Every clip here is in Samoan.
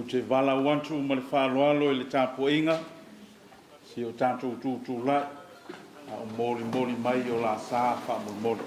Ou te valaau atu ma le faaaloalo i le tapuaiga a si o tatou tu tulai a o molimoli mai o la sa faamolemole.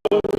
Yes.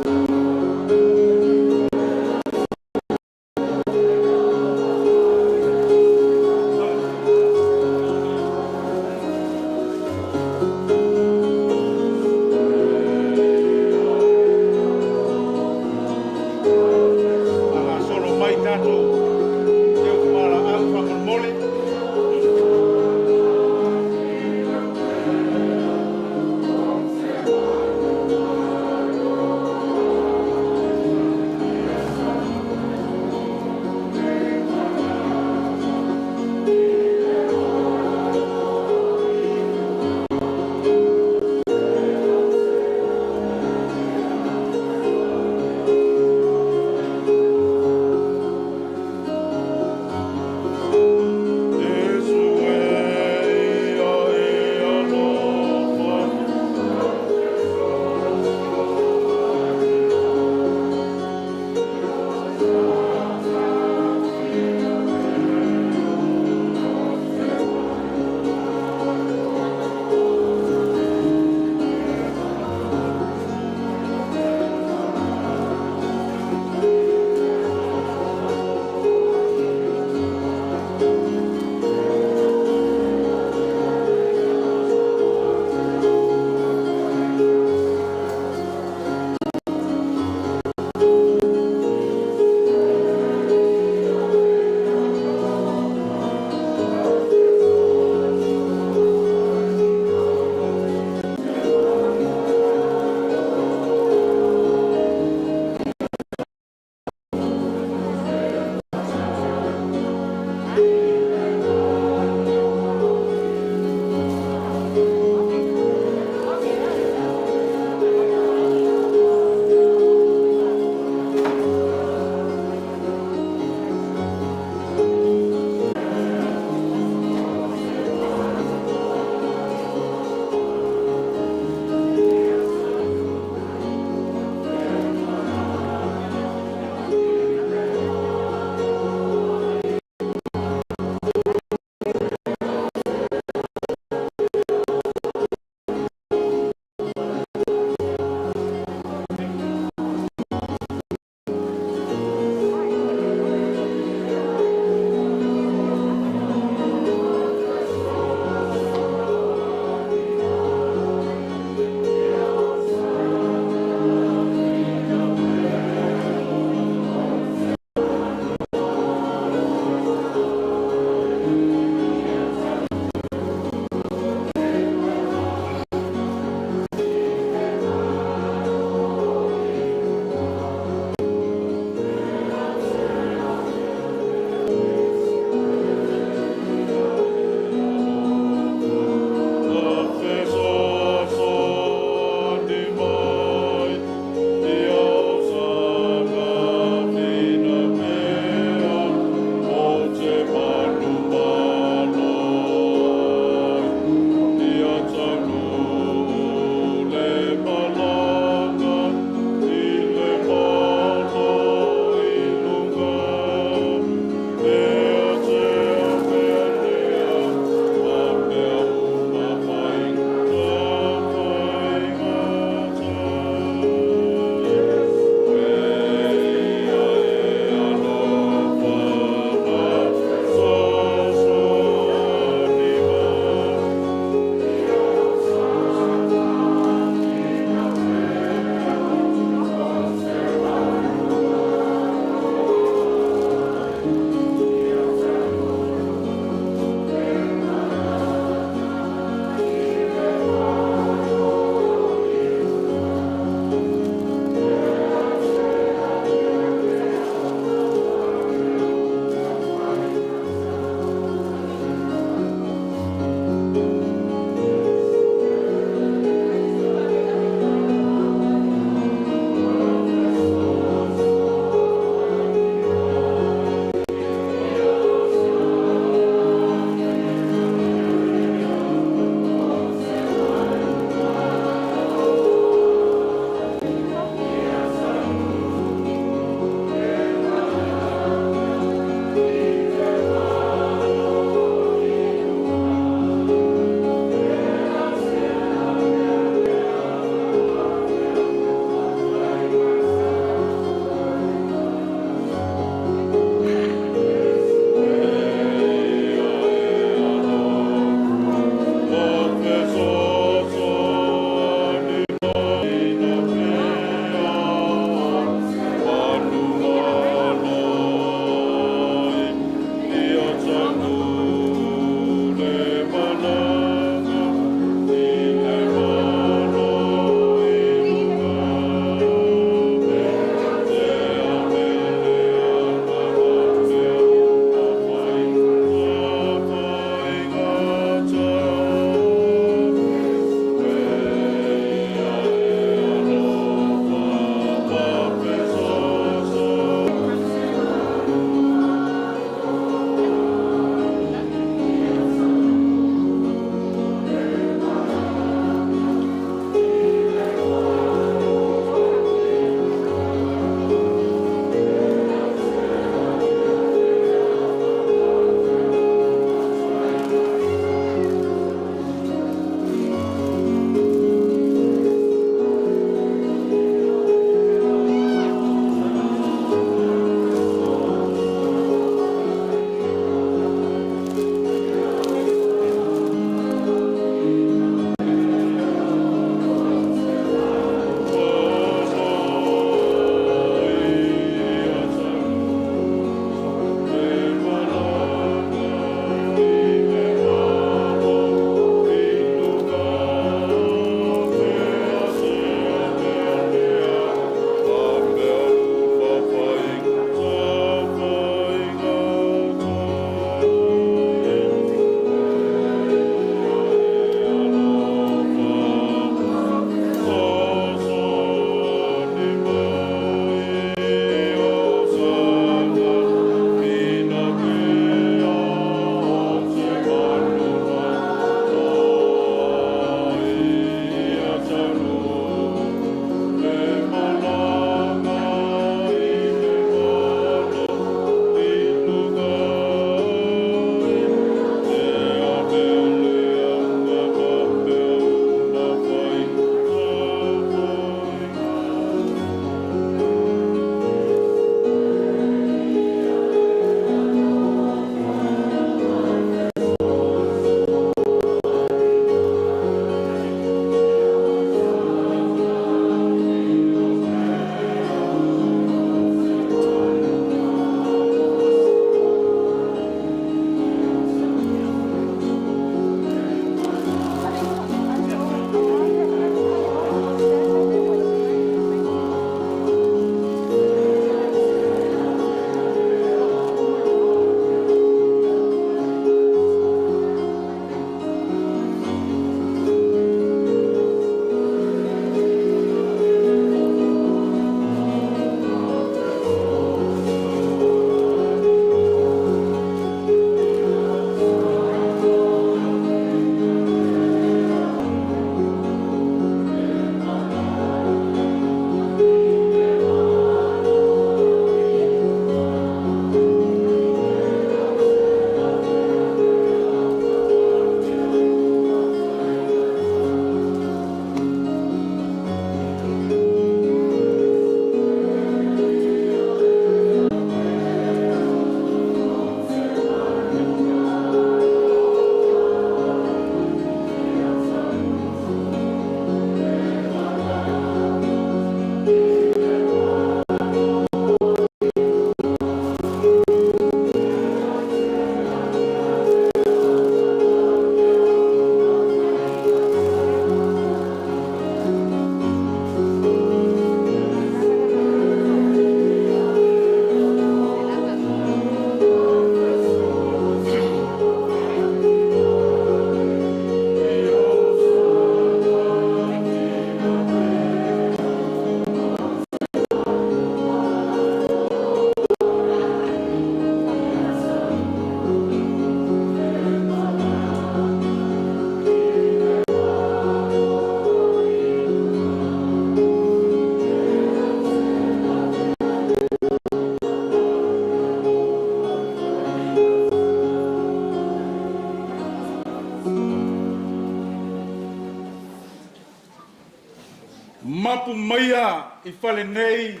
Mapu maia i fale nei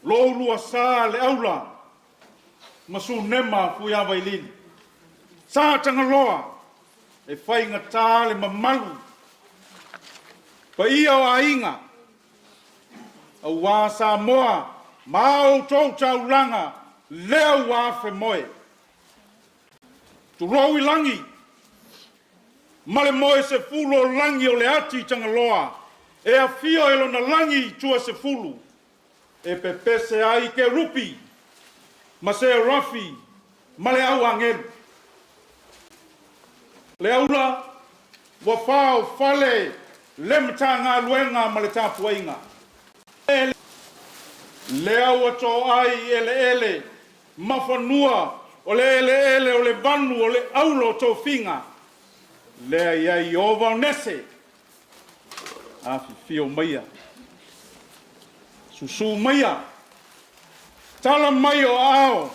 lo oulua sa le aula ma Sunema Fuiavailili. Sa Tagaloa e faigata le mamalu, paia o aiga, aua Samoa ma a outou taulaga lea ua afemoe. Tulou i lagi ma le moesefulu o lagi o le ati Tagaloa e afio i lona lagi i tuasefulu e pepese ai kerupi ma serafi ma le au agelu. Le aula ua faofale le Matagaluega ma le tapuaiga. Lea ua toai eleele ma fanua o le eleele o le vanu o le aula o tofiga, lea i ai Ieova o Nese, afifio maia, susu maia, tala mai o aao,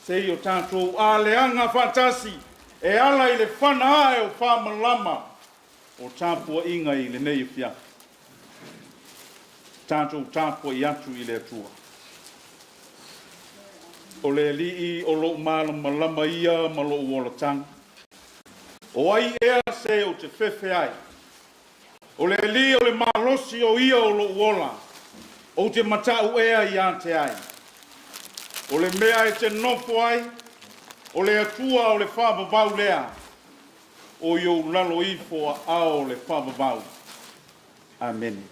se i o tatou aleaga faatasi e ala i le fana ae o faamalama o tapuaiga i lenei afiafi. Tatou tapuai atu i le Atua. O le Alii o lou malamalama ia ma lou olataga. O ai ea se ou te fefe ai? O le Alii o le malosi o ia o lou ola, ou te matau ea ia te ai? O le mea e te nofo ai, o le Atua o le faavavau lea, o i ou lalo ifo aao o le faavavau. Amene.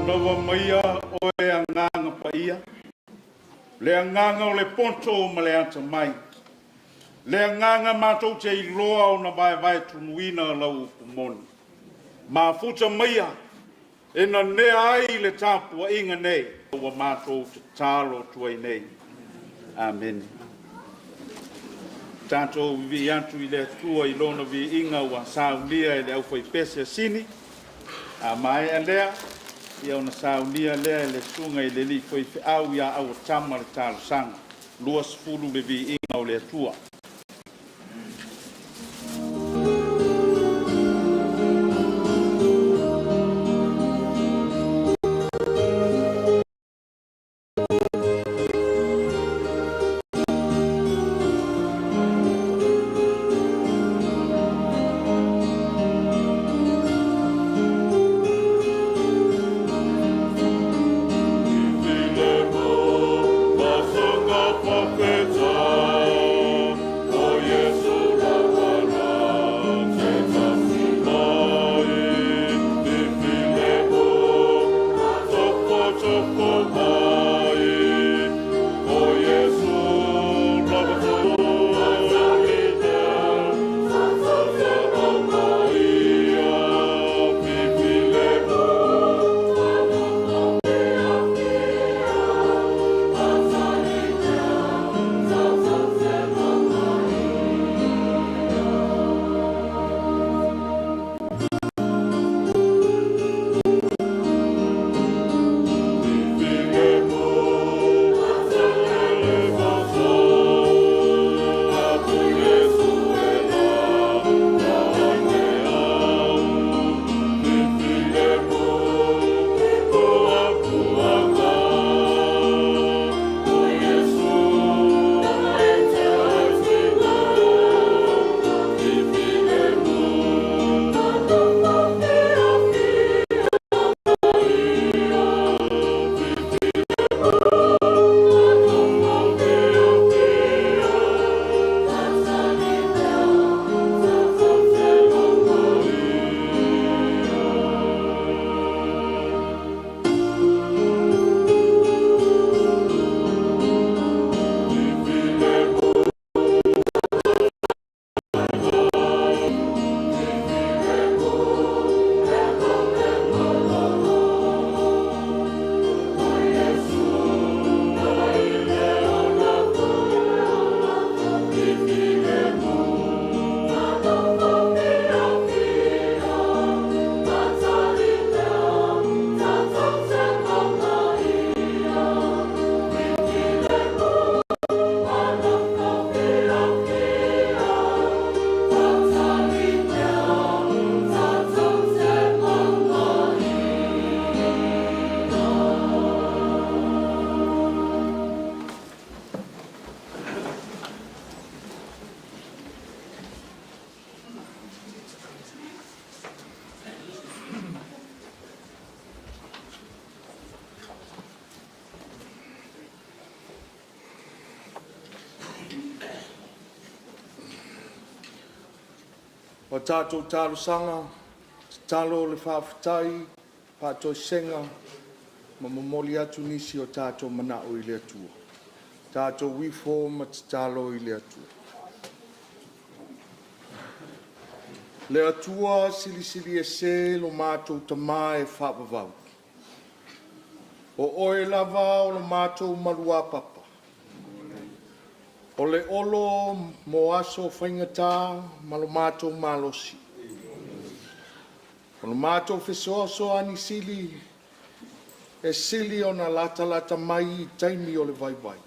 Manava maia oe Agaga Paia, le agaga o le poto ma le atamai, le agaga matou te iloa ona vaevae tunuina lau upu moni. Mafuta maia e nanea ai le tapuaiga nei ua matou tatalo atu ai nei. Amene. Tatou vivii atu i le Atua i Lona viiga ua saunia e le aufaipese a Sini. A maea lea, ia ona saunia lea e le Susuga i le Alii Faifeau ia Auatama le talosaga. 20 le viiga o le Atua. O tatou talosaga, tatalo le faafetai, faatoesega ma momoli atu nisi o tatou manao i le Atua. Tatou ifo ma tatalo i le Atua. Le Atua silisili ese lo matou Tama e faavavau, o Oe lava o lo matou maluapapa, o le olo mo aso faigata ma lo matou malosi, o lo matou fesoasoani sili e sili ona latalata mai i taimi o le vaivai.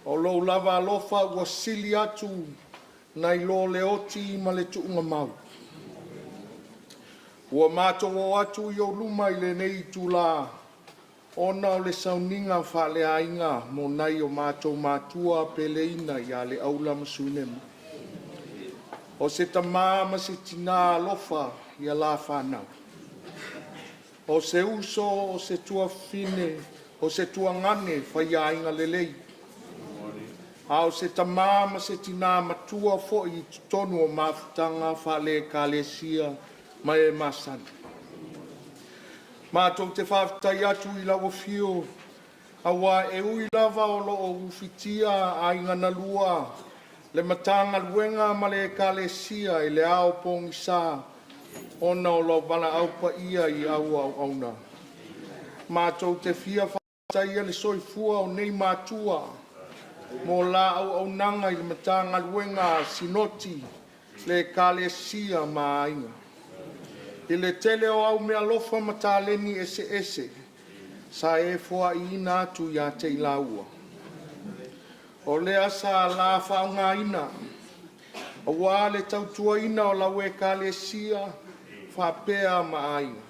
O Lou lava alofa ua sili atu nai lo le oti ma le tuugamau. Ua matou oo atu i Ou luma i lenei itula ona o le sauniga faaleaiga mo nai o matou matua peleina ia Leaula ma Sunema, o se tama ma se tina alofa ia la fanau, o se uso, o se tuafafine, o se tuagane faiaiga lelei, a o se tama ma se tina matua foi i totonu o mafutaga faale-Ekalesia ma e masani. Matou te faafetai atu i lau Afio, aua e ui lava o lo o ufitia aiga na lua, le Matagaluega ma le Ekalesia i le ao pogisa ona o lou valaau paia i au auauna, matou te fia faafetaia le soifua o nei matua mo la auaunaga i le Matagaluega a Sinoti, le Ekalesia ma aiga, i le tele o au meaalofa ma taleni eseese sa e foaiina atu ia te i laua. O lea sa la faaaogaina aua le tautuaina o lau Ekalesia faapea ma aiga.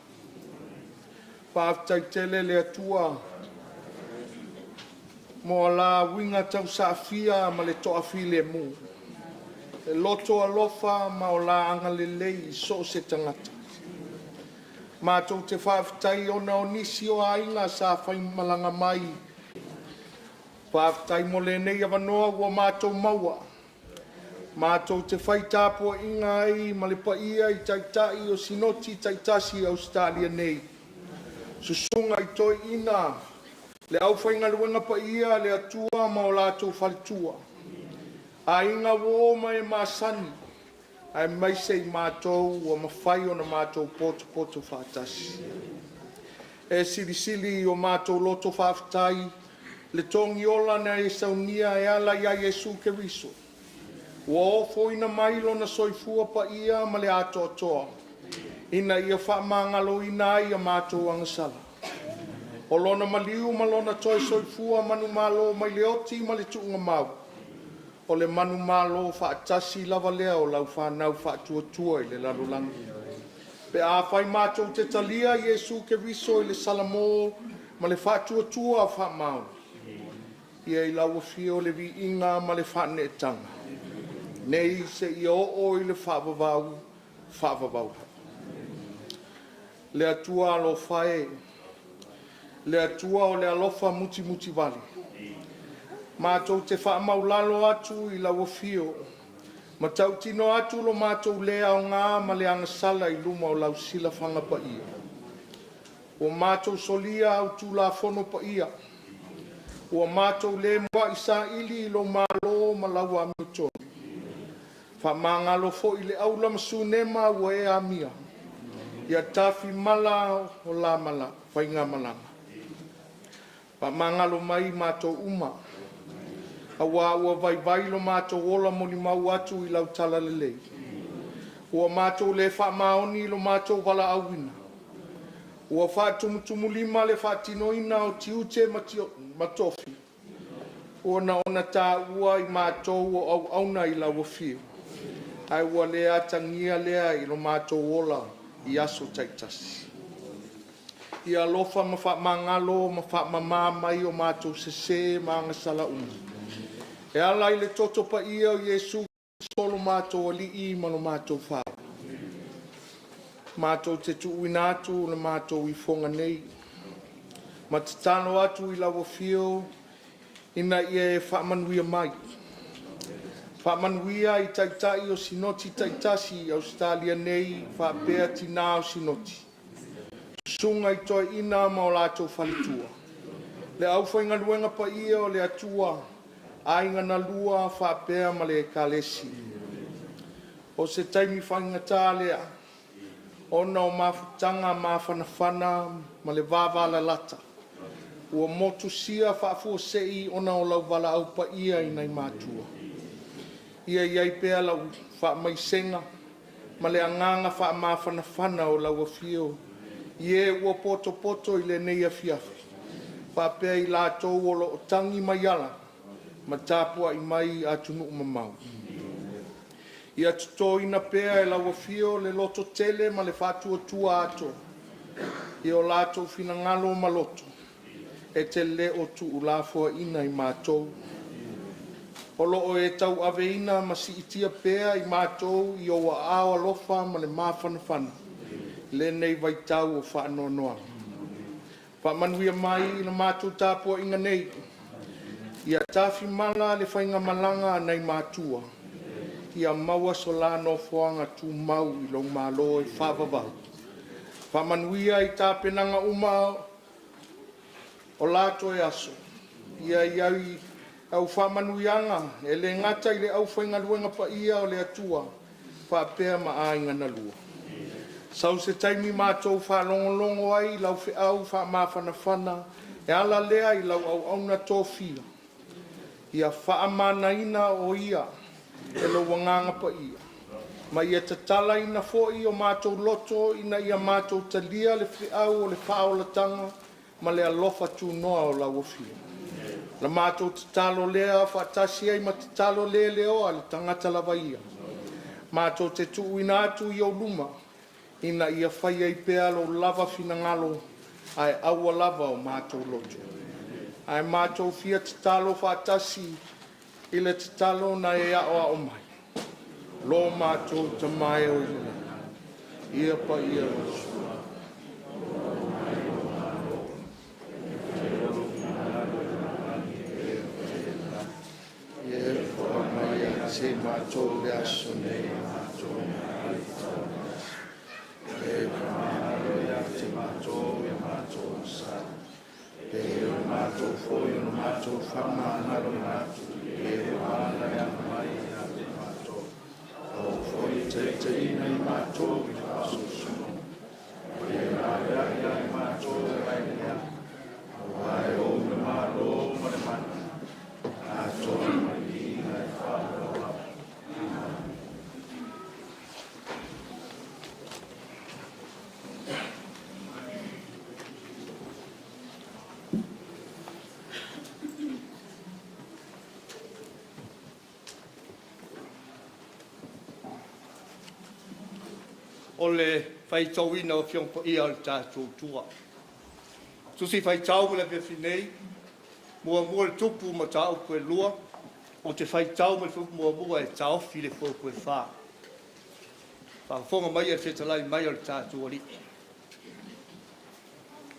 Faafetai tele le Atua mo la uiga tausaafia ma le toafilemu, e loto alofa ma o la agalelei i so o se tagata. Matou te faafetai ona o nisi o aiga sa faimalaga mai. Faafetai mo lenei avanoa ua matou maua, matou te fai tapuaiga ai ma le paia i Taitai o Sinoti taitasi i Ausetalia nei, susuga i toeaiina, le aufaigaluega paia a le Atua ma o latou faletua, aiga uo ma e masani, aemaise i matou ua mafai ona matou potopoto faatasi. E silisili i o matou loto faafetai le togiola na e saunia e ala ia Iesu Keriso, ua ofoina mai Lona soifua paia ma le atoatoa ina ia faamagaloina ai a matou agasala. O Lona maliu ma Lona toe soifua manumalo mai le oti ma le tuugamau, o le manumalo faatasi lava lea o lau fanau faatuatua i le lalolagi, pe afai matou te talia Iesu Keriso i le salamo ma le faatuatua faamaoni. Ia i lau afio le viiga ma le faaneetaga, nei seia oo i le faavavau, faavavau. Le Atua alofa e, le Atua o le alofa mutimutivale, matou te faamaualalo atu i lau afio ma tautino atu lo matou le aoga ma le agasala i luma o lau silafaga paia. Ua matou solia au Tulafono paia, ua matou le muai saili i lou malo ma lau amiotonu. Faamagalo foi le aula ma Sunema ua e amia, ia tafimala o la faigamalaga. Faamagalo mai i matou uma, aua ua vaivai lo matou ola molimau atu i lau talalelei. Ua matou le faamaoni i lo matou valaauina, ua faatumutumulima le faatinoina o tiute ma tofi, ua onaona taua i matou o auauna i lau afio, ae ua le atagia lea i lo matou ola i aso taitasi. Ia alofa ma faamagalo ma faamama mai o matou sese ma agasala uma, e ala i le toto paia o Iesu Keriso lo matou Alii ma lo matou Faaola. Matou te tuuina atu le matou ifoga nei ma tatalo atu i lau Afio ina ia e faamanuia mai. Faamanuia i Taitai o Sinoti taitasi i Ausetalia nei faapea Tinã o Sinoti, Susuga i Toeaina ma o latou faletua, le aufaigaluega paia o le Atua, Aiga na Lua faapea ma le Ekalesia. O se taimi faigata lea ona o mafutaga mafanafana ma le vavalalata ua motusia faafuasei ona o lau valaau paia i nai matua. Ia i ai pea lau faamaisega ma le agaga faamafanafana o lau afio i e ua potopoto i lenei afiafi, faapea i latou o lo o tagi mai ala ma tapuai mai i atunuu mamao. Ia totoina pea e lau Afio le lototele ma le faatuatua atoa i o latou finagalo ma loto, e te le o tuulafoaiina i matou. O lo o e tauaveina ma siitia pea i matou i ou aao alofa ma le mafanafana lenei vaitau o faanoanoaga. Faamanuia mai i le matou tapuaiga nei, ia tafimala le faigamalaga a nai matua, ia maua so la nofoaga tumau i lou Malo e faavavau. Faamanuia i tapenaga uma o la toe aso, ia i ai au faamanuiaga e le gata i le aufaigaluega paia a le Atua faapea ma aiga na lua. Sau se taimi matou faalogologo ai i lau feau faamafanafana e ala lea i lau auauna tofia, ia faamanaina o ia e lou Agaga Paia, ma ia tatalaina foi o matou loto ina ia matou talia le feau o le faaolataga ma le alofa tunoa o lau Afio. La matou tatalo lea faatasi ai ma tatalo leleoa a le tagata lava ia, matou te tuuina atu i ou luma ina ia fai ai pea lou lava finagalo ae aua lava o matou loto. Ae matou fia tatalo faatasi i le tatalo na e aoao mai, Lo matou Tama e i le lagi, ia paia lou Suafa. Ia foai mai ia te matou i le aso nei le matou meaai tauiaso. E faamagalo ia te matou e matou sala, e pei ona matou foi ona matou faamagaloina atu i e ua alagaina mai ia te matou. Aua foi ne i taitaiina i matou i le faasoasoaina, ae ia laveai ia i matou mai le ai, aua e ou le Malo ma le mana, atoa ma le viiga e faavavau. Amene. O le faitauina o Afioga Paia a le tatou Atua. Tusi Faitau mo le afiafi nei, muamua le Tupu Mataupu e 2, ou te faitau mai le fuaiupu muamua e taofi i le fuaiupu e 4. Faafofoga mai le fetalai mai a le tatou Alii.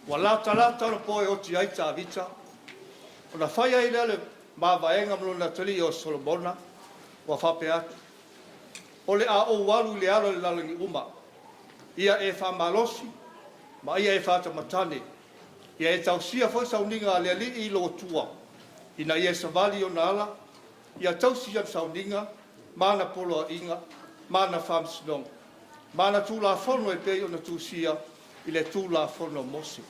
Ua latalata ona po e oti ai Tavita, ona fai ai lea o le mavaega ma lona atalii o Solomona, ua faapea atu, O le a ou alu i le ala o le lalolagi uma, ia e faamalosi ma ia e faatamatane, ia e tausia foi sauniga a le Alii lou Atua, ina ia e savali i ona ala, ia tausi ana sauniga ma ana poloaiga ma ana faamasinoga, ma ana tulafono e pei ona tusia i le Tulafono a Mose,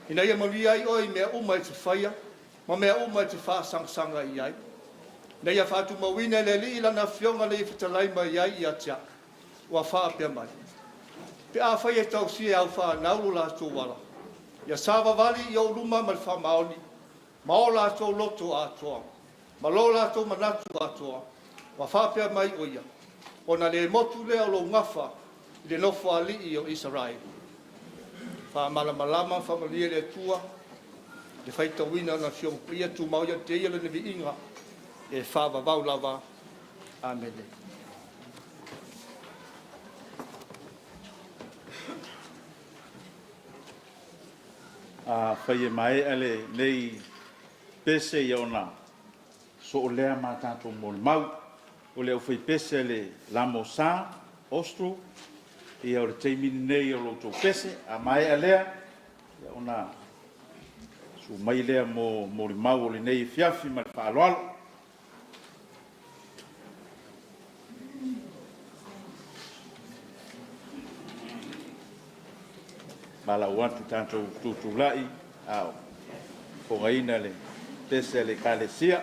ina ia manuia ai oe i mea uma e te faia ma mea uma e te faasagasaga i ai. Ina ia faatumauina e le Alii lana afioga na ia fetalai mai ai ia te au, ua faapea mai, pe afai e tausia e au fanau lo latou ala, ia savavali i ou luma ma le faamaoni ma o latou loto atoa, ma lo latou manatu atoa, ua faapea mai o ia, ona le motu lea o lou gafa i le nofoalii o Isaraelu. Faamalamalama ma faamanuia le Atua i le faitauina o Lana Afioga Paia, tumau ia te Ia Lona viiga e faavavau lava. Amene. Afai e maea lenei pese, ia ona sosoo lea ma tatou molimau. o le aufaipese a le LMS Austral, ia o le taimi lenei o la outou pese. A maea lea, ona susu mai lea mo molimau o lenei afiafi. Ma le faaaloalo. Valaau atu tatou tutulai a o fogaina le pese a le Ekalesia.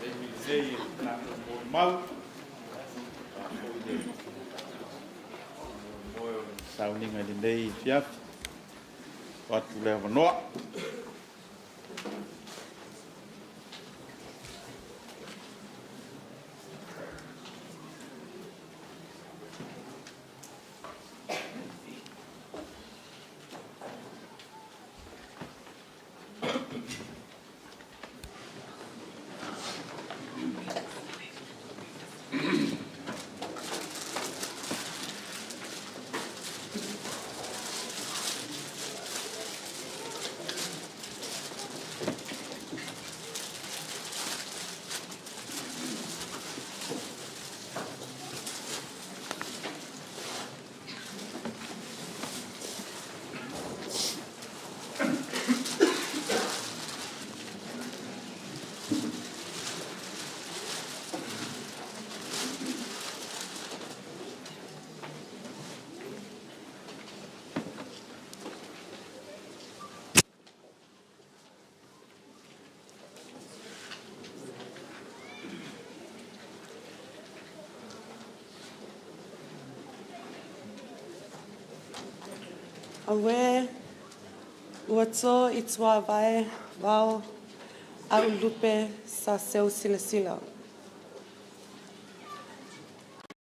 Taimi lenei e tatou molimau, aua foi le faamoemoe o le sauniga i lenei afiafi. Tuu atu le avanoa. Auē, ua to i tuavae vao a ulupe sa seu silasila.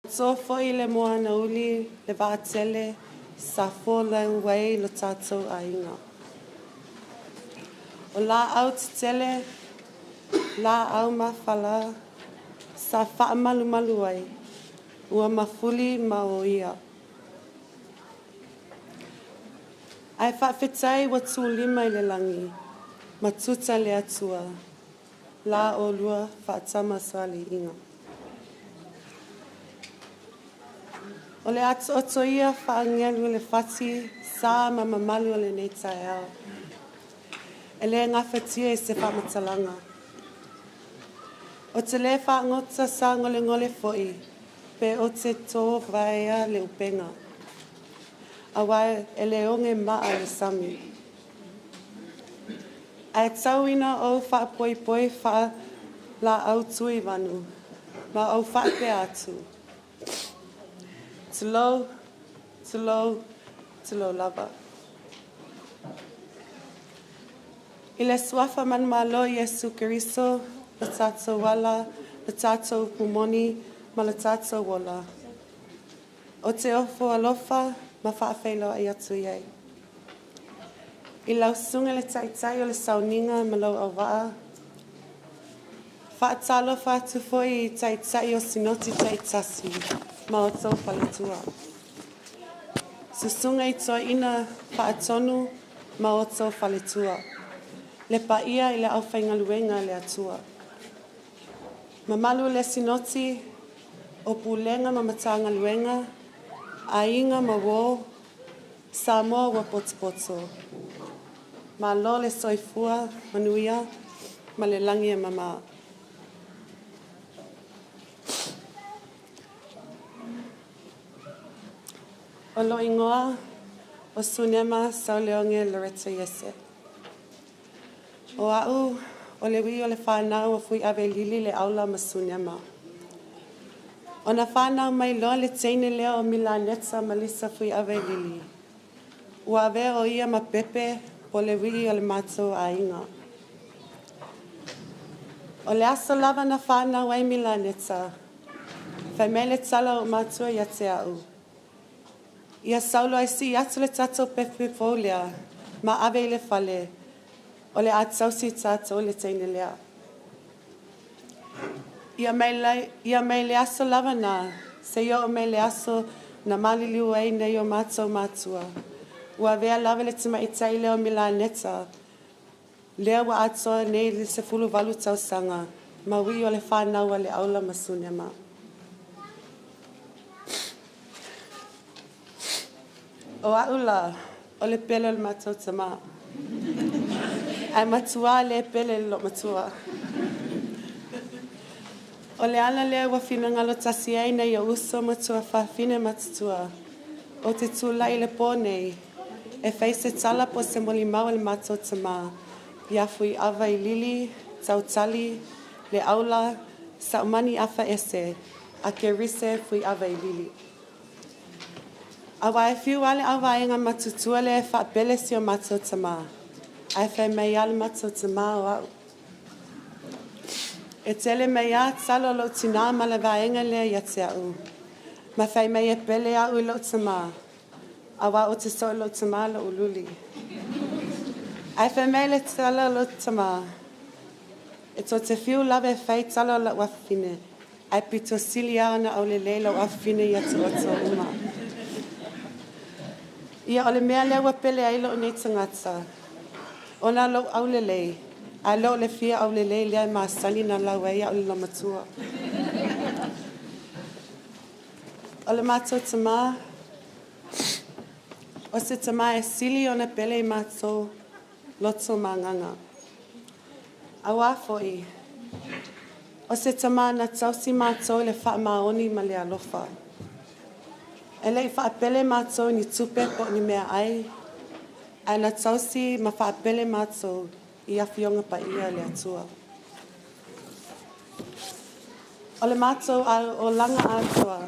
Ua to foi le moana uli le vaatele sa folau ai lo tatou aiga. O laau tetele, laau mafala sa faamalumalu ai, ua mafuli ma oia. Ae faafetai ua tulima i le lagi ma tuta le Atua la olua faatamasoaliiga. O le atoato ia faagelu le fati sa ma mamalu o lenei taeao. E le gafatia e se faamatalaga. Ou te le fagota sagolegole foi pe ou te tovaea le upega, auā e le oge maa le sami. Ae tau ina ou faapoipoi faalaau tuivanu ma ou faapea atu. Tulou, tulou, tulou lava. I le suafa manumalo o Iesu Keriso, le tatou ala, le tatou upu moni ma le tatou ola. Ou te ofo alofa ma faafeiloai atu i ai. I lau susuga i le taitai o le sauniga ma lou auvaa, faatalofa atu foi i taitai o sinoti taitasi ma outou faletua. Susuga i toeaina faatonu ma outou faletua. Le paia i le aufaigaluega a le Atua. Mamalu le sinoti o Pulega ma Matagaluega, aiga ma uo, Samoa ua potopoto. Malo le soifua manuia ma le lagi e mama. O lou igoa o Sunema Sauleoge Loretta Iese. O au o le ui o le whānau o Fuiave Lili le aula ma Sunema. Ona whānau mai loa le teine lea o Milaneta Malisa Fuiave Lili. Ua avea o ia ma pepe po le uii o le matou aiga. O le aso lava na fanau ai Milaneta, fai mai le tala o matua ia te au. Ia sau loa e sii atu le tatou pepe fou lea, ma ave i le fale, o le a tausi tatou i le teine lea. Ia mai, ia mai le aso lava na, seia oo mai le aso na maliliu ai nei o matou matua. Ua avea lava le tamaitai lea o Milaneta, lea ua atoa nei le 18 tausaga, ma ui o le whānau a le aula ma Sunema. O a'u la, o le pele o le matou tamā. Ae matua le pele i lo matua. O le ala lea ua finagalo tasi ai nei o uso ma tuafafine matutua. O te tulai le pō nei, e fai se tala po se molimau e le matou tamā. Ia Fuiava i Lili, Tautali, le aula, Saumani afa ese, a ke rise Fuiava i Lili. Aua e fiu lava le auvaega matutua lea e faapele si o matou tamā. Ae fai mai lava le matou tamā o au. E tele mai a tala o lou tinā ma le vaega lea ia te au. Ma fai mai e pele au i lou tamā. Aua o te so i lou tamā lou luli. Ae fai mai le tala o lou tamā. E tou te fiu lava e fai tala o lau afafine. Ae pito sili lava ona aulelei lau afafine ia te outou uma. Ia o le mea lea ua pele ai lou nei tagata. Ona lou aulelei, ae le o le fia aulelei lea e masani na lau ai au i le matua. O le matou tamā, o se tamā e sili ona pele i matou loto ma agaga. Auā foi, o se tamā na tausi matou i le faamaoni ma le alofa. E le i faapele matou i ni tupe po o ni meaai, ae na tausi ma faapele matou i afioga paia a le Atua. O le matou olaga atoa,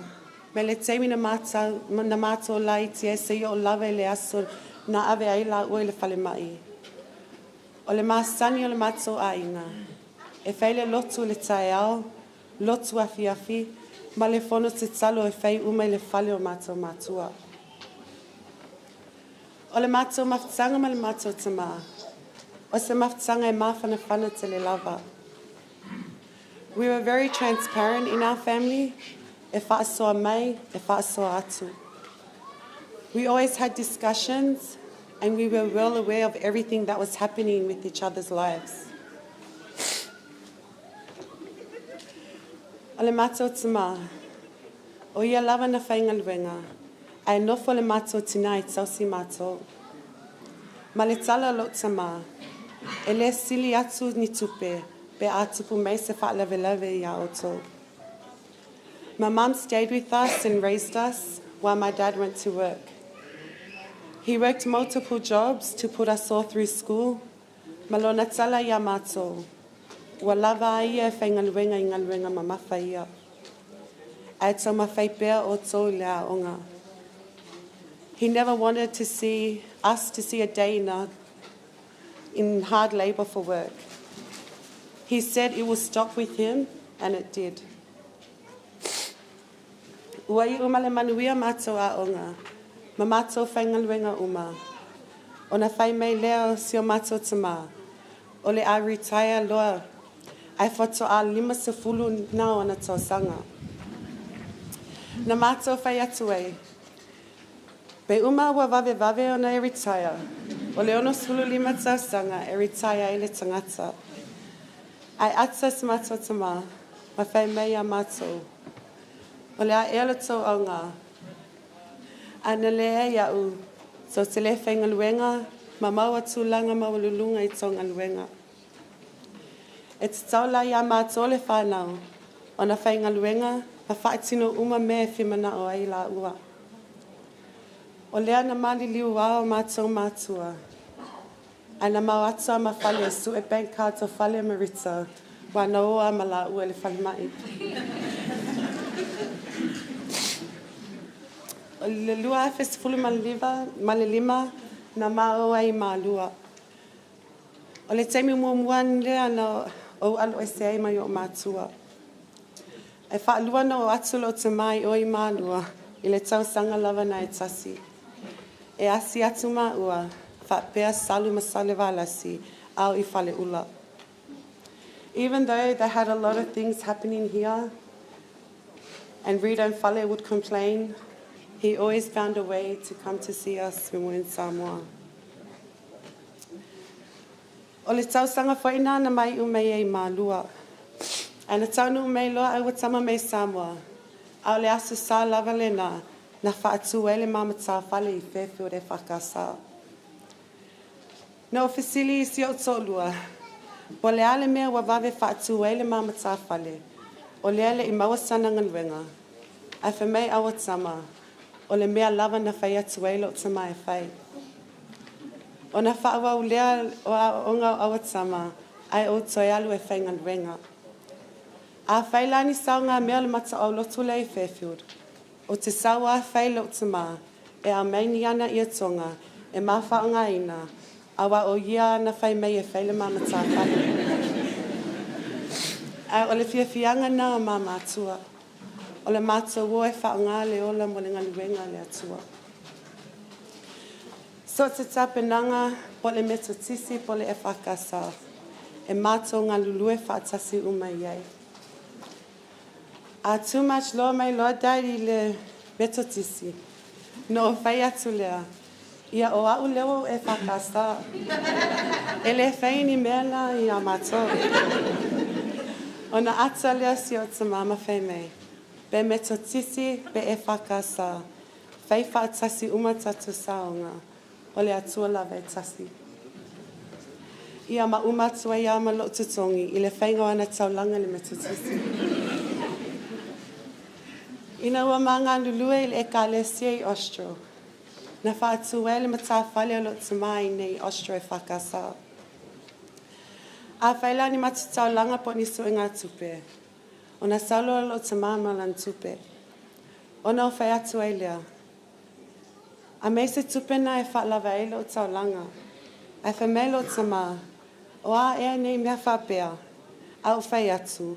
mai le taimi na matou, na matou laiti ai seia oo lava i le aso na ave ai laua i le falemai. O le masani o le matou aiga, e fai le lotu i le taeao, lotu afiafi, ma le fono tatalo e fai uma i le fale o matou matua. O le matou mafutaga ma le matou tamā, o se mafutaga e mafanafana tele lava. We were very transparent in our family, e faasoa mai, e faasoa atu. We always had discussions and we were well aware of everything that was happening with each other's lives. O le matou tamā, o ia lava na faigaluega, ae nofo le matou tinā e tausi matou. Ma le tala o lou tamā, e le sili atu ni tupe, pe a tupu mai se faalavelave ia outou. My mum stayed with us and raised us while my dad went to work. He worked multiple jobs to put us all through school. Ma lona tala ia matou. Ua lava a ia e faigaluega i galuega mamafa ia. Ae taumafai pea outou i le aoga. He never wanted to see us to see a day in hard labor for work. He said it will stop with him, and it did. Ua iu ma le manuia matou aoga, ma matou faigaluega uma. Ona fai mai lea o si o matou tamā, o le a retire loa, ae faatoa 50 na ona tausaga. Na matou fai atu ai, pe uma ua vavevave ona e retire, o le 65 tausaga e retire ai le tagata. Ae ata si matou tamā, ma fai mai ia matou. O le a ea le tou auga. A na leai au, tou te le faigaluega, ma maua tulaga maualuluga i tou galuega. E tatau la ia matou le whānau, ona faigaluega, ma faatino uma mea e fimanao ai laua. O lea na maliliu a o matou matua. Ae na mau atu a ma fale e sue bank cards o fale Marita, wa na o a ma laua i le falemai. O le 2015 na mao ai Malua. O le taimi muamua lea na Ou aloese ai mai oʻu matua. Ae faalua ona oo atu lou tamā i o i Malua i le tausaga lava na e tasi. E asi atu maua faapea Salu ma Salevalasi a o i Faleula. Even though they had a lot of things happening here and Rita and Fale would complain, he always found a way to come to see us when we were in Samoa. O le tausaga foi na na maiu mai ai Malua. Ae na taunuu mai loa ae ua tama mai Samoa, a o le Aso Sa lava lena na faatu ai le ma matafale i Fairfield EFKS. Na ou fesili i si ou toalua, po o le a le mea ua vave faatu ai le ma matafale, o lea e le i maua sana galuega. Ae fai mai aua tama, o le mea lava na fai atu ai lou tama e fai. Ona faaauau lea o aoaoga o aua tama, ae ou toe alu e faigaluega. Afai la ni saogamea o le mataaulotu lea i Fairfield, ou te sau lava fai i lou tamā e aumai ni ana ietoga e ma faaaogaina, aua o ia na fai mai e fai le ma matafale. Ae o le fiafiaga lena o ma matua, o le matou o e faaaoga le ola mo le galuega a le Atua. So o se tapenaga po o le Metotisi po o le EFKS, e matou galulue faatasi uma i ai. A too much loa mai loa Daddy i le Metotisi, ona ou fai atu lea, ia o au lea ua ou EFKS. E le fai ni mea la ia matou. Ona ata lea o si ou tamā ma fai mai, pe Metotisi pe EFKS, fai faatasi uma tatou saoga, o le Atua lava e tasi. Ia ma uma atu ai lava ma lou totogi i le faiga o ana taulaga i le Metotisi. Ina ua ma galulue i le Ekalesia i Austral, na faatu ai le matafale o lou tamā i inei i Austral EFKS. Afai la ni matou taulaga po o ni suegatupe, ona sau loa o lou tamā ma lana tupe. Ona ou fai atu ai lea, Aumai se tupe na e faalava ai lou taulaga. Ae fai mai lou tamā, O a ea nei mea faapea? A ou fai atu,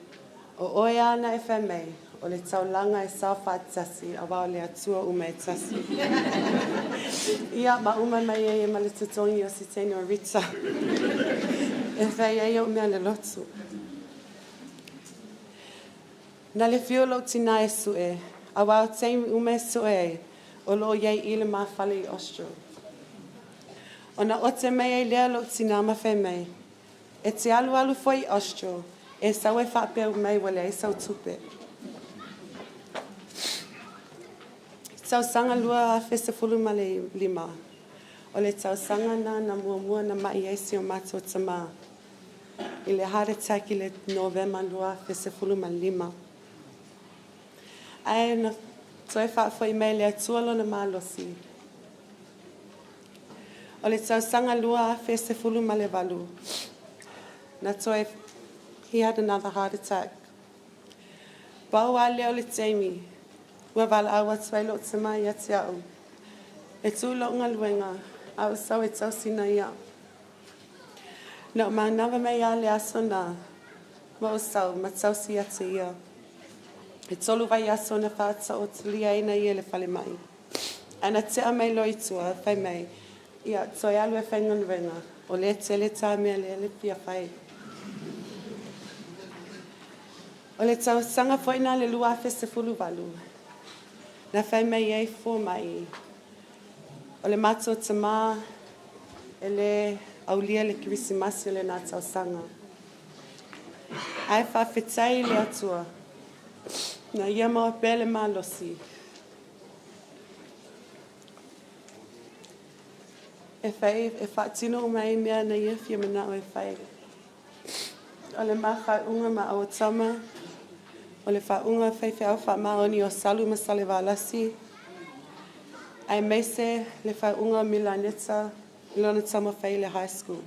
O oe lava na e fai mai, o le taulaga e sao faatasi aua o le Atua uma e tasi. Ia, ma uma mai ai ma le totogi o se teine o Rita e fai ai ou mea lolotu. Na le fiu lou tinā e sue, aua o taimi uma e sue ai, o lo o i ai i le ma fale i Austral. Ona ote mai ai lea o lou tinā ma fai mai, E te alualu foi i Austral, e sau e faapea mai ua leai sau tupe. Tausaga 2015, o le tausaga lena na muamua na ma'i ai si o matou tamā i le heart attack i le Novema 2015. Ae na toe faafoi mai e le Atua lona malosi. O le tausaga 2018, na toe, he had another heart attack. Pau lava lea o le taimi ua valaau atu ai lou tama ia te au e tuu lou galuega a ou sau e tausi na ia. Na ou manava mai lava le aso na ma ou sau ma tausi ia te ia. E tolu vaiaso na faataotolia ai na ia i le falemai. Ae na tea mai loa i tua, fai mai, Ia, toe alu e faigaluega, o lea e tele ta mea lea le fia fai. O le tausaga foi na le 2018, na fai mai ai fomai, o le matou tamā e le aulia le Kerisimasi o lena tausaga. Ae faafetai i le Atua, na ia maua pea le malosi e fai, e faatino uma ai mea na ia fia manao e fai. O le ma faaiuga ma aua tama, o le faauga a faifeau faamaoni o Salu ma Salevalasi, aemaise le faaiuga o Milaneta i lona taumafai i le high school.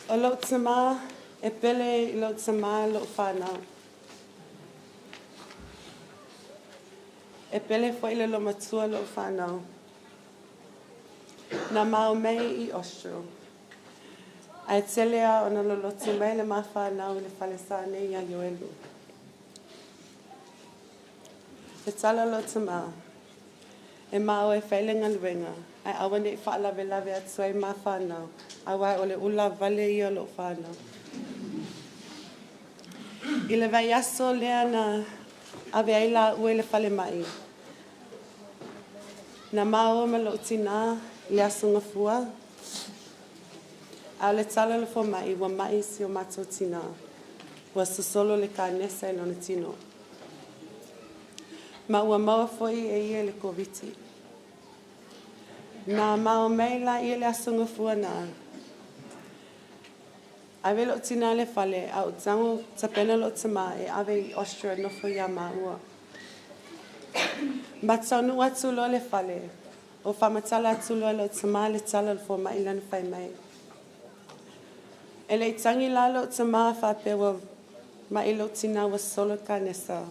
O lou tamā, e pele i lou tamā lou fanau. E pele foi i le loomatua lou fanau. Na ma o mai i Austral. Ae tele lava ona lolotu mai le ma fanau i le falesa nei iā Ioelu. Le tala o lou tamā, E maua e fai le galuega, ae aua ne i faalavelave atu ai ma fanau, aua o le ula vale ia o lou fanau. I le vaiaso lea na ave ai lāua i le falemai, na maua ma lou tinā i le Aso Gafua, a o le tala o le fomai ua ma'i si o matou tinā, ua sosolo le kanesa i lona tino. Ma ua maua foi e ia i le Koviti. Na maua mai laia i le Aso Gafua na ave lou tinā i le fale, a o tago tapena lou tamā e ave i Austria e nofo iā māua. Ma taunuu atu loa i le fale, o faamatala atu loa e lou tamā le tala o le fomai lana fai mai. E le i tagi la lou tamā faapea ua ma'i lou tinā ua sosolo le kanesa,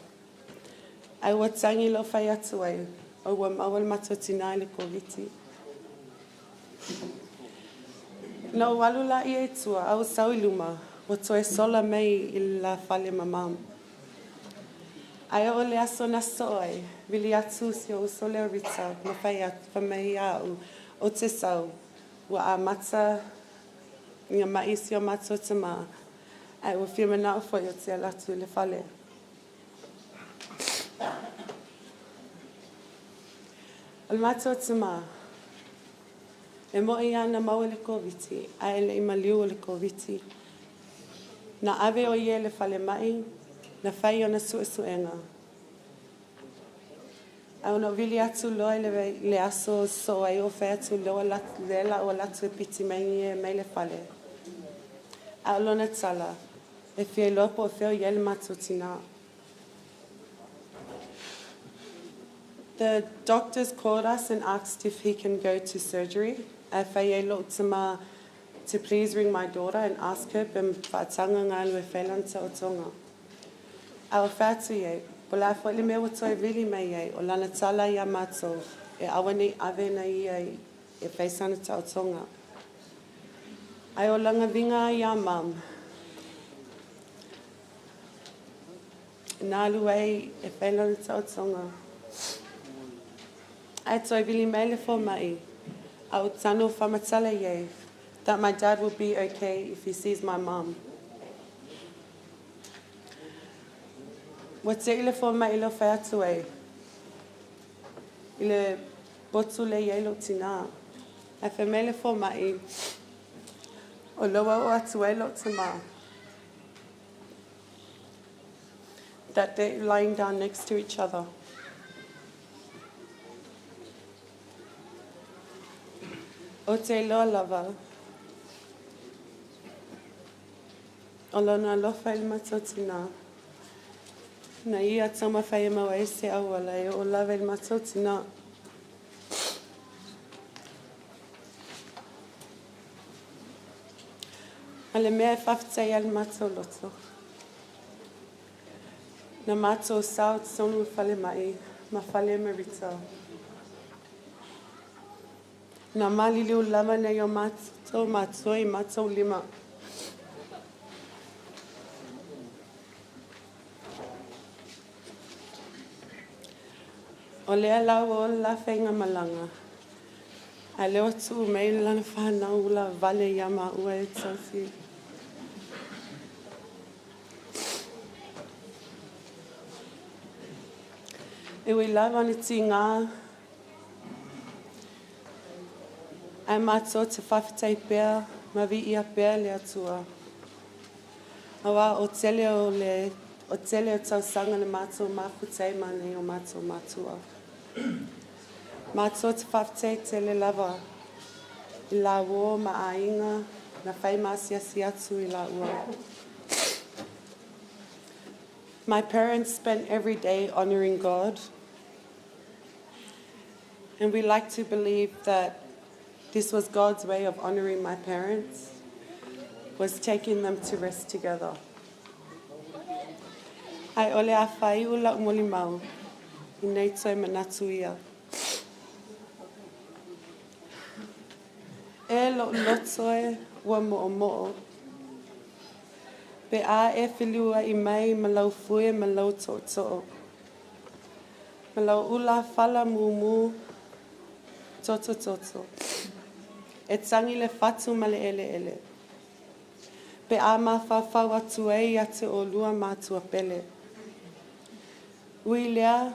ae ua tagi loa fai atu ai, o ua maua le matou tinā i le Koviti. Na ou alu laia i tua a ou sau i luma, ua toe sola mai i le la fale ma Mum. Ae oo i le aso na sosoo ai, vili atu si ou uso lea o Rita ma fai atu, fai mai ia au, ou te sau, ua amata ona ma'i si o matou tamā, ae ua fia mana'o foi ou te alu atu i le fale. O le matou tamā, e mo'i lava na maua i le Koviti, ae le i maliu o le Koviti. Na ave o ia i le falemai, na fai ona suesuega. Ae ona ou vili atu loa i le aso sosoo ai ou fai atu lea la ua alu atu e piti mai ia mai le fale. A o lona tala, e fia iloa po o fea o i ai le matou tinā. The doctors called us and asked if he can go to surgery. Ae fai ai lou tamā to please ring my daughter and ask her pe faataga galue e fai lana taotoga. A ua fai atu i ai, po o le a foi le mea ua toe vili mai ai, o lana tala iā matou, e aua ne i ave na ia e fai sana taotoga. Ae o lana viga iā Mum, na alu ai e fai lana taotoga. Ae toe vili mai le fomai, a o tano faamatala i ai, that my dad will be okay if he sees my mum. Ua te'i le fomai lea fai atu ai i le potu lea e i ai lou tinā. Ae fai mai le fomai, o lea ua oo atu ai lou tamā. That they lying down next to each other. Ou te iloa lava, o lona alofa i le matou tinā, na ia taumafai e maua ai se auala e oo lava i le matou tinā. A le mea e faafetai ai le matou loto, na matou sao i totonu o le falemai ma fale ma Rita. Na maliliu lava nai o matou matua i matou lima. O lea la ua ola la faigamalaga, a o lea ua tuu mai lana fanau ula vale iā maua e tausi. E ui lava ona tiga, ae matou te faafetai pea ma viia pea le Atua. Aua o tele o le o tele o tausaga na matou mafuta ai ma nai o matou matua. Matou te faafetai tele lava i la uō ma aiga na fai ma asiasi atu i lāua. My parents spent every day honoring God. And we like to believe that this was God's way of honoring my parents, was taking them to rest together. Ae o le a faaiu lau molimau i nei toe manatu ia. E loʻu loto e ua moʻomoʻo. Pe a e feliuaʻi mai ma lau fue ma lau toʻotoʻo. Ma lau ulafala mumu totototo. E tagi le fatu ma le ʻeleʻele. Pe a mafaufau atu ai ia te ʻolua matua pele. Ui lea,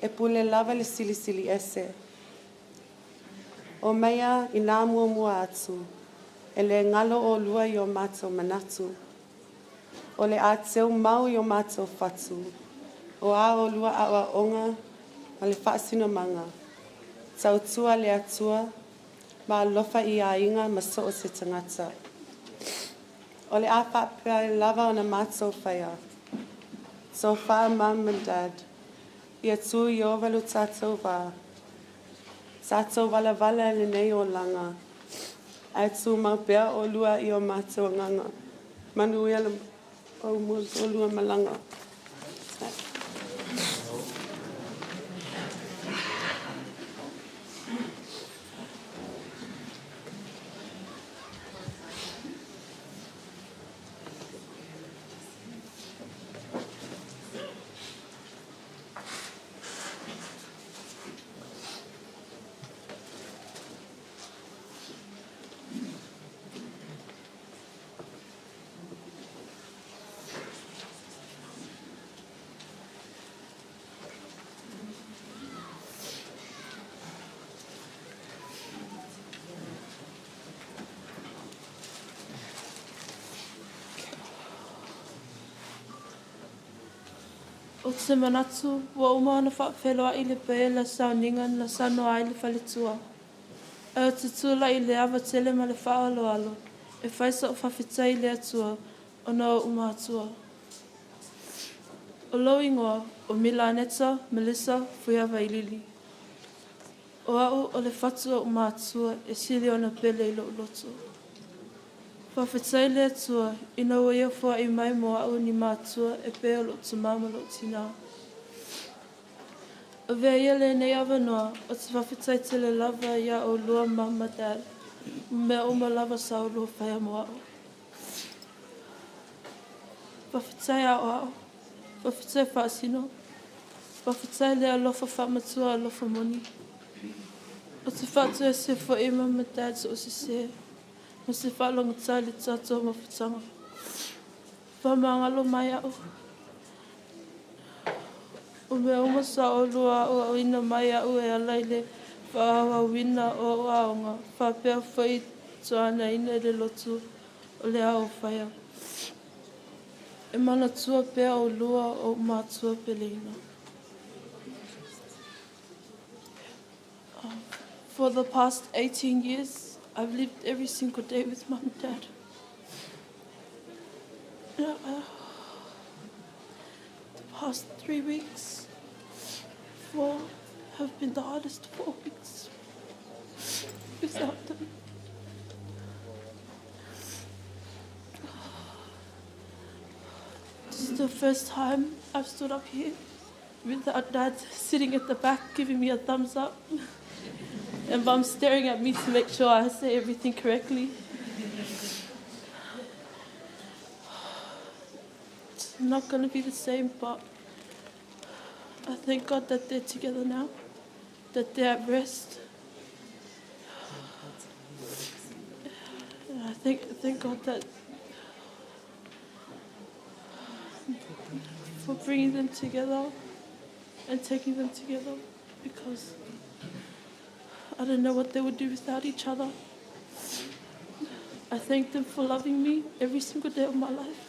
e pule lava le Silisili Ese. O maia i nā muamua atu, e le galo ʻolua i o matou manatu. O le a teu mau i o matou fatu, o a ʻolua aʻoaʻoga ma le faasinomaga, tautua le Atua, ma alofa i aiga ma so o se tagata. O le a faapea lava ona matou faia. So far, Mum and Dad, ia tu i ova lo tatou va. Tatou valavala lenei olaga. Ae tumau pea ʻolua i o matou agaga. Manuia le ʻolua malaga. Ou te manatu ua uma ona faafeiloai le paia i le sauniga na saunoa ai le faletua. Ae ou te tulai i le ava tele ma le faaaloalo e fai soʻu faafetai i le Atua ona o oʻu matua. O lou igoa o Milaneta Melissa Fuiavailili. O au o le fatu o oʻu matua e sili ona pele i loʻu loto. Faafetai i le Atua ina ua Ia foaʻi mai mo aʻu ni matua e pei o loʻu tamā ma loʻu tinā. Avea ia lenei avanoa ou te faafetai tele lava iā ʻolua Mum ma Dad ma mea uma lava sa ʻolua faia mo aʻu. Faafetai aʻoaʻo, faafetai faasino, faafetai le alofa faamatua alofa moni. Ou te faatuasia foi Mum ma Dad soʻu sesē ma se faalogotā i le tatou mafutaga. Faamagalo mai aʻu. O mea uma sa ʻolua aʻoaʻoina mai iaʻu e ala i le faaauauina o aʻu aoga, faapea foi i toanaina i le lotu o le ao faia. E manatua pea ʻolua o oʻu matua peleina. For the past 18 years, I've lived every single day with Mum and Dad. The past 3 weeks, 4, have been the hardest 4 weeks without them. This is the first time I've stood up here without Dad sitting at the back giving me a thumbs up and Mum staring at me to make sure I say everything correctly. It's not going to be the same, but I thank God that they're together now, that they're at rest. And I thank God that for bringing them together and taking them together, because I don't know what they would do without each other. I thank them for loving me every single day of my life.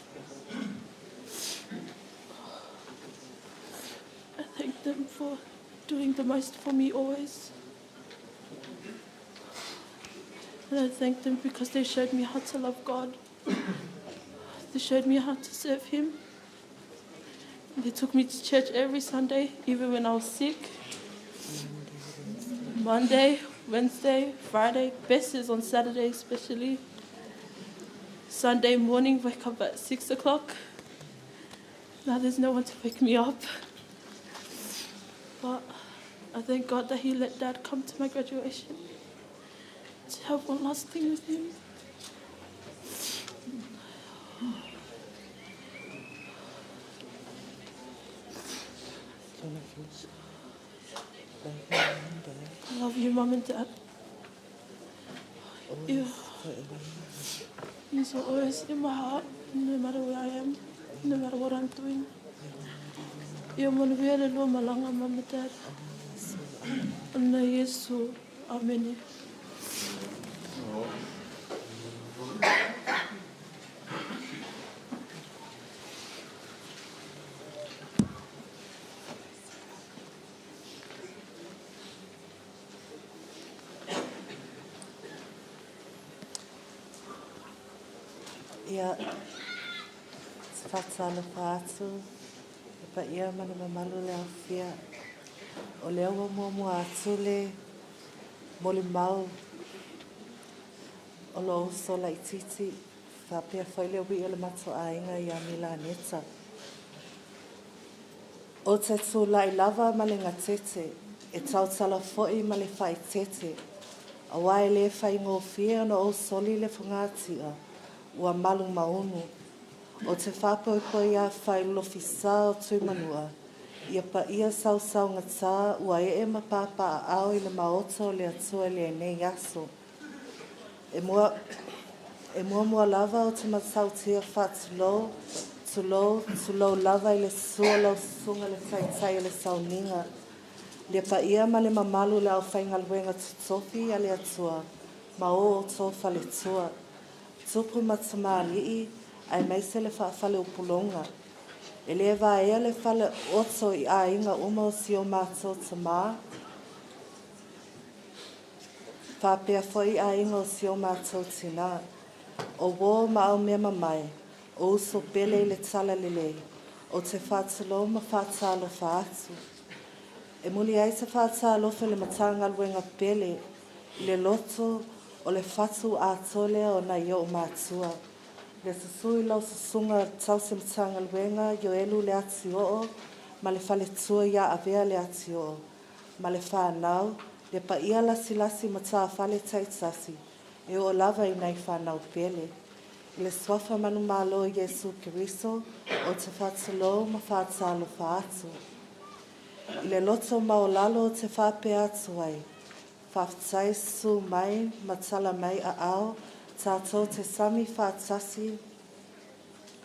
I thank them for doing the most for me always. And I thank them because they showed me how to love God. They showed me how to serve Him. They took me to church every Sunday, even when I was sick. Monday, Wednesday, Friday, best is on Saturday especially. Sunday morning, wake up at 6 o'clock. Now there's no one to wake me up. But I thank God that He let Dad come to my graduation. to have one last thing with him. I love you, Mum and Dad. You, you're always in my heart, no matter where I am, no matter what I'm doing. Ia manuia le lua malaga, Mum and Dad. Ona Iesu. Amene. Ia, se faatalofa atu le paia ma le mamalu o le aofia. O lea ua muamua atu le molimau o lou uso laitiiti faapea foi le ui'i o le matou aiga ia Milaneta. Ou te tulai lava ma le gatete, e tautala foi ma le faaeteete, aua e le faigofie ona ou soli le fogatia ua malu maunu. Ou te faapoipoi afai lofisa o Tuimanua, ia paia sausaugata ua ee ma papaaao i le maota o le Atua i lenei aso. E mua, e muamua lava ou te matautia faatulou, tulou, tulou lava i le susu o lau susuga le taitai o le sauniga, le paia ma le mamalu o le aufaigaluega totofi a le Atua ma o outou faletua, tupu ma tamalii, aemaise le faafaleupuloga. E le vaea le falaoto i aiga uma o si o matou tamā, faapea foi aiga o si o matou tinā, o uō ma aumeamamae, o uso pele i le talalelei, ou te faatulou ma faatalofa atu. E muli ai se faatalofa i le Matagaluega pele i le loto o le fatu atoa lea o nai o'u matua. Le susu i lau susuga tausi Matagaluega Ioelu Leatioo ma le faletua ia Avea Leatioo ma le fanau, le paia lasilasi matafale taitasi e oo lava i nai fanau pele. I le suafa manumalo o Iesu Keriso, ou te faatulou ma faatalofa atu. I le loto maualalo ou te faapea atu ai, Faafetai susu mai ma tala mai aao, tatou te sami faatasi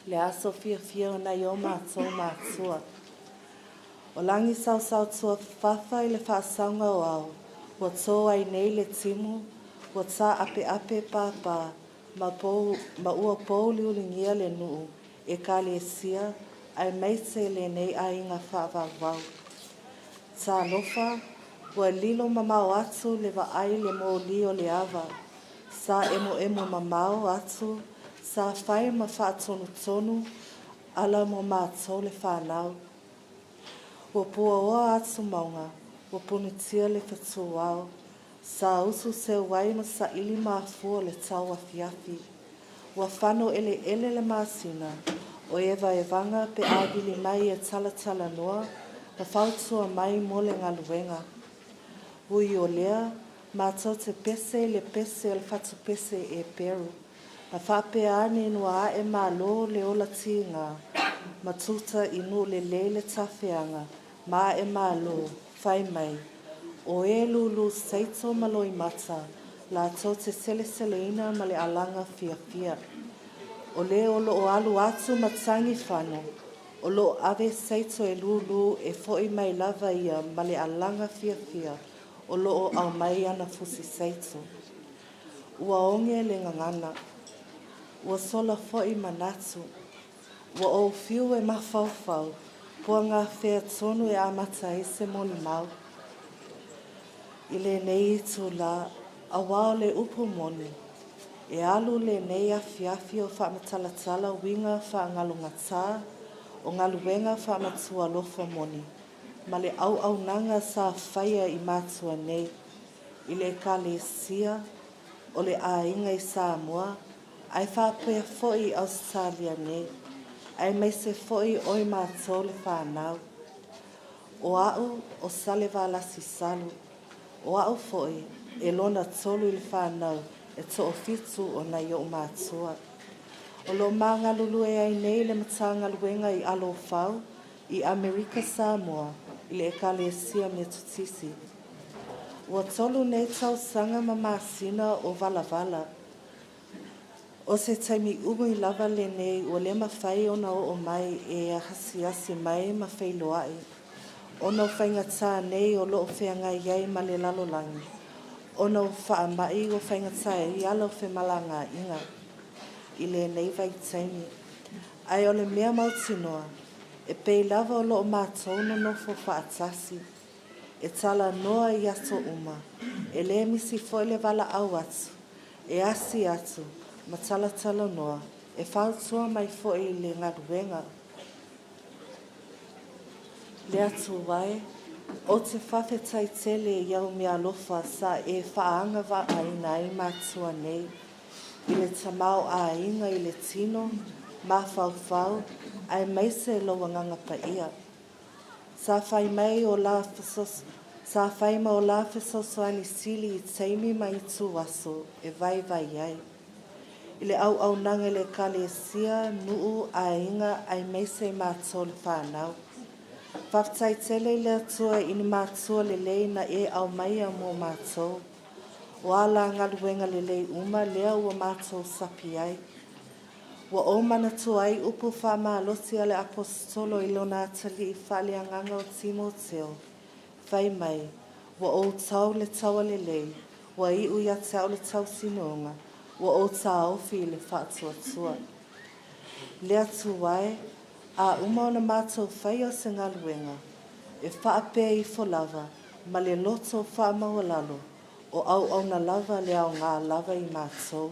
le aso fiafia o nai o matou matua. O lagi sausautuafafa i le faasauga o ao, ua tō ai nei le timu, ua tā'ape'ape pāpā ma pou, ma ua pouliuligia le nuu, ekalesia, aemaise lenei aiga faavauvau. Talofa, ua lilo mamao atu le vaai i le moli o le ava, sa emoemo mamao atu, sa fai ma faatonutonu ala mo matou le fanau. Ua puaoa atu mauga, ua punitia le fetuao, sa usu seu ai ma saili mafua le tauafiafi. Ua fano eleele le masina, o evaevaga pe a vili mai e talatalanoa ma fautua mai mo le galuega. Ui o lea, matou te pese i le pese o le fatupese e Peru, ma faapea ane ina ua ae malo le ola tiga, ma tuta i nuu lelei le tafeaga, ma ae malo, fai mai, o e lūlū seito ma loimata, latou te seleseleina ma le alaga fiafia. O le o loo alu atu ma tagi fano, o loo ave seito e lūlū e fo'i mai lava ia ma le alaga fiafia o loo aumai ana fusi seito. Ua oge le gagana, ua sola fo'i manatu, ua ou fiu e mafaufau po o gafea tonu e amata ai se molimau i lenei itulā, auā o le upu moni, e alu lenei afiafi o faamatalatala uiga faagalugatā o galuega faamatualofa moni ma le auaunaga sa faia i matua nei i le Ekalesia o le aiga i Samoa ae faapea foi i Ausetalia nei, aemaise foi o i matou le fanau. O a'u o Salevalasi Salu, o a'u foi e lona tolu i le fanau e toafitu o nai o'u matua. O lo o ma galulue ai nei le Matagaluega i Alofau i Amerika Samoa i le Ekalesia Metotisi. Ua 3 nei tausaga ma masina o valavala. O se taimi umi lava lenei ua le mafai ona oo mai e asiasi mai ma feiloai, ona o faigata nei o lo o feagai ai ma le lalolagi, ona o faamai ua faigata ai ala o femalagaaiga i lenei vaitaimi. Ae o le mea mautinoa, e pei lava o lo o matou nonofo faatasi, e talanoa i aso uma, e le misi foi le valaau atu, e asi atu ma talatalanoa, e fautua mai foi i le galuega. Le Atua e, ou te faafetai tele i au meaalofa sa e faaagavaaina ai matua nei, i le tamaoaiga i le tino, mafaufau, aemaise lou agaga paia. Sa fai mai o la sa fai ma o la fesoasoani sili i taimi ma ituaso e vaivai ai. I le auaunaga i le ekalesia, nuu, aiga, aemaise matou le fanau. Faafetai tele i le Atua i ni matua lelei na e aumaia mo matou. O a la galuega lelei uma lea ua matou sapi ai. Ua ou manatua ai upu faamalosi a le Aposetolo i lona atalii faaleagaga o Timoteo, fai mai, ua ou tau le taua lelei, ua iu ia te au le tausinoga, ua ou taofi i le faatuatua. Le Atua e, a uma ona matou faia se galuega, e faapea ifo lava ma le loto faamaualalo, o auauna lava le aoga lava i matou.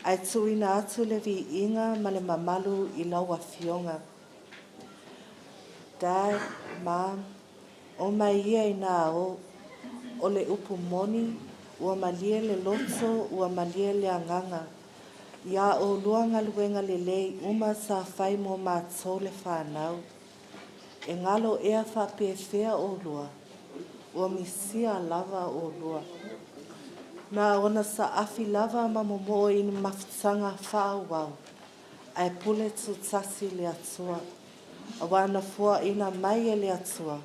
Ae tuuina atu le viiga ma le mamalu i lau afioga. Dad, Mom, o mai ia ina o, o le upu moni, ua malie le loto, ua malie le agaga. Ia ʻolua galuega lelei uma sa fai mo matou le fanau. E galo ea faapefea ʻolua, ua misia lava ʻolua. Na ona saafi lava ma momoo i ni mafutaga faaauau, ae pule tutasi le Atua. Auā na foaina mai e le Atua,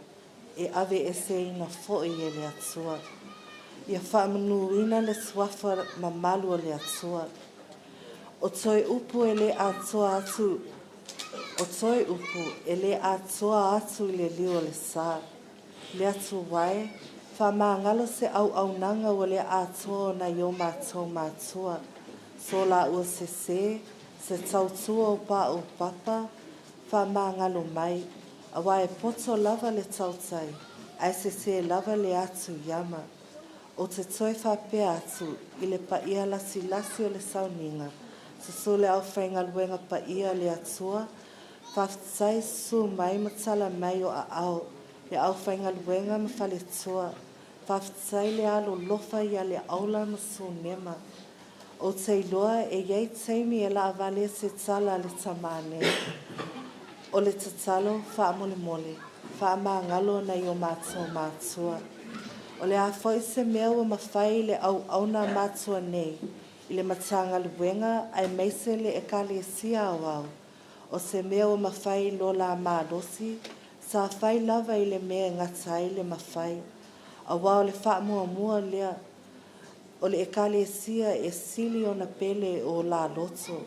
e aveeseina foi e le Atua. Ia faamanuina le suafa mamalu o le Atua. O toe upu e le atoa atu, o toe upu e le atoa atu i le liu o le sa. Le Atua e, faamagalo se auaunaga ua le atoa o nai o matou matua, so laua sesē, se tautua o paʻu papa, faamagalo mai, auā e poto lava le tautai, ae sesē lava le atu i ama. Ou te toe faapea atu i le paia lasilasi o le sauniga, susu le aufaigaluega paia a le Atua, faafetai susu mai ma tala mai o aao, le aufaigaluega ma faletua, faafetai le alolofa ia le aula ma Sunema. Ou te iloa e i ai taimi e laavale se tala a le tamā nei. O le tatalo faamolemole, faamagalo nai o matou matua. O le a foi se mea ua mafai i le auauna matua nei, i le Matagaluega aemaise le Ekalesia Aoao, o se mea ua mafai i lo la malosi, sa fai lava i le mea e gata ai le mafai. Auā o le faamuamua lea, o le Ekalesia e sili ona pele o la loto.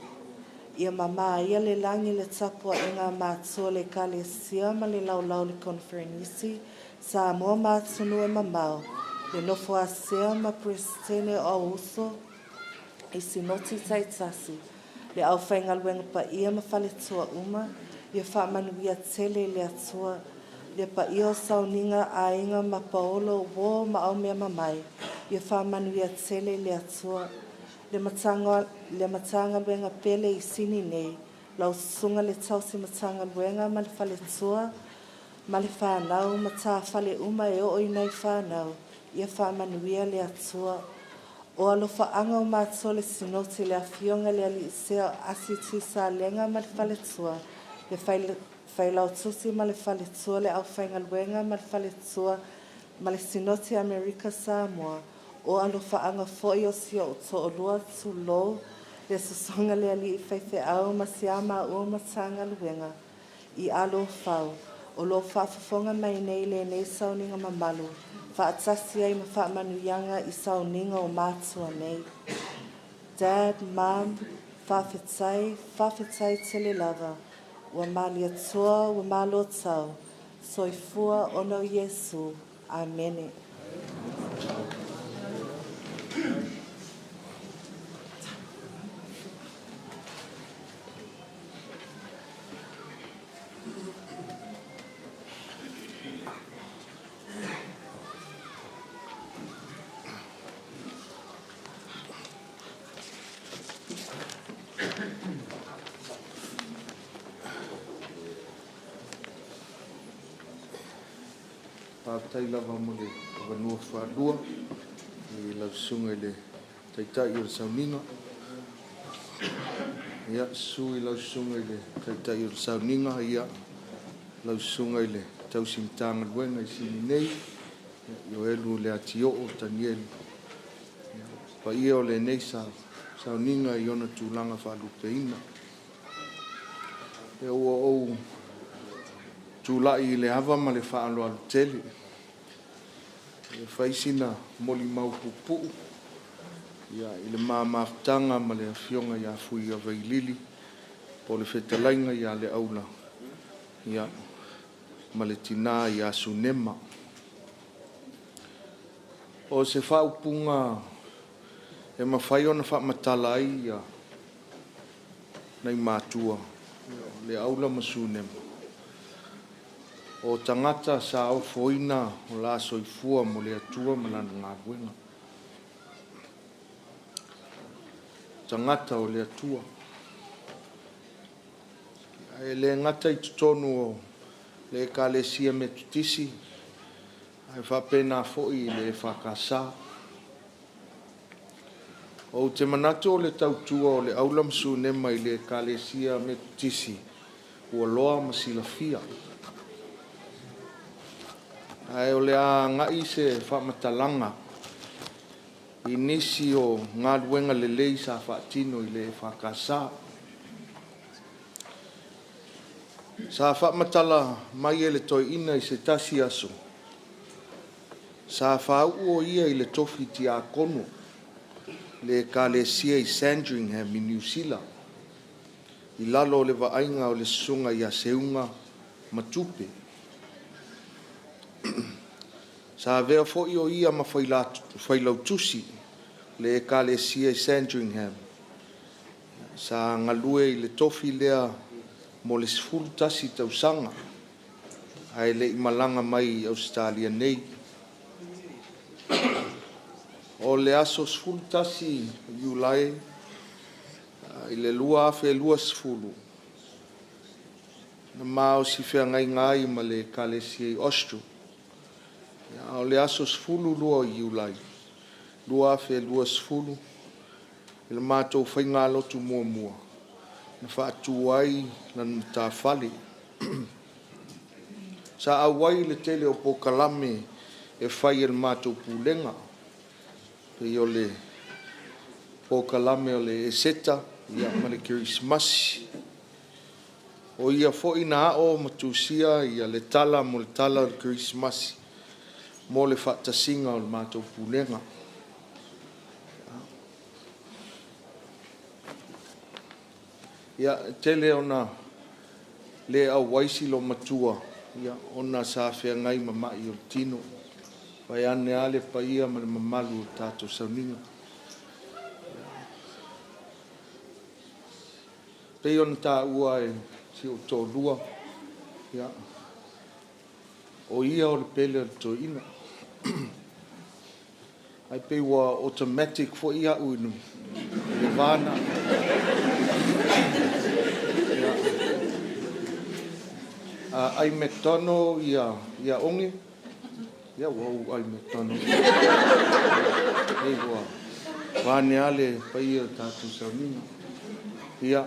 Ia mamā ia le lagi le tapuaiga a matua le Ekalesia ma le laulau le Koneferenisi, Samoa ma atunuu e mamao, le nofo a sea ma Peresetene o Auuso i Sinoti taitasi, le aufaigaluega paia ma faletua uma, ia faamanuia tele e le Atua le paia o sauniga aiga ma Paolo, uō ma Aumeamamae, ia faamanuia tele e le Atua le le Matagaluega pele i Sini nei, lau susuga le tausi Matagaluega ma le faletua ma le fanau ma tafale uma e oo i nai fanau, ia faamanuia le Atua. O alofaaga o matou le Sinoti le afioga i le Alii Sea Asi Tuisalega ma le faletua, le Failautusi ma le faletua, le aufaigaluega ma le faletua ma le Sinoti Amerika Samoa. O alofaaga foi o si ou toalua, tulou le susuga le alii faifeau ma si a maua Matagaluega i Alofau o lo o faafofoga mai nei lenei sauniga mamalu faatasi ai ma faamanuiaga i sauniga o matua nei. Dad, Mum, faafetai, faafetai tele lava. Ua malietoa, ua malotau. Soifua ona o Iesu. Amene. Faafetai lava mo le avanoa faalua i lau susuga i le Taitai o le Sauniga. Ia, susu i lau susuga i le Taitai o le Sauniga, ia, lau susuga i le tausi Matagaluega i Sini nei, Ioelu Leatioo Tanielu. Ia, paia o lenei sauniga i ona tulaga faalupeina. Ia, ua ou tulai i le ava ma le faaaloalo tele e fai sina molimau puupuu i le ma mafutaga ma le afioga ia Fuiovailili po o le fetalaiga ia Leaula ma le tina ia Sunema. O se faaupuga e mafai ona faamatala ai nai matua, Leaula ma Sunema, o tagata sa ofoina o la soifua mo le Atua ma Lana galuega. Tagata o le Atua. E le gata i totonu o le Ekalesia Metotisi, ae faapena foi i le EFKS. Ou te manatu o le tautua o Leaula ma Sunema i le Ekalesia Metotisi, ua loa ma silafia. Ae o le a agai se faamatalaga i nisi o galuega lelei sa faatino i le EFKS. Sa faamatala mai e le toeaina i se tasi aso, sa faauu o ia i le tofi tiakono i le ekalesia i Sandringham i Niu Sila, i lalo o le vaaiga o le susuga ia Seuga Matupe. Sa avea foi o ia ma failautusi o le ekalesia i Sandringham. Sa galue i le tofi lea mo le 11 tausaga ae le i malaga mai i Ausetalia nei. O le aso 11 Iulai i le 2020, na ma osifeagaiga ai ma le ekalesia i Austral. A o le aso 12 Iulai 2020, i le matou faigalotu muamua, na faatu ai lana matafale. Sa auai i le tele o polokalame e fai e le matou pulega, pei o le polokalame o le Eseta ma le Kerisimasi. O ia foi na ao ma tusia le tala mo le tala o le Kerisimasi mo le faatasiga o le matou pulega. Ia, e tele ona le auai si loomatua ona sa feagai ma mai o le tino, vaeane lava le paia ma le mamalu o le tatou sauniga. E pei ona taua e si ou toalua, ia, o ia o le pele a le toeaina. Ae pei ua automatic foi au i le va lena. A ai McDonald Oge, ia ua ou ai McDonald foi. Ua vaeane lava le paia o le tatou sauniga. Ia,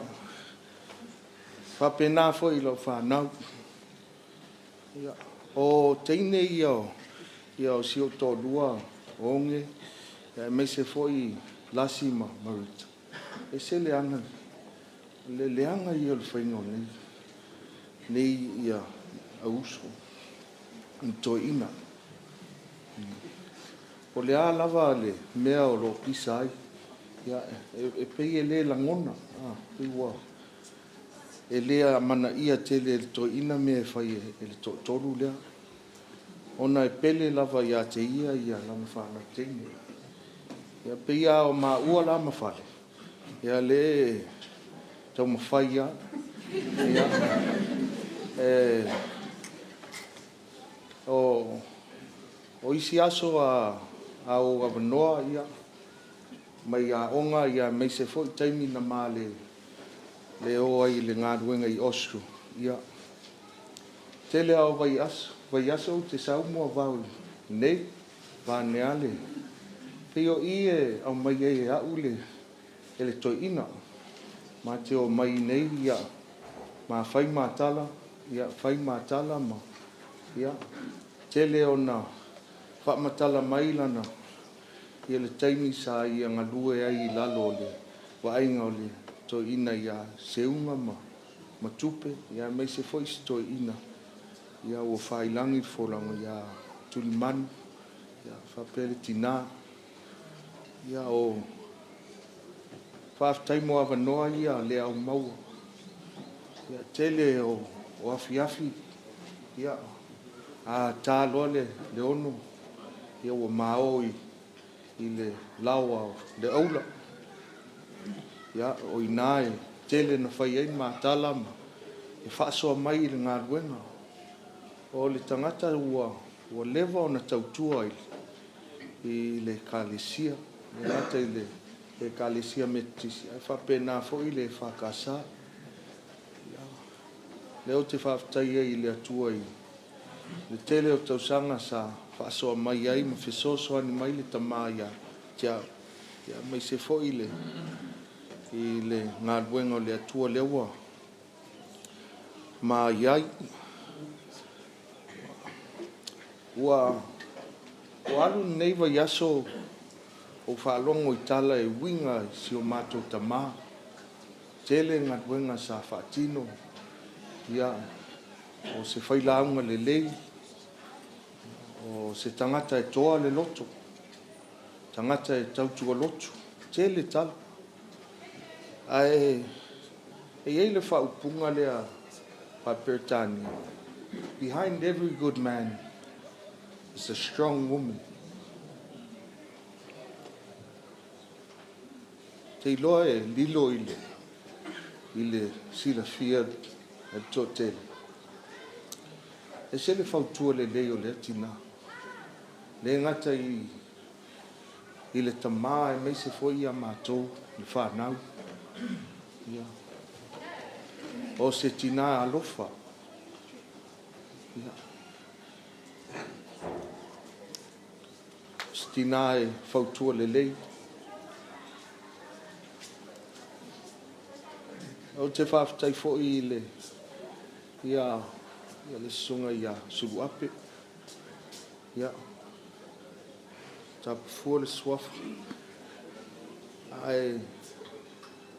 faapena foi i lau fanau. O teine ia o si ou toalua o Oge. Aemaise foi Lasi ma Marita, e ese le aga, le leaga ia o le faiga o nei, nei ia auuso ma toeaiina. O le a lava le mea o lo o pisa ai, ia, e pei e le lagona, pei ua e le amanaia tele e le toeaina mea e fai e le toatolu lea, ona e pele lava ia te ia lana fanau teine. Ia, pei lava o maua la ma Fale, ia lea e taumafai lava. Ia, o isi aso a ou avanoa, ia, mai aoga aemaise foi taimi na ma le o ai i le galuega i Austral, ia, tele lava o vaiaso ou te sau moavao i inei, vaeane lava le... Pei o i e aumai ai e au e le toeaina. Ma te omai i inei, ia, ma fai ma tala, ia, fai ma tala ma, ia, tele ona faamatala mai lana, ia le taimi sa ia galue ai i lalo o le vaaiga o le toeaina ia Seuga ma Tupe, aemaise foi si toeaina ua faiilagi le folauga ia Tulimanu, ia faapea le tina. Ia, o faafetai mo avanoa ia lea au maua. Ia, tele o afiafi, ia, a ta loa le 6, ia ua ma o i le laoa o le aula. Ia, o i ina e tele ina fai ai ma tala ma faasoa mai i le galuega. O le tagata ua leva ona tautua i le Ekalesia, e le gata i le Ekalesia Metotisi, ae faapena foi le EFKS. Ia, lea ou te faafetai ai i le Atua i le tele o tausaga sa faasoa mai ai ma fesoasoani mai le tama ia te au, aemaise foi i le galuega o le Atua lea ua ma i ai. Ua alu lenei vaiaso o ou faalogo i tala e uiga i si o matou tama. Tele galuega sa faatino, ia, o se failauga lelei, o se tagata e toa le loto, tagata e tautua lotu, tele tala. Ae e i ai le faaupuga lea faa-Peretania, "Behind every good man is a strong woman." Te iloa e lilo i le silafia e le toatele, e ese le fautua lelei o lea tina. E le gata i le tama aemaise foi ia matou le fanau. Ia, o se tina alofa. Ia, o se tina e fautua lelei. Ou te faafetai foi i le, ia, le susuga ia Suluape. Ia, tapufua le suafa. Ae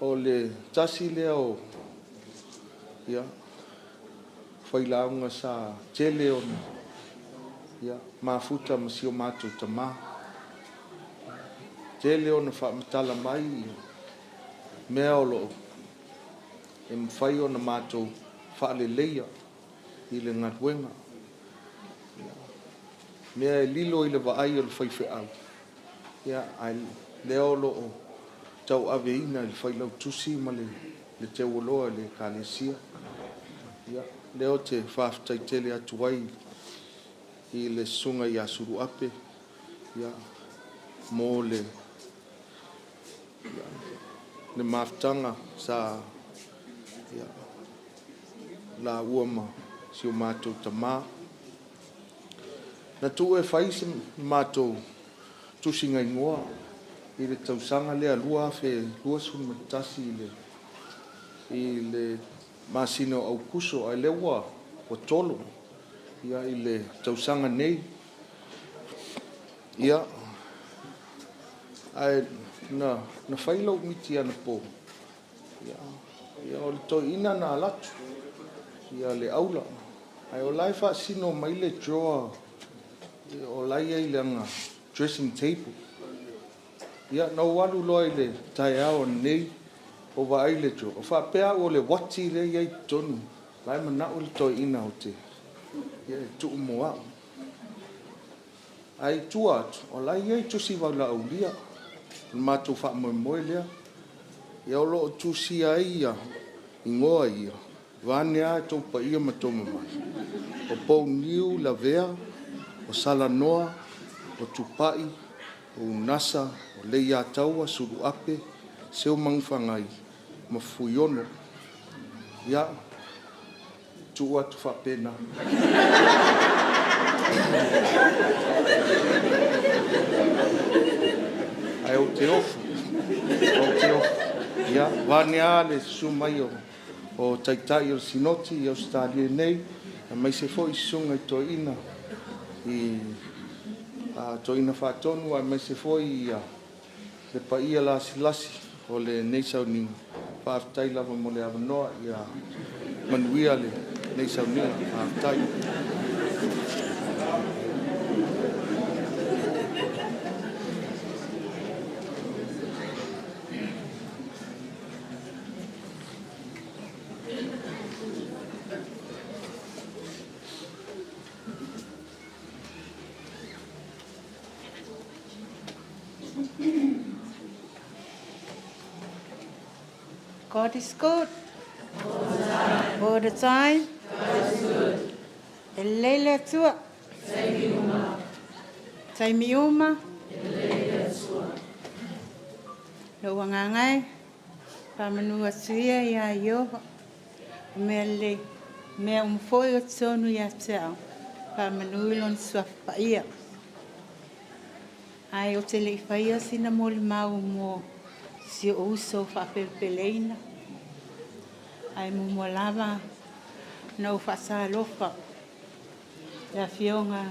o le tasi lea o, ia, failauga sa tele ona, ia, mafuta ma si o matou tama. Tele ona faamatala mai mea o lo o e mafai ona matou faaleleia i le galuega. Mea e lilo i le vaai a le faifeau, ia, ae lea o lo o tauaveina e le Failautusi ma le teuoloa i le Ekalesia. Ia, lea ou te faafetai tele atu ai i le susuga ia Suluape, ia, mo le mafutaga sa, ia, laua ma si o matou tama. Na tuu e fai se matou tusiga igoa i le tausaga lea 2021 i le masina o Aokuso, ae o lea ua tolo i le tausaga nei. Ia, Ae na na fai lou miti anapo, ia, ia o le toeaina na alu atu, ia le aula. Ae o la e faasino mai le drawer o la e i ai i lana dressing table. Ia, na ou alu loa i le taeao ananei ou vaai i le drawer, faapea au o le uati lea e i ai i totonu, la e manao le toeaina ou te, ia e tuu mo au. Ae i tua atu, o la e i ai tusi valaaulia, o le matou faamoemoe lea. Ia o lo o tusia ai igoa ia, vaeane lava outou paia ma outou mamalu, o Pouniu Lavea, o Salanoa, o Tupai, o Unasa, o Leiataua Suluape, Seumanufagai ma Fuiono. Ia, tuu atu faapena. Ae ou te ofo, ou te ofo. Ia, vaeane lava le susu mai o Taitai o le Sinoti i Ausetalia nei, aemaise foi susuga i toeaiina, i Toeaina Faatonu aemaise foi le paia lasilasi o lenei sauniga. Faafetai lava mo le avanoa. Ia manuia lenei sauniga. Faafetai. God is good. All the time. All the time. E lelei le Atua. Taimi uma. Lou agaga e, faamanu atu ia iā Ieova. O mea lelei, mea uma foi o totonu ia te au, faamanu i lona suafa paia. Ae ou te le i faia sina molimau mo si ou uso faapelepeleina, ae muamua lava ona ou faatalofa i le Afioga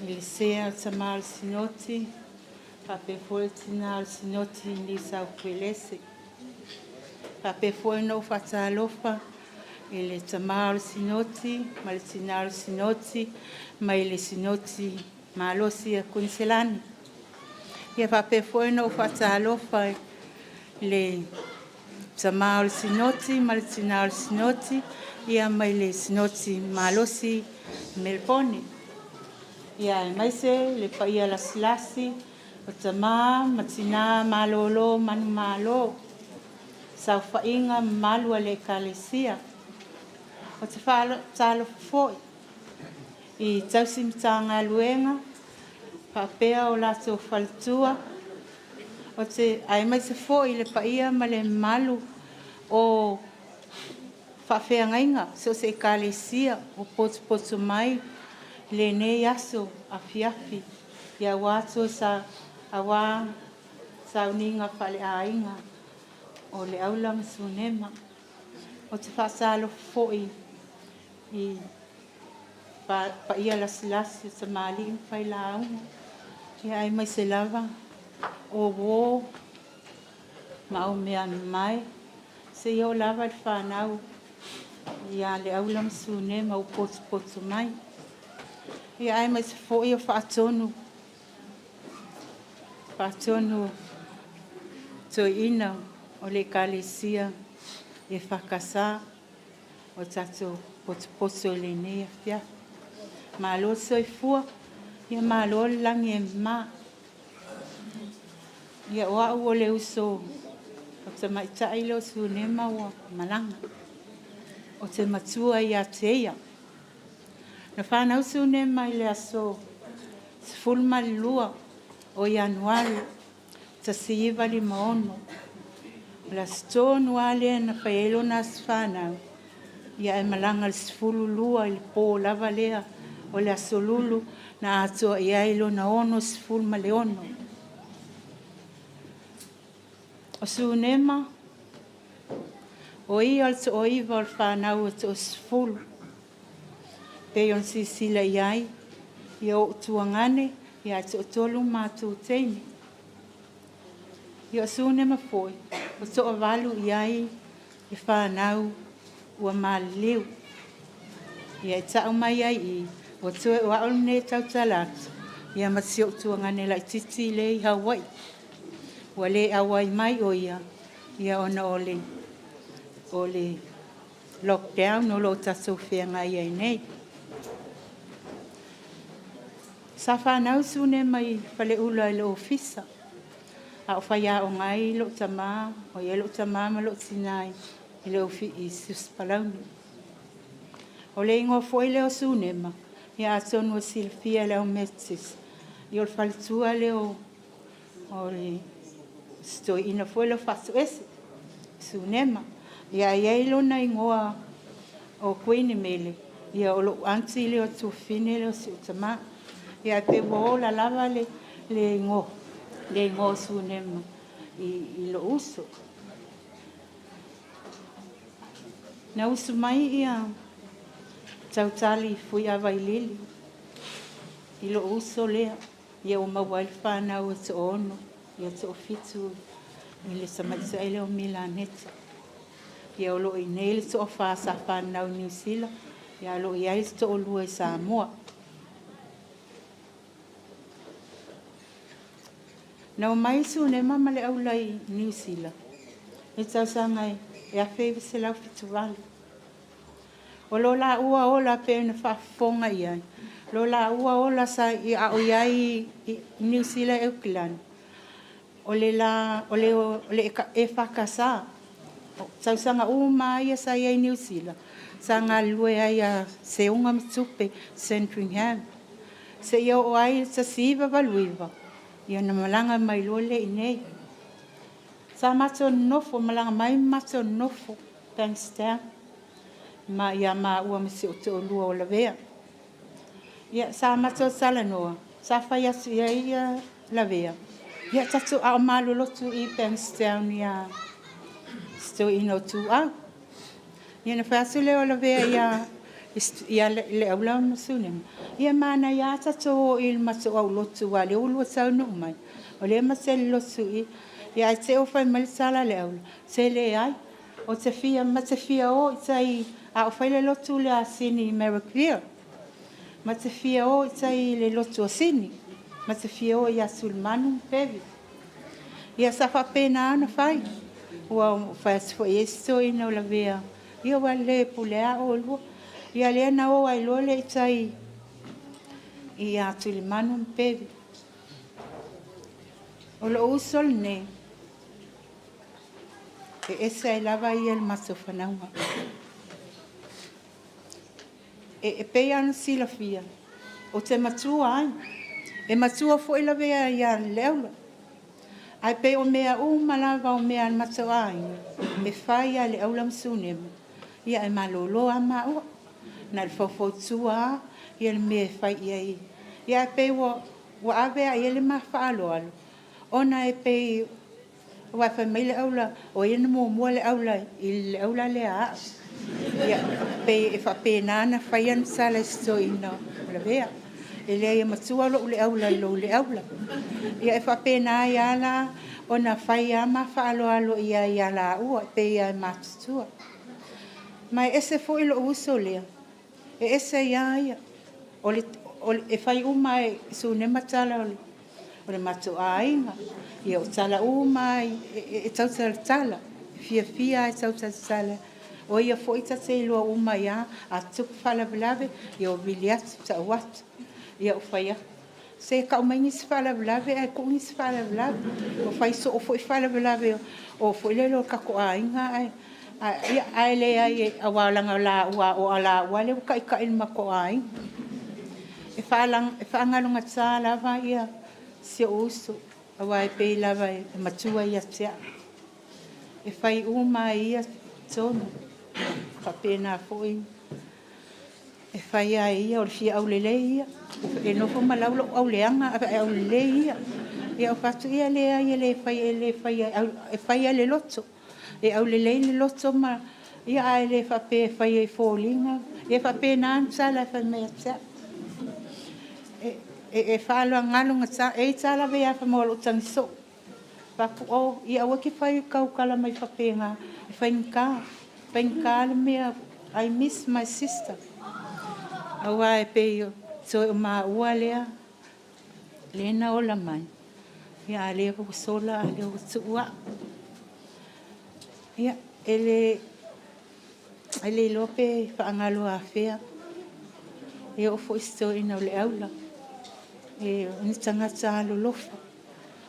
i le Sea o le Tama o le Sinoti, faapea foi le Tina o le Sinoti i Niu Sautu Uelese. Faapea foi ona ou faatalofa i le Tama o le Sinoti ma le Tina o le Sinoti mai le Sinoti Malosi a Koiniselani. Ia faapea foi ona ou faatalofa i le Tama o le Sinoti ma le Tina o le Sinoti, ia mai le Sinoti Malosi i Melepone. Ia aemaise le paia lasilasi o tama ma tina malolo manumalo, saofaiga mamalu a le Ekalesia. Ou te faatalofa foi i tausi Matagaluega faapea o latou faletua, aemaise foi le paia ma le mamalu o faafeagaiga so o se Ekalesia ua potopoto mai i lenei aso afiafi aua sauniga faaleaiga o Leaula ma Sunema. Ou te faatalofa foi i paia lasilasi o tamalii ma failauga, aemaise lava o uo ma aumeamamae, seia oo lava i le fanau ia Leaula ma Sunema ua potopoto mai. Ia aemaise foi o faatonu toeaina o le Ekalesia EFKS ua tatou potopoto i lenei afiafi. Malo le soifua, ia malo le lagi e mama. Ia o au o le uso o le tamaitai lea o Sunema ua malaga. Ou te matua ia te ia. Na fanau Sunema i le aso 12 o Ianuari 1956. O le aso tonu lava lea na fai ai lona aso fanau, ia ae malaga i le 12 i le po lava lea o le Aso Lulu na atoa i ai lona 66. O Sunema, o ia o le toaiva o le fanau e toasefulu. Pei ona silasila i ai, ia o ou tuagane, ae toatolu matou teine. Ia o Sunema foi, ua toavalu i ai le fanau ua maliliu. Ia e tau mai ai i, ua toe o au lenei e tautala atu, ia ma si ou tuagane laititi lea i Hawaii. Ua le auai mai o ia, ia ona o le lockdown o lo o tatou feagai ai nei. Sa fanau Sunema i Faleula i le ofisa, a o faiaoga ai lou tama, o i ai lou tama ma lou tina i Siusipalauni. O le igoa foi lea o Sunema, ia atonu e silafia e le au Metotisi, ia o le faletua lea o le si toeaina foi lea o Faatoese, Sunema. Ia ae i ai lona igoa o Kuinimele, ia o lou aunty lea o le tuafafine lea o si ou tama. Ia ae pei ua ola lava le igoa o Sunema i lou uso. Na usu mai ia Tautali Fuiavailili i lou uso lea, ia ua maua ai le fanau e toaono, ia toafitu i le tamaitai lea o Milaneta. Ia o lo o i inei le toafa sa fanau i Niu Sila, ia o lo o i ai le toalua i Samoa. Na omai Sunema ma Leaula i Niu Sila i le tausaga e 1978. O lo laua ola pei ona faafofoga i ai, lo laua ola sa a o i ai i Niu Sila e Aukilani, o le EFKS, o tausaga uma lava ia sa i ai i Niu Sila, sa galulue ai ia Seuga ma Tupe Sandringham, seia oo ai i le 1989, ia ona malaga mai loa lea i inei. Sa matou nonofo, malaga mai ma matou nonofo i Bankstown ia maua ma si ou toalua o Lavea. Ia, sa matou talanoa, sa fai atu i ai Lavea, ia tatou, a o ma alu lotu i Bankstown ia si toeaina o Tuau. Ia ona fai atu lea o Lavea ia Leaula ma Sunema, ia e manaia lava le tatou o i le matou aulotu aua o lea ua lua taunuu mai, o lea ma te i le lotu i i. Ia ae te i ua fai mai le tala a Leaula, se leai, ma te fia o i tai a o fai le lotu lea a Sini i Marrickville. Ma te fia o i tai i le lotu a Sini, ma te fia o ia Tulimanu ma Bevi. Ia sa faapena ona fai. Ua fai atu foi i ai si toeaina o Lavea, ia ua lelei e pule lava oulua. Ia lea na o ai loa lea i tai ia Tulimanu ma Bevi. O lou uso lenei, e ese ai lava ia i le matou fanauga. E pei lava ona silafia, ou te matua ai. E matua foi Lavea ia Leaula. Ae pei o mea uma lava o mea a le matou aiga, e fai lava e Leaula ma Sunema, ia ae malolo lava maua. Na o le faufautua lava le mea e fai i ai. Ia ae pei ua ave lava i ai le ma faaaloalo, ona e pei, aua fai mai Leaula, o ia na muamua Leaula i le Leaula lea a au. Ia, pei e faapena ona fai ana tala i si toeaina o Lavea. E leai e matua lou Leaula i lou Leaula. Ia e faapena ai lava la ona fai lava ma faaaloalo i ai ia laua, e pei lava e matutua. Ma e ese foi lou uso lea, e ese ai lava ia. E fai uma lava e Sunema tala o le matou aiga, ia o tala uma lava e tautalatala, e fiafia lava e tautalatala. O ia foi ta te iloa uma ai lava, a tupu faalavelave, ia ua vili atu tau atu, ia ua fai atu. Se tau mai nisi faalavelave ae tuu nisi faalavelave. Ua fai soo foi faalavelave o foi lele o tatou aiga ae leai, aua leaga o laua lea ua taitai i le matou aiga. E faagalugata lava si ou uso, aua e pei lava e matua ia te au. E fai uma e ia tonu, e faapena foi e fai lava e ia, o le fia aulelei ia. E nofo ma lau lou auleaga ae aulelei ia. Ia ou fai atu, ia leai e le faia, e fai lava i le loto. E aulelei le loto ma, ia ae le faapea e faia i foliga. Ia e faapena ona tala e fai mai ia te au. E faagalugata, e i ai ta lavea fai mai o lou tagi soo. Fai atu, "Oh, ia aua e te fai tautala mai faapena, e faigata, faigata le mea, I miss my sister." Auā e pei toe o maua lea, lea na ola mai, ia a lea ua sola a lea ua tuu au. Ia, e le iloa pe faagalo afea, e oo foi i si toeaina o Leaula, e o ni tagata alolofa.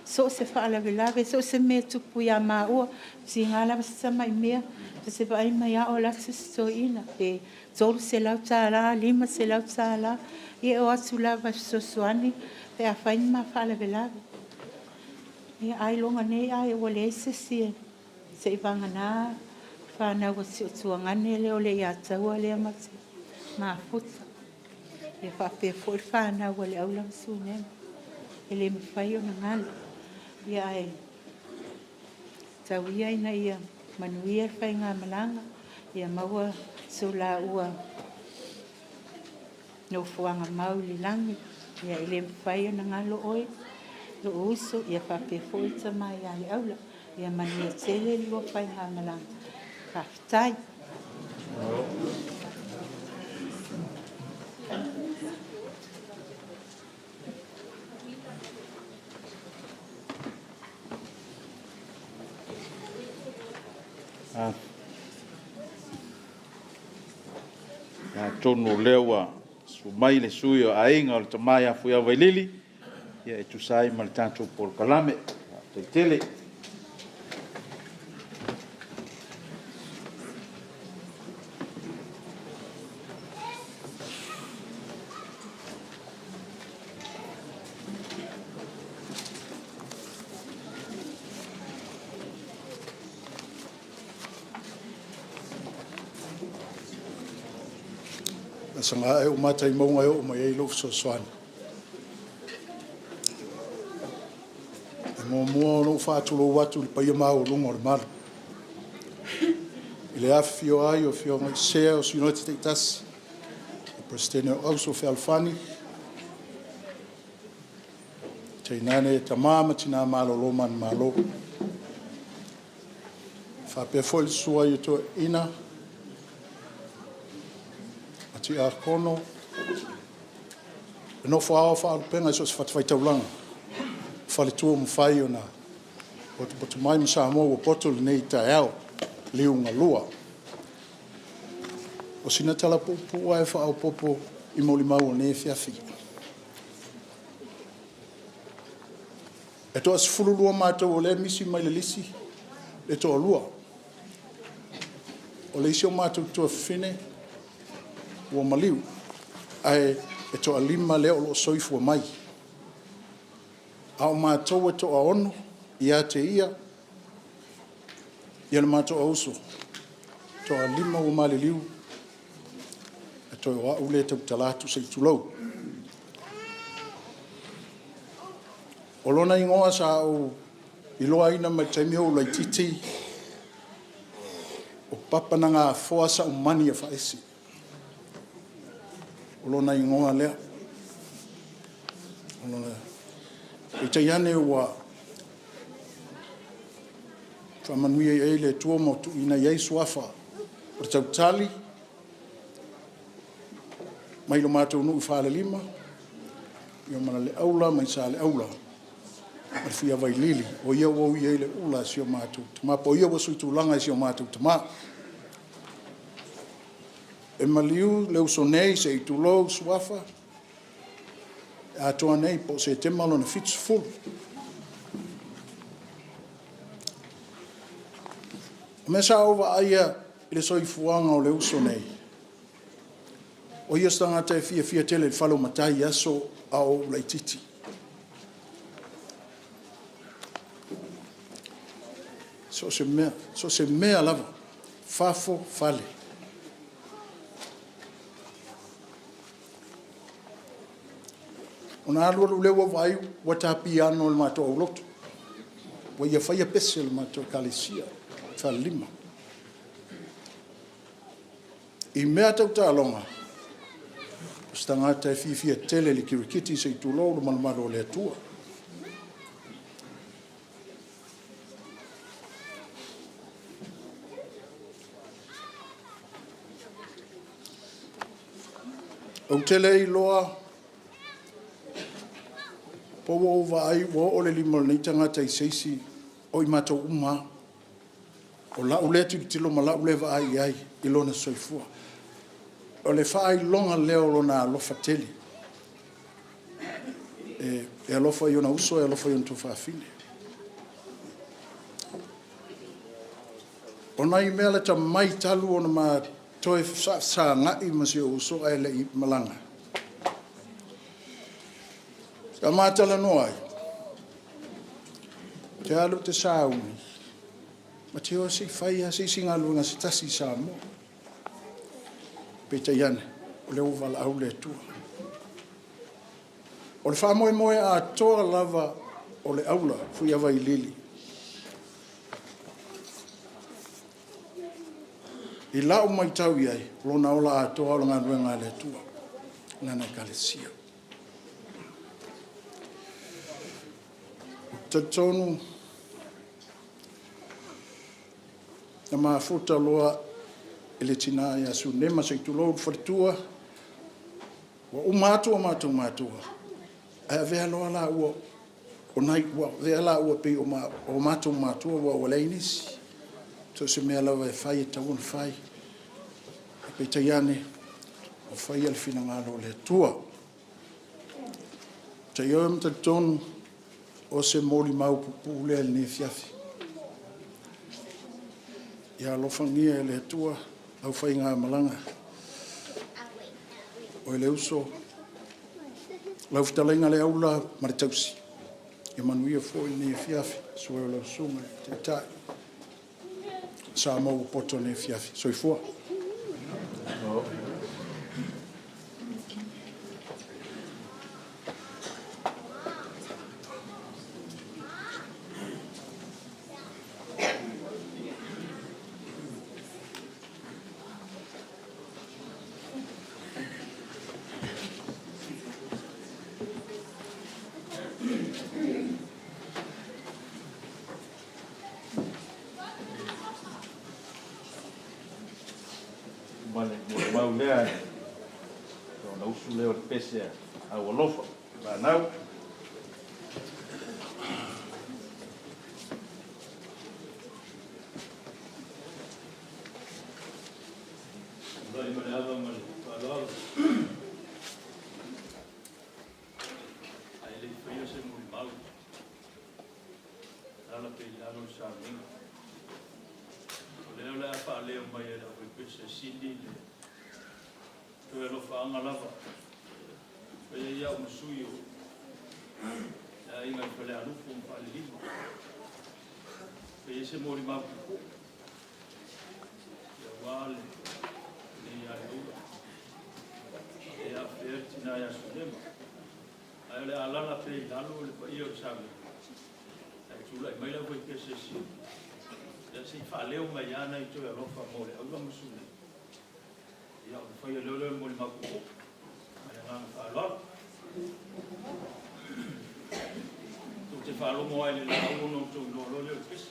So o se faalavelave, so o se mea e tupu ia maua, tiga lava si tamai mea, ta te vaai mai lava o alu atu si toeaina, pe $300, $500, ia e o atu lava e fesoasoani pe a fai ni ma faalavelave. Ia ailoga nei ai ua leai se isi seivagana fanau a si ou tuagane lea o Leiataua lea ma te mafuta. Ia faapea foi le fanau a Leaula ma Sunema. E le mafai ona galo. Ia ae tau ia ina ia manuia le faigamalaga, ia maua so laua nofoaga mau i le lagi. Ia e le mafai ona galo oe lou uso, ia faapea foi le tama ia Leaula. Ia manuia tele le lua faigamalaga. Faafetai. Atonu o lea ua susu mai le sui o aiga o le tama ia Fuiovailili e tusa ai ma le tatou polokalame. Faafetai tele. Laasaga ea ou mata i mauga e oo mai ai lou fesoasoani. E muamua ona ou faatulou atu i le paia maualuga o le malu, i le afifio ai o Afioga i Sea o Sinoti Taitasi, le Peresetene o Auso Fealofani, tainane tama ma tina malolo manumalo. E faapea foi le susu ai o toeaiina ma tiakono, le nofo a ao a faalupega i so o se fatafaitaulaga, faletua ua mafai ona potopoto mai ma Samoa ua poto i lenei taeao liugalua. O sina tala puupuu lava e faaopoopo i molimau o lenei afiafi. E toa-12 matou o lea e misi mai le lisi le toalua. O le isi o matou tuafafine ua maliu, ae toa-5 lea o lo o soifua mai. A o matou e toa-6 ia te ia le matou auuso, e toa-5 ua maliliu, ae toe o au lea e tautala atu, se i tulou. O lona igoa sa ou iloaina mai le taimi o ou laitiiti, o Papanagafoa Saumani Afaese. O lona igoa lea. Peitai ane ua faamanuia i ai le Atua ma ua tuuina i ai suafa o le Tautali mai le matou nuu i Falelima ma le Leaula mai Saleaula ma le Fuiovailili, o ia ua ui ai le ula a si o matou tama, po o ia ua suitulaga i si o matou tama. E maliu le uso nei, se i tulou suafa, e atoa nei po o Setema lona 70. O mea sa ou vaaia i le soifuaga o le uso nei, o ia o se tagata e fiafia tele i le fale o matai i aso a o ou laitiiti. So o se mea lava, fafo, fale. Ona alu alu lea ua ou vaai ua ta piano i le matou aulotu, ua ia faia pese o le matou Ekalesia i Falelima. I mea tau taaloga, o se tagata e fiafia tele i le kirikiti, se i tulou le malumalu o le Atua. Ou te le iloa po ua ou vaai ua oo le lima o lenei tagata i se isi o i matou uma lava. O lau lea tilotilo ma lau lea vaai i ai i lona soifua. O le faailoga lea o lona alofa tele. E alofa i ona uso, e alofa i ona tuafafine. O nai mea lata mai talu ona ma toe faafesagai ma si ou uso ae le i malaga, sa ma talanoa ai, ou te alu ou te sauni, ma te o se i fai lava se isi galuega se tasi i Samoa. Peitai ane, o lea ua valaau le Atua. O le faamoemoe atoa lava o le aula Fuiovailiili, i lau matau i ai, o lona ola atoa o le galuega a le Atua, Lana Ekalesia. Ou te talitonu na mafuta loa i le tina ia Sunema se i tulou le faletua, ua uma atu o matou matua, ae avea loa laua ua avea laua e pei o matou matua aua ua leai nisi. So o se mea lava e fai e tatau ona fai. Peitai ane, ua faia le finagalo o le Atua. Ou te ioe ma talitonu o se molimau puupuu lea i lenei afiafi. Ia alofagia e le Atua lau faigamalaga, oe le uso, lau fetalaiga Leaula ma le tausi. Ia manuia foi lenei afiafi, susu ai o lau Susuga i le Taitai, Samoa ua poto i lenei afiafi. Soifua. Ma le molimau lea, ona usu lea o le pese a aualofa i fanau. Tulai ma le ava ma le faaaloalo. Ae le i faia se molimau, alaala pea i lalo le sauniga. O lea o le a faaleo mai e le Aufaipese Sili le toe alofaaga lava, e fai ai au ma sui o le aiga i Falealupo ma Falelima. E fai ai se molimau puupuu aua lenei ia Leaula e afea le tina ia Sunema. Ae o le a alaala pea i lalo le paia o le sauniga, ae tulai mai le Aufaipese Sili, ia se i faaleo mai lava nai toe alofa mo Leaula ma Sunema, ia ona faia loa lea o le molimau puupuu. Ma le agaga faaaloalo. Tou te faalogo lava i le laau ona outou iloa loa lea o le pese.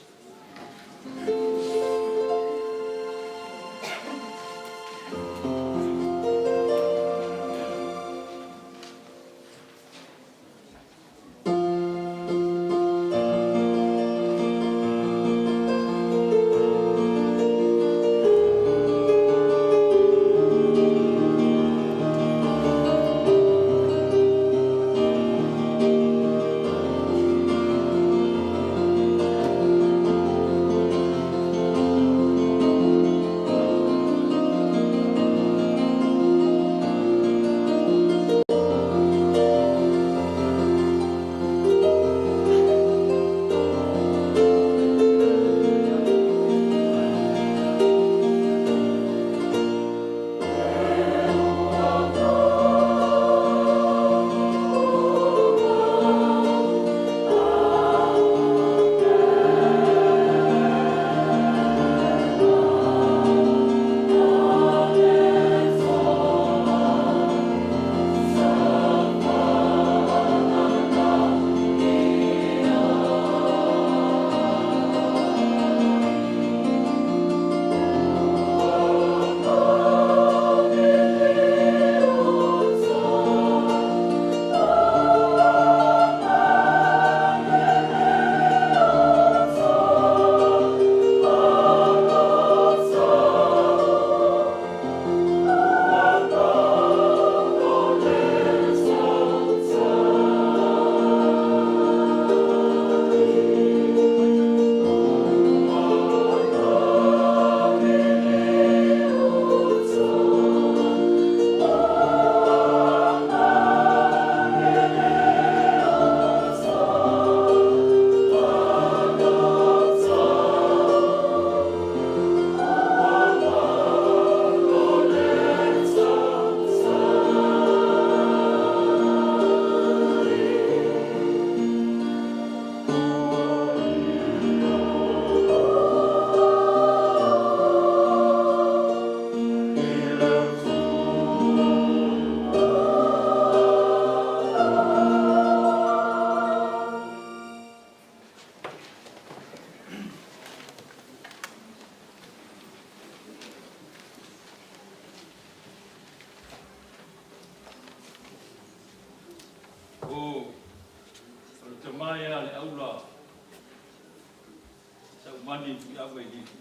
Kovani Tuiava i Lili,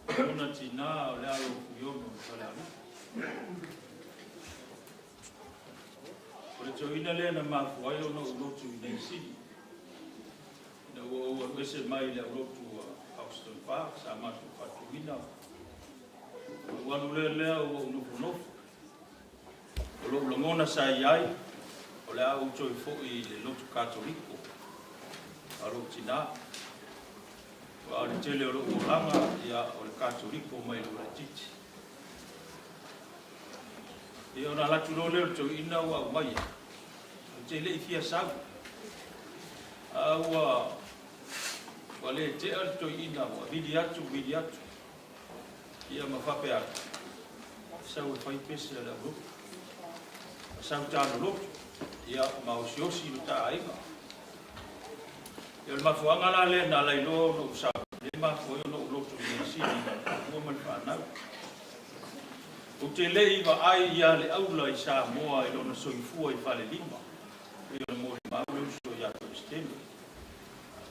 o lona tinā o le alo o Fuiono i Falealupo. O le toeaina lea na mafua ai ona ou lotu i nei Sini, ina ua ou alu ese mai le aulotu a Hoxton Park sa matou faatuina. Ou alu lea ua ou nofonofo. O lou lagona sa i ai, o le a ou toe foi i le lotu Katoliko a lou tinā. Aua o le tele o lou olaga, ia, o le Katoliko mai lou laitiiti. Ia ona alu atu loa lea o le toeaina ua aumaia, ou te le i fia sau. A ua le tea le toeaina ua vili atu, vili atu. Ia ma faapea atu, sau e fai pese a le aulotu. Sau ta lolotu, ia ma osiosi lo ta aiga. Ia o le mafuaaga la lea na ala ai loa ona ou sau, lea e mafua ai ona ou lotu i nei Sini ma le tumua ma le fanau. Ou te le i vaai ia Leaula i Samoa i lona soifua i Falelima, pei ona molimau le uso ia Peresetene.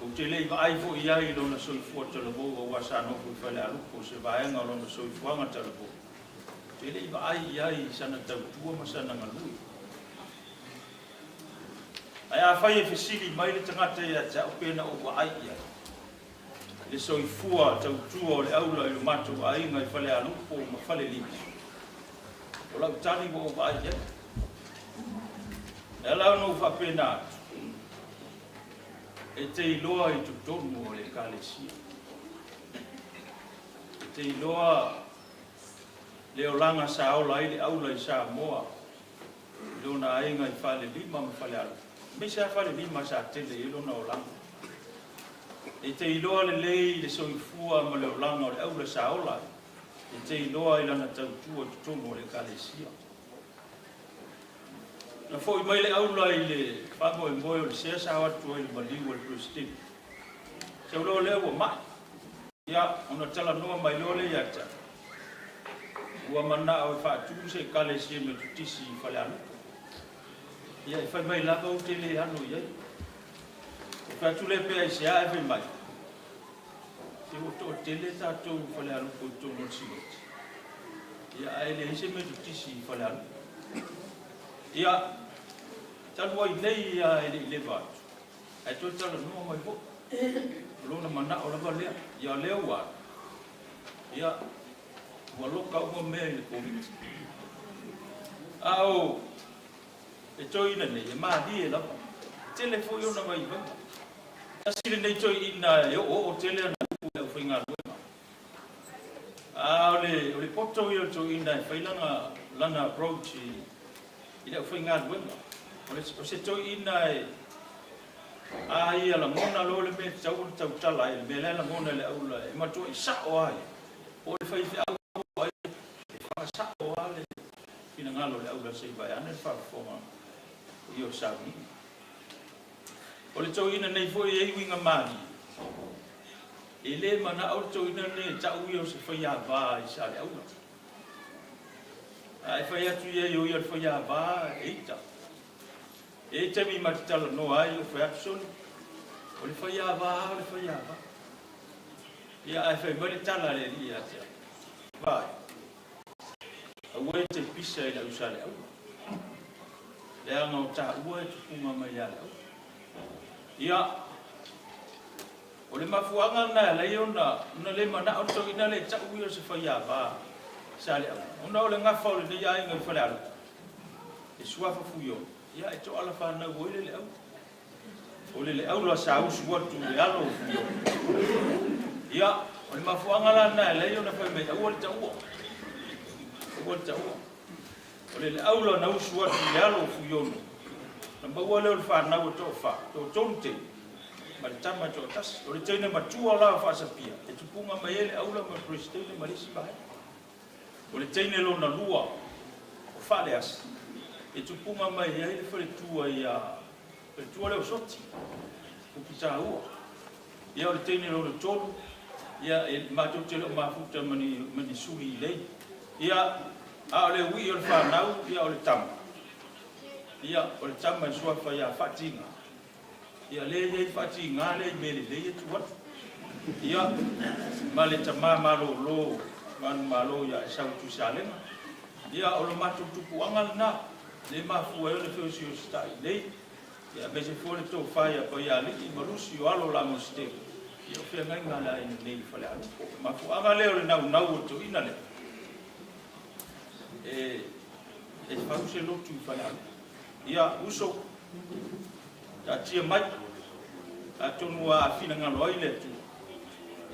Ou te le i vaai foi i ai i lona soifua talavou aua sa nofo i Falealupo se vaega o lona soifuaga talavou. Ou te le i vaai i ai i sana tautua ma sana galue. Ae afai e fesili mai le tagata ia te au pe na ou vaai i ai i le soifua tautua o Leaula i lo matou aiga i Falealupo ma Falelima, o lau tali ua ou vaai i ai. E ala ona ou faapena atu, e te iloa i totonu o le Ekalesia. E te iloa le olaga sa ola ai Leaula i Samoa i lona aiga i Falelima ma Falealupo. Aemaise lava Falelima sa tele i ai lona olaga. E te iloa lelei le soifua ma le olaga o Leaula sa ola ai, e te iloa i lana tautua i totonu o le Ekalesia. Na foi mai Leaula i le faamoemoe o le sea sa o atu ai i le maliu a le Peresetene. Sau loa lea ua mai. Ia, ona talanoa mai loa lea ia te au, ua manao e faatu se Ekalesia Metotisi i Falealupo. Ia, e fai mai lava ou te le alo i ai. Ou fai atu lea pe aisea ae fai mai, se ua toatele tatou Falealupo i totonu o le Sinoti, ia ae leai se Metotisi i Falealupo. Ia, talu ai nei lava e le i leva atu, ae toe talanoa mai foi. O lona manao lava lea. Ia o lea ua alu, ia, ua loka uma mea i le Koviti. A o le toeaina nei, e malie lava. E tele foi ona vaivaiga. Tasi lenei toeaina e oooo tele ana upu i le aufaigaluega. A o le poto ia o le toeaina e fai lana approach i le aufaigaluega. O se toeaina e a ia lagona loa le mea e tatau ona tautala ai, le mea la e lagona e Leaula, e matuai sao lava ia. Po o le faifeau po o ai, e faasao lava le finagalo o Leaula se i vaeane le faafofoga o ia o sauniga. O le toeaina nei foi e i ai uiga malie, e le manao le toeaina lenei e tau ia o se faiava i Saleaula. A e fai atu i ai o ia o le faiava e ita. E i ai taimi ma te talanoa ai ou fai atu, Sole, o le faiava lava o le faiava. Ia ae fai mai le tala a le Alii ia te au, Vaai, aua e te pisa i le au Saleaula, leaga o taua e tupuga mai ia Leaula. Ia, o le mafuaaga lena e ala ai ona le manao le toeaina lea e tau ia o se faiava i Saleaula, ona o le gafa o lenei aiga i Falealupo, e suafa Fuiono, ia e toala fanau ai le Leaula. O le Leaula sa usu atu i le alo o Fuiono. Ia, o le mafuaaga la lena e ala ai ona fai mai, aua le taua, aua le taua. O le Leaula na usu atu i le alo o Fuiono, na maua lea o le fanau e toafa, toatolu teine ma le tama e toatasi. O le teine matua la o Faasapia, e tupuga mai ai Leaula ma le Peresetene ma le isi vaega. O le teine lona lua o Faaleasi, e tupuga mai ai le faletua ia faletua lea o Soti, upu taua. Ia o le teine lona tolu, ia e matou te le o mafuta ma ni suli ilei. Ia, a o le uii o le fanau, ia o le tama. Ia, o le tama e suafa ia Faatiga. Ia lea e i ai Faatiga lea i mea lelei e tu atu. Ia, ma le tama malolo manumalo ia Esau Tuisalega. Ia, o le matou tupuaga lena, lea e mafua ai ona feosiositai nei, ia aemaise foi le tofa ia Paiaalii ma Lusi o alo o Lamositele, ia o feagaiga a le aiga nei i Falealupo. O le mafuaaga lea o le naunau o le toeaina lea, e fau se lotu i Falealupo. Ia, uso, taatia mai, atonu a finagalo ai le Atua,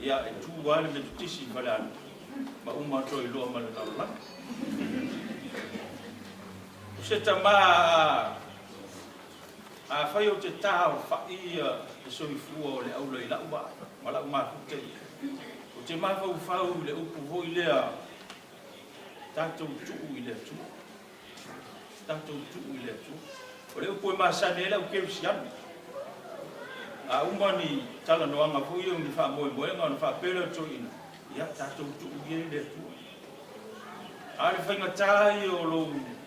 ia e tu lava le Metotisi i Falealupo ma uma atu ai loa ma le lalolagi. O se tama afai ou te taaofai le soifua o le aula i la'u vaai ma la'u mafuta i ai, ou te mafaufau i le upu foi lea, tatou tuu i le Atua, tatou tuu i le Atua. O le upu e masani ai le au kerisiano, a uma ni talanoaga foi ia o ni faamoemoega ona faapea lea o le toeaina, ia tatou tuu ia i le Atua. A o le faigata ia o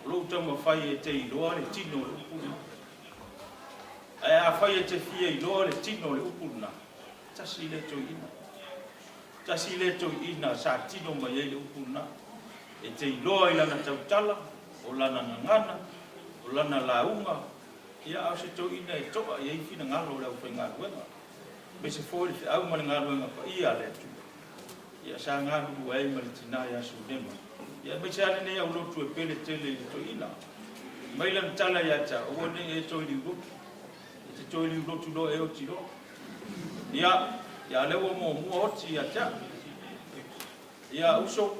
lou taumafai e te iloa le tino o le upu lena. Ae afai e te fia iloa le tino o le upu lena, tasi lea toeaina. Tasi lea toeaina sa tino mai ai le upu lena. E te iloa i lana tautala, o lana gagana, o lana lauga, ia a o se toeaina e to'a i ai finagalo o le aufaigaluega, aemaise foi le feau ma le galuega paia a le Atua. Ia sa galulue ai ma le tina ia Sunema, ia aemaise lava lenei aulotu e pele tele i le toeaina. Mai lana tala ia te au, aua ne i e toe liulotu. E te toe liulotu loa e oti loa. Ia, ia a lea ua muamua oti ia te au. Ia, uso,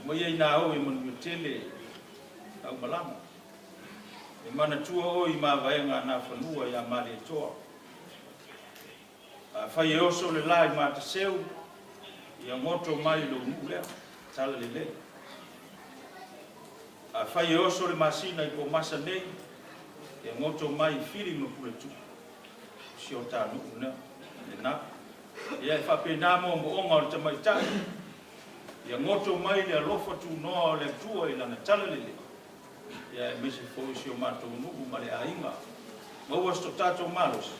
omaia inā oe manuia tele lau malaga. E manatua oe i mavaega a Nafanua ia Malietoa. Afai e oso le la i Mataseu, ia goto mai lou nuu lea, Talalelei. Afai e oso le masina i Pomasa nei, ia goto mai i Fili ma Puletuu, o si o ta nuu lena. Ia e faapena moomooga o le tamaitai, ia goto mai le alofa tunoa o le Atua i lana talalelei, ia aemaise foi si o matou nuu ma le aiga. Maua so tatou malosi,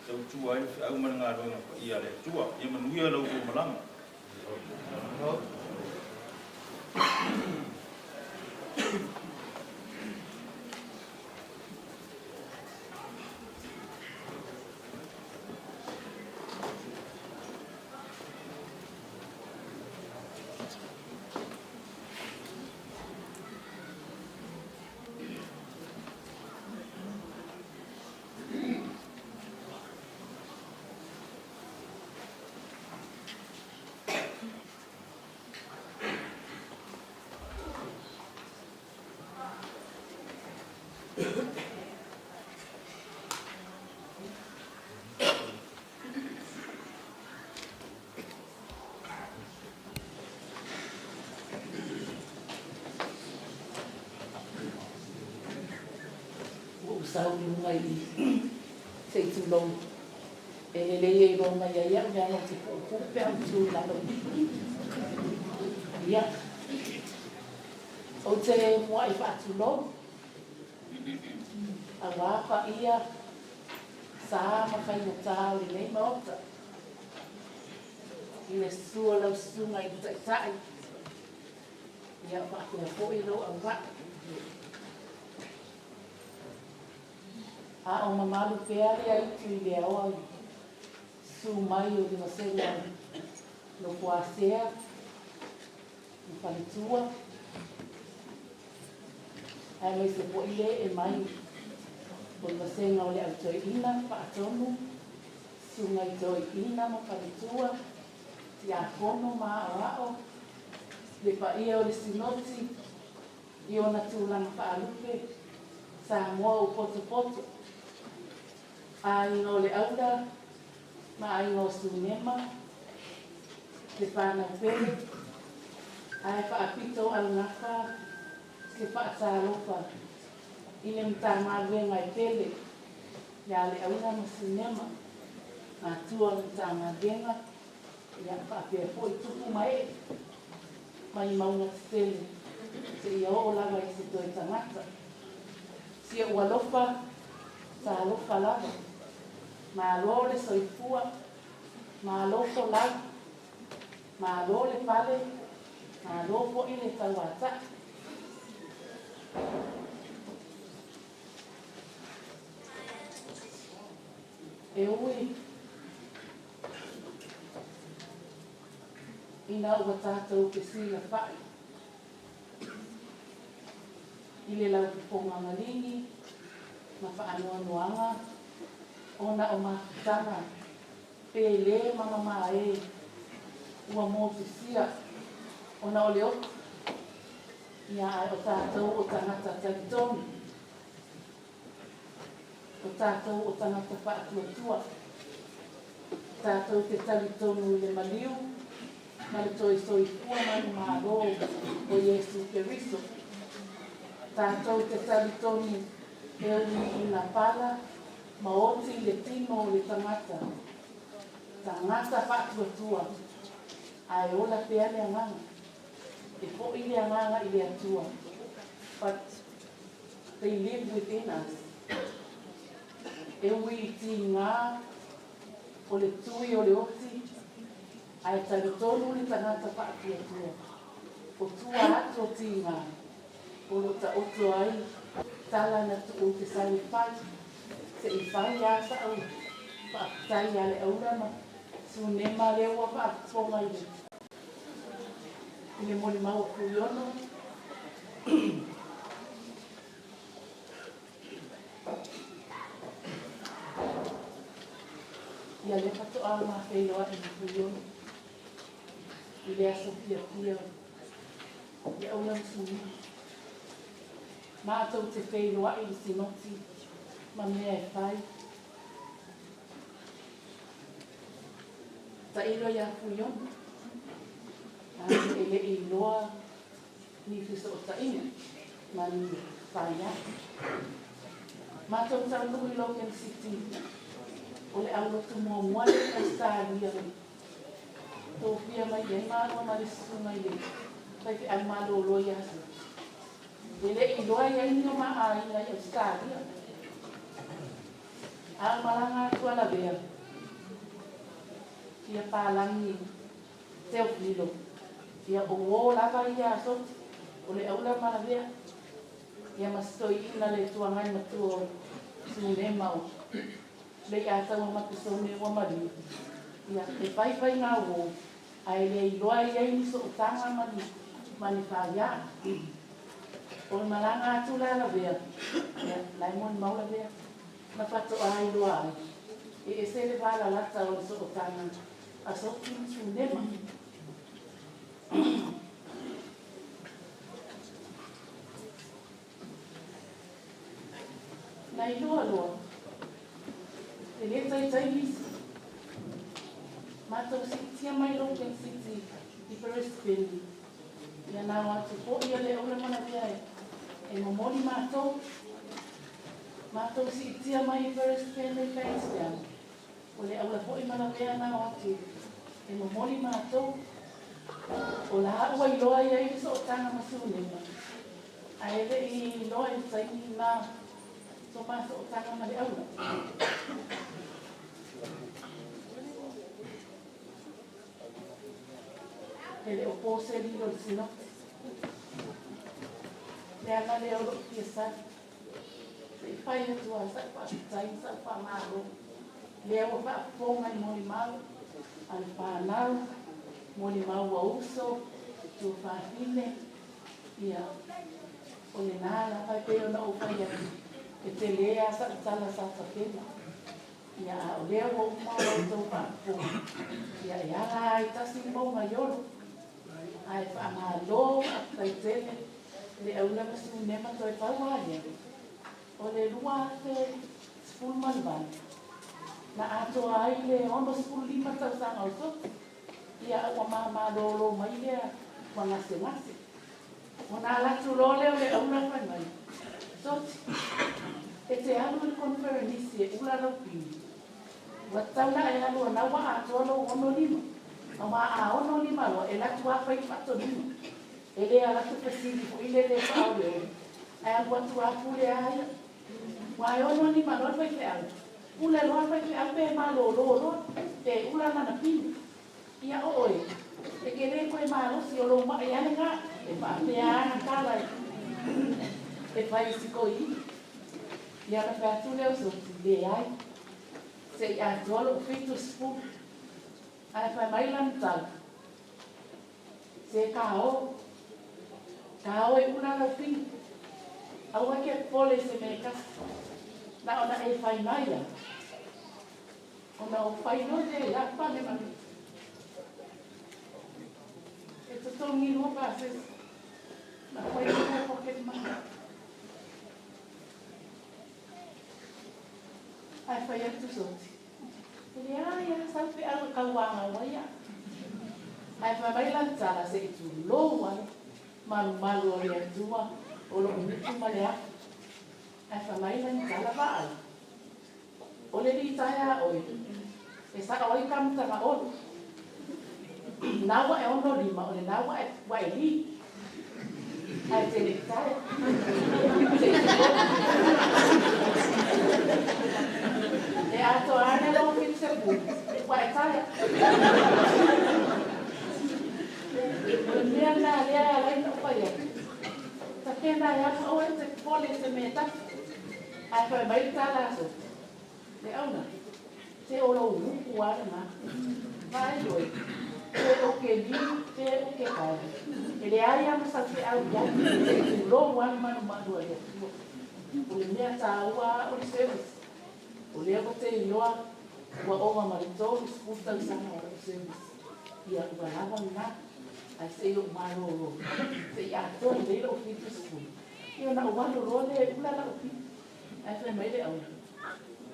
tautua ai le feau ma le galuega paia a le Atua. Ia manuia la outou malaga. Ua ou sau i luga i i, se i tulou, e lelei e iloa mai ai au leaga ou te puupuu pe a ou tu i lalo i i. Ia, ou te muai faatulou, aua paia, sa ma faigata o lenei Maota, i le susu o lau susuga i le Taitai, ia faapea foi lou auvaa. A o mamalu pea le aitu i le aoa i susu mai o le vasega o Nofoasea ma Faletua, aemaise foi le ee mai o le vasega o le Au Toeaina Faatonu, Susuga i Toeaina ma Faletua, Tiakono ma Aoao, le paia o le Sinoti i ona tulaga faalupe, Samoa ua potopoto, aiga o le Aula ma aiga o Sunema, le fanau pele, ae faapito augafa se faatalofa i le Matagaluega e pele ia Leaula ma Sunema, matua o le Matagaluega, ia faapea foi tupu ma ee mai mauga tetele seia oo lava i se toe tagata. Si ou alofa, talofa lava. Malo le soifua, malo folau, malo le pale, malo foʻi le tauataʻi. E ui ina ua tatou fesilafaʻi i le laufofoga maligi ma faanoanoaga ona o mafutaga pe lē mamamā e ua motusia ona o le oti ia ae o tatou o tagata talitonu o tatou o tagata faatuatua tatou te talitonu i le maliu ma le toe soifua manumālō o Iesu Keriso. Tatou te talitonu e ui ina pala ma oti i le tino o le tagata, tagata faatuatua, ae ola pea le agaga, e foʻi le agaga i le Atua. But they live within us. E ui i tigā o le tui o le oti, ae talitonu le tagata faatuatua. O tua atu o tigā, o loo taoto ai tala na tuu te sau e fai, seʻi fai a saʻau faafetai ia le aula ma Sunema lea ua faafofoga i le molimau o Fuiono. Ia lea faatoa mafeiloai ma Fuiono i le aso fiafia le aula ma Sunema. Matou te feiloai i le sinoti ma mea e fai. Tailo iā Fuiono. A e leʻi iloa ni fesoʻotaʻiga ma ni faia. Matou taunuu i Logan City o le aulotu muamua lea i Ausetalia tofia mai i ai māua ma le susuga i le faifeau malōlō iā Soti. E leʻi iloa i ai ni o ma aiga i Ausetalia. A o malaga atu a lavea ia palagi Teofilo ia o uō lava ia a Soti o le aula ma lavea ia ma se toeaina le tuagai matua o Sunema o Leiataua Matisone ua maliu ia e faifai ngā uō ae le iloa i ai ni sootaga ma ni faiā. O le malaga atu la lavea ia la e molimau lavea na faatoa iloa ai e ese le valalata o le sootaga a Soti ma Sunema. Na iloa loa e lē taitai nisi. Matou siitia mai Logan City i Brisbane ia na o atu foʻi a le aula ma lavea e momoli matou. Matou siitia mai i Brisbane i Bankstown o le aula foʻi ma lavea na o atu e momoli matou. O la ua iloa i ai le sootaga ma Sunema ae leʻi iloa i le taimi na so ma sootaga ma le aula. E le o po se lilo i le sinoti. Le ala lea o loo fia sali seʻi fai atu a saʻu faafetai ma saʻu faamālō lea ua faafofoga i molimau a le fanau, molimau ua uso tuafafine ia o lenā lava e pei ona ou fai atu e telē a saʻu tala sa tapena ia a o lea ua uma o loutou faafofoga ia e ala ai tasi le mauga i olo ae faamālō faafetai tele le aula ma Sunema toe pau a lea o le 2018 na atoa ai le 65 tausaga o Soti ia ua mamalōlō mai lea ua gasegase. Ona alu atu loa lea o le aula fai mai, Soti, e te alu i le koneferenisi e ula lau pili. Ua tatau la e alu ona ua atoa lou 65. Aua a 65 loa e alu atu lava fai le faatonuga. E le alu atu fesili foi lele e faaoleole, ae alu atu lava pule a ia. Aua e 65 loa le faifeau. Ula loa faifeau pe malōlō loa, pe ula lana pine. Ia o oe, e te lē toe malosi o lou maʻi lava lenā. E faapea ana tala e fai i si toeaina. Ia ona fai atu lea o Soti, Leai, se i atoa lou 70. Ae fai mai lana tala, Se ka o, ka o e ula lau pine. Aua e te popole i se mea e tasi. Na ona e fai mai lava. Ona ou fai loa lea i lau fale ma e totogi lua pasese na fai lua pocket money. Ae fai atu Soti, E leai lava sau feau e tauāgau ai au. Ae fai mai lana tala, Se i tulou ai malumalu o le Atua o lou gutu ma le afu. Ae fai mai lana tala, Vaai, O le litaea a oe, e sao ai ka mataga olu. Na ua e 65, o lena ua e li. Ae te le i taea. Se i tulou. E atoa ane lou 70, ua e taea. O le mea lena lea e ala ai ona ou fai atu, tapena e alu aua e te popole i se mea e tasi. Ae fai mai le tala a Soti, Le auna, se o lou upu lava lena. Vaai oe, pe ou te li, pe ou te taea, e leai lava ma sau feau i ai, se i tulou lava le malumalu a le Atua. O le mea taua lava o le service. O lea ua te iloa ua ova ma le 30 tausaga o lau service. Ia, ua lava lena. Ae se i ou malolo, se i atoa lelei lou 70, ia ona ou alu loa lea e ula lau pine. Ae fai mai le auna,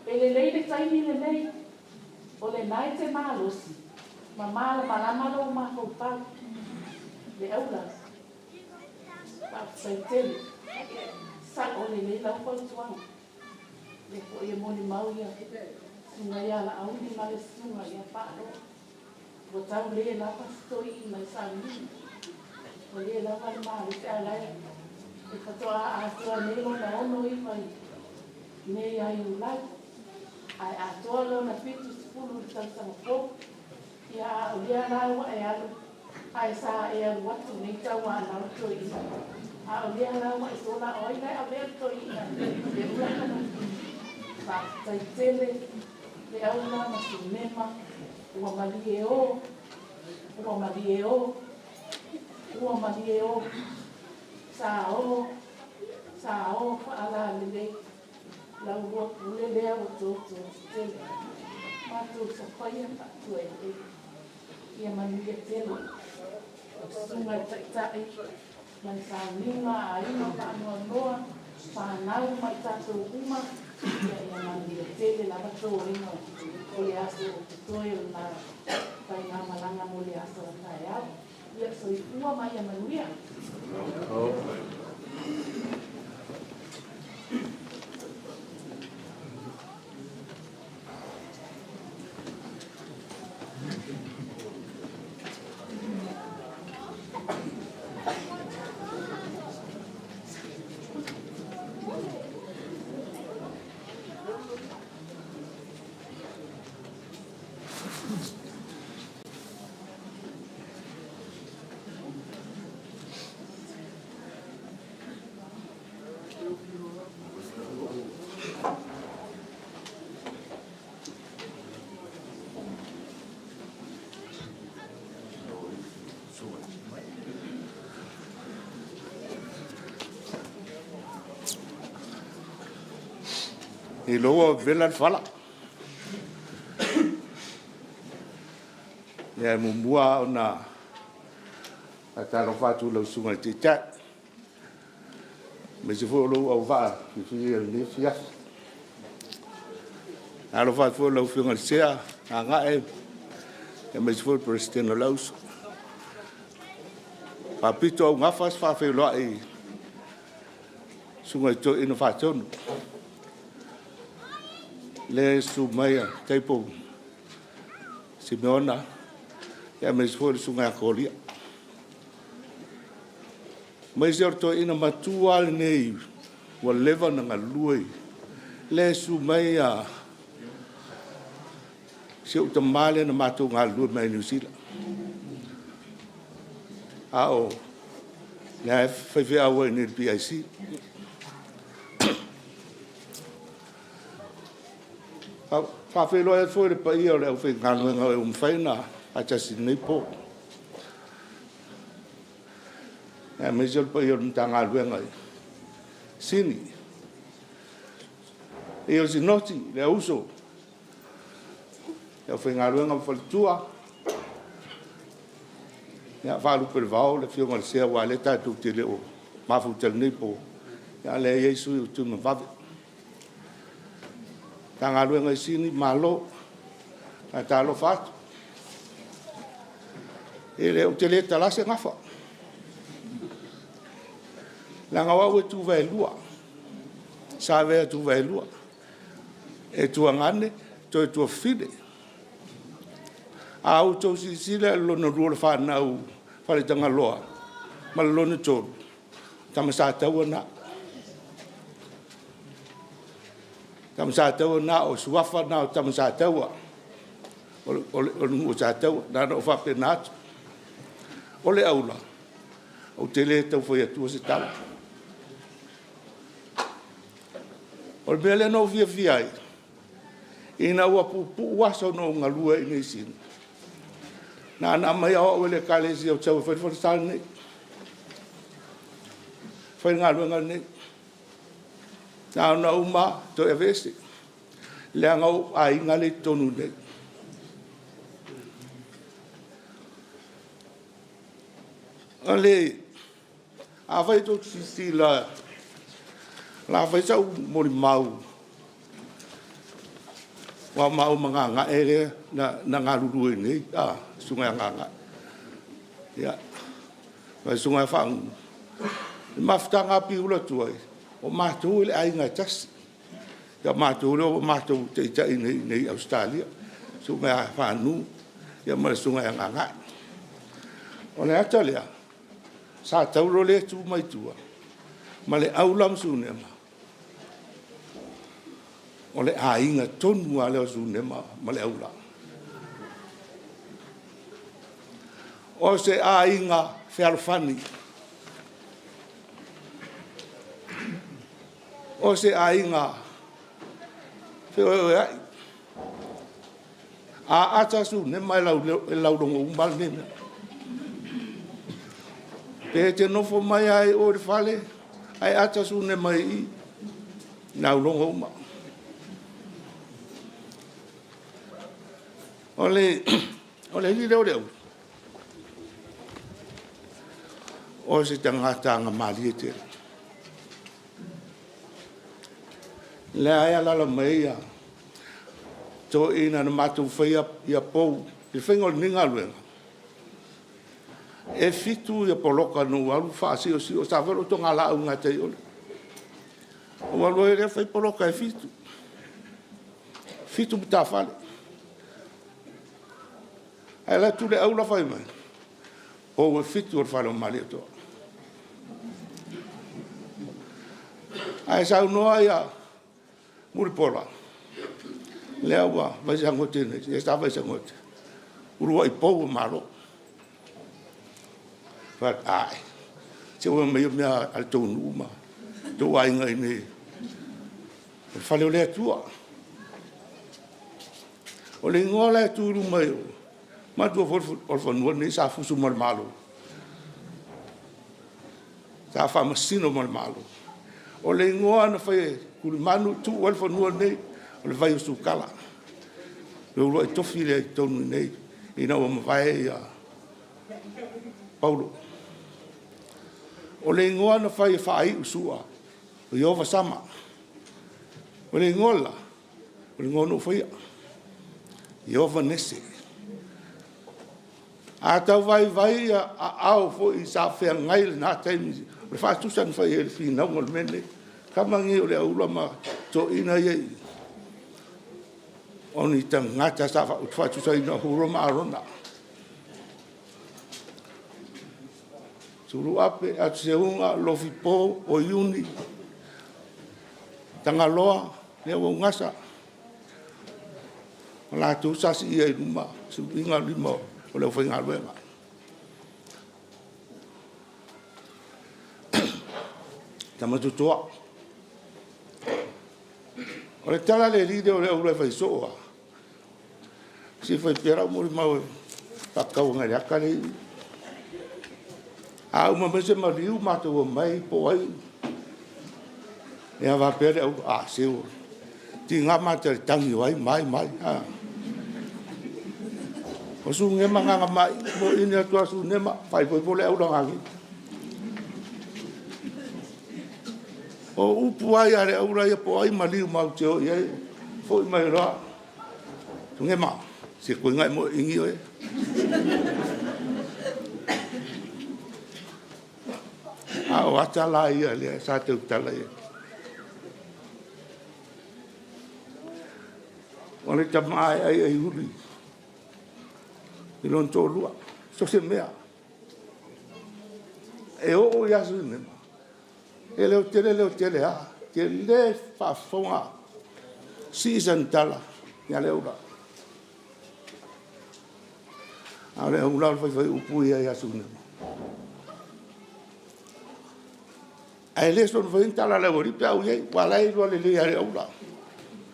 E lelei le taimi lenei, o lena e te malosi ma malamalama lou mafaufau. Le aula, Faafetai tele, sao lelei lau fautuaga. Lea foi e molimau ia Susuga ia Laauli ma le Susuga ia Faaloa. Ua tau le lava se toeaina i sauniga. Ua le lava le malosi ae la e faatoa atoa nei lona 69 i nei ia Iulai. Ae atoa lona 70 i le tausaga fou. Ia a o lea la ua e alu ae sa e alu atu nei tauanau le toeaina. A o lea la ua e sola o ai la e avea le toeaina e ula kana Faafetai tele le aula ma Sunema. Ua malie o, ua malie o, ua malie o, Sa o, sa o faalalelei, lau lua pule lea ua toto tetele, Matou sapaia faatuaelele, ia manuia tele lau susuga i le Taitai ma le sauniga a aiga faanoanoa, fanau ma i tatou uma, ia ia manuia tele lava toega o le aso o totoe o lena faigamalaga mo le aso a taeao. Ia soifua ma ia manuia. I lou ua vevela le fala. Ia e muamua lava ona faatalofa atu i lau Susuga i le Taitai, aemaise foi o lou auvaa filifilia i lenei afiafi. Faatalofa atu foi i lau Afioga i le Sea Gagae, aemaise foi o le Peresetene o le Auuso. E faapitoaugafa se faafeiloai i le Susuga i le Toeaina Faatonu, lea e susu mai Taipo Simeona, aemaise foi o le Susuga ia Kolia. Aemaise o le toeaina matua lava lenei ua leva ona galue, lea e susu mai Si ou tamā lea na matou galulue mai ai i Niu Sila. A o lea e faifeau ai i inei i le PIC. E faafeiloai atu foi i le paia o le aufaigaluega ua mafai ona faatasi i lenei po, aemaise o le paia o le Matagaluega i Sini, le paia o le Sinoti, le Auso, le aufaigaluega ma faletua, ia faalupe i le vao le Afioga i le Sea aua o lea tatou te le o mafuta i lenei po, a o lea e i ai sui o Tuimavave. Le Matagaluega i Sini, malo. E faatalofa atu. Ou te le tala se gafa, leaga o au e tu vaelua, sa avea e tu vaelua, e tuagane toe tuafafine. A outou silasila i le lona lua o le fanau Faletagaloa ma le lona tolu, o tama Sataua na. O tama Sataua na, o suafa na o tama Sataua, o le nuu o Sataua. Na ona ou faapena atu. O le aula, ou te le tau fai atua se tala. O le mea lea na ou fiafia ai, ina ua puupuu aso na ou galue ai i inei i Sini, na ona aumai lava o au e le Ekalesia ou te sau e fai le falesa lenei, fai le galuega lenei. Na ona uma lava toe aveese, leaga o ou aiga lea e i totonu i inei. Afai tou te silasila o le a fai sau molimau aua o maua ma Gagae lea na galulue i inei, le susuga ia Gagae ma le susuga ia Faaugu. O le mafutaga a Piula ma tuai, o matou o le aiga e tasi. O matou lea ua matou taitai nei i Ausetalia, le susuga ia Faanu ma le susuga ia Gagae. O le ata lea, o Satauro lea e tu mai tua, ma le aula ma Sunema, o le aiga tonu lava lea o Sunema ma le Aula. O se aiga fealofani, o se aiga feoeoeai. A ata Sunema e laulogo uma lava lenei mea. Pe te nofo mai lava i o i le fale ae ata Sunema i i, e laulogo uma. O le alii lea o Leaula, o se tagata agamalie tele. O lea e alaala mai ai toeaiina na matou faia pou i le faiga o lenei galuega. E 7 poloka na ou alu faasiosio, sa fai lou togalaau i gatai i o. Ona ou alu ai lea fai poloka e 7, 7 matafale. Ae alu atu Leaula fai mai, pou e 7 o le fale o Malietoa. Ae saunoa Mulipola, lea ua fai sagote lea sa fai sagote, uluai pou o Malo. Ou fai atu, ae, se ua aumai ia mea a le tou nuu ma le tou aiga i inei, o le fale o le Atua. O le igoa la e tu i luma i o, manatua foi o le fanua lenei sa fusu ma le Malo, sa faamasino ma le Malo. O le igoa na fai e Tulimanu tuu ai le fanua lenei, o le Vaiosukala. O le uluai tofi lea i totonu i inei ina ua mavae Paulo. O le igoa na fai e faaiu Sua, o Ieova Sama. O le igoa le la, o le igoa na ou faia, Ieova Nese. A tau vaivai aao foi sa feagai i lena taimi, o le faatusa na fai i ai i le finauga o le mea lenei. O tama nei o Leaula ma toeaiina ia e i i, o ni tagata ou te faatusaina o Hura ma Arona. Suluape, Atu Seuga, Lofipo, o Iuni, Tagaloa, lea ua ou gasa. O latou sa siia i luma, siuiga o lima o le aufaigaluega. Tama totoa. O le tala a le alii lea o le aula e fai soo lava. Se fai pea lau molimau e faatau agai i le ata lea e i i. A uma mai se maliu matou omai po o ai, ia faapea le aula, a, se ua tiga matagi o ai ma ai ma ai. A. O Sugema gagama'i, mo'ini atu lava Sugema, faaipoipo le aula nanei. O upu lava ia a le aula ia po o ai maliu matou te o i ai, foi mai loa, Sugema, se toeaina e moeini oe. A o ata la ia lea sa tautala i ai. O le tama e aiaiuli i lona toalua, so o se mea. E oo ia Sugema, e leotele leotele lava, tele faafofoga, sii sana tala ia Leaula. A o Leaula o le faifaiupu ia ia Sugema. Ae le soona faia ni tala a le aualii pe a oo i ai, aua o la e iloa lelei lava e Leaula.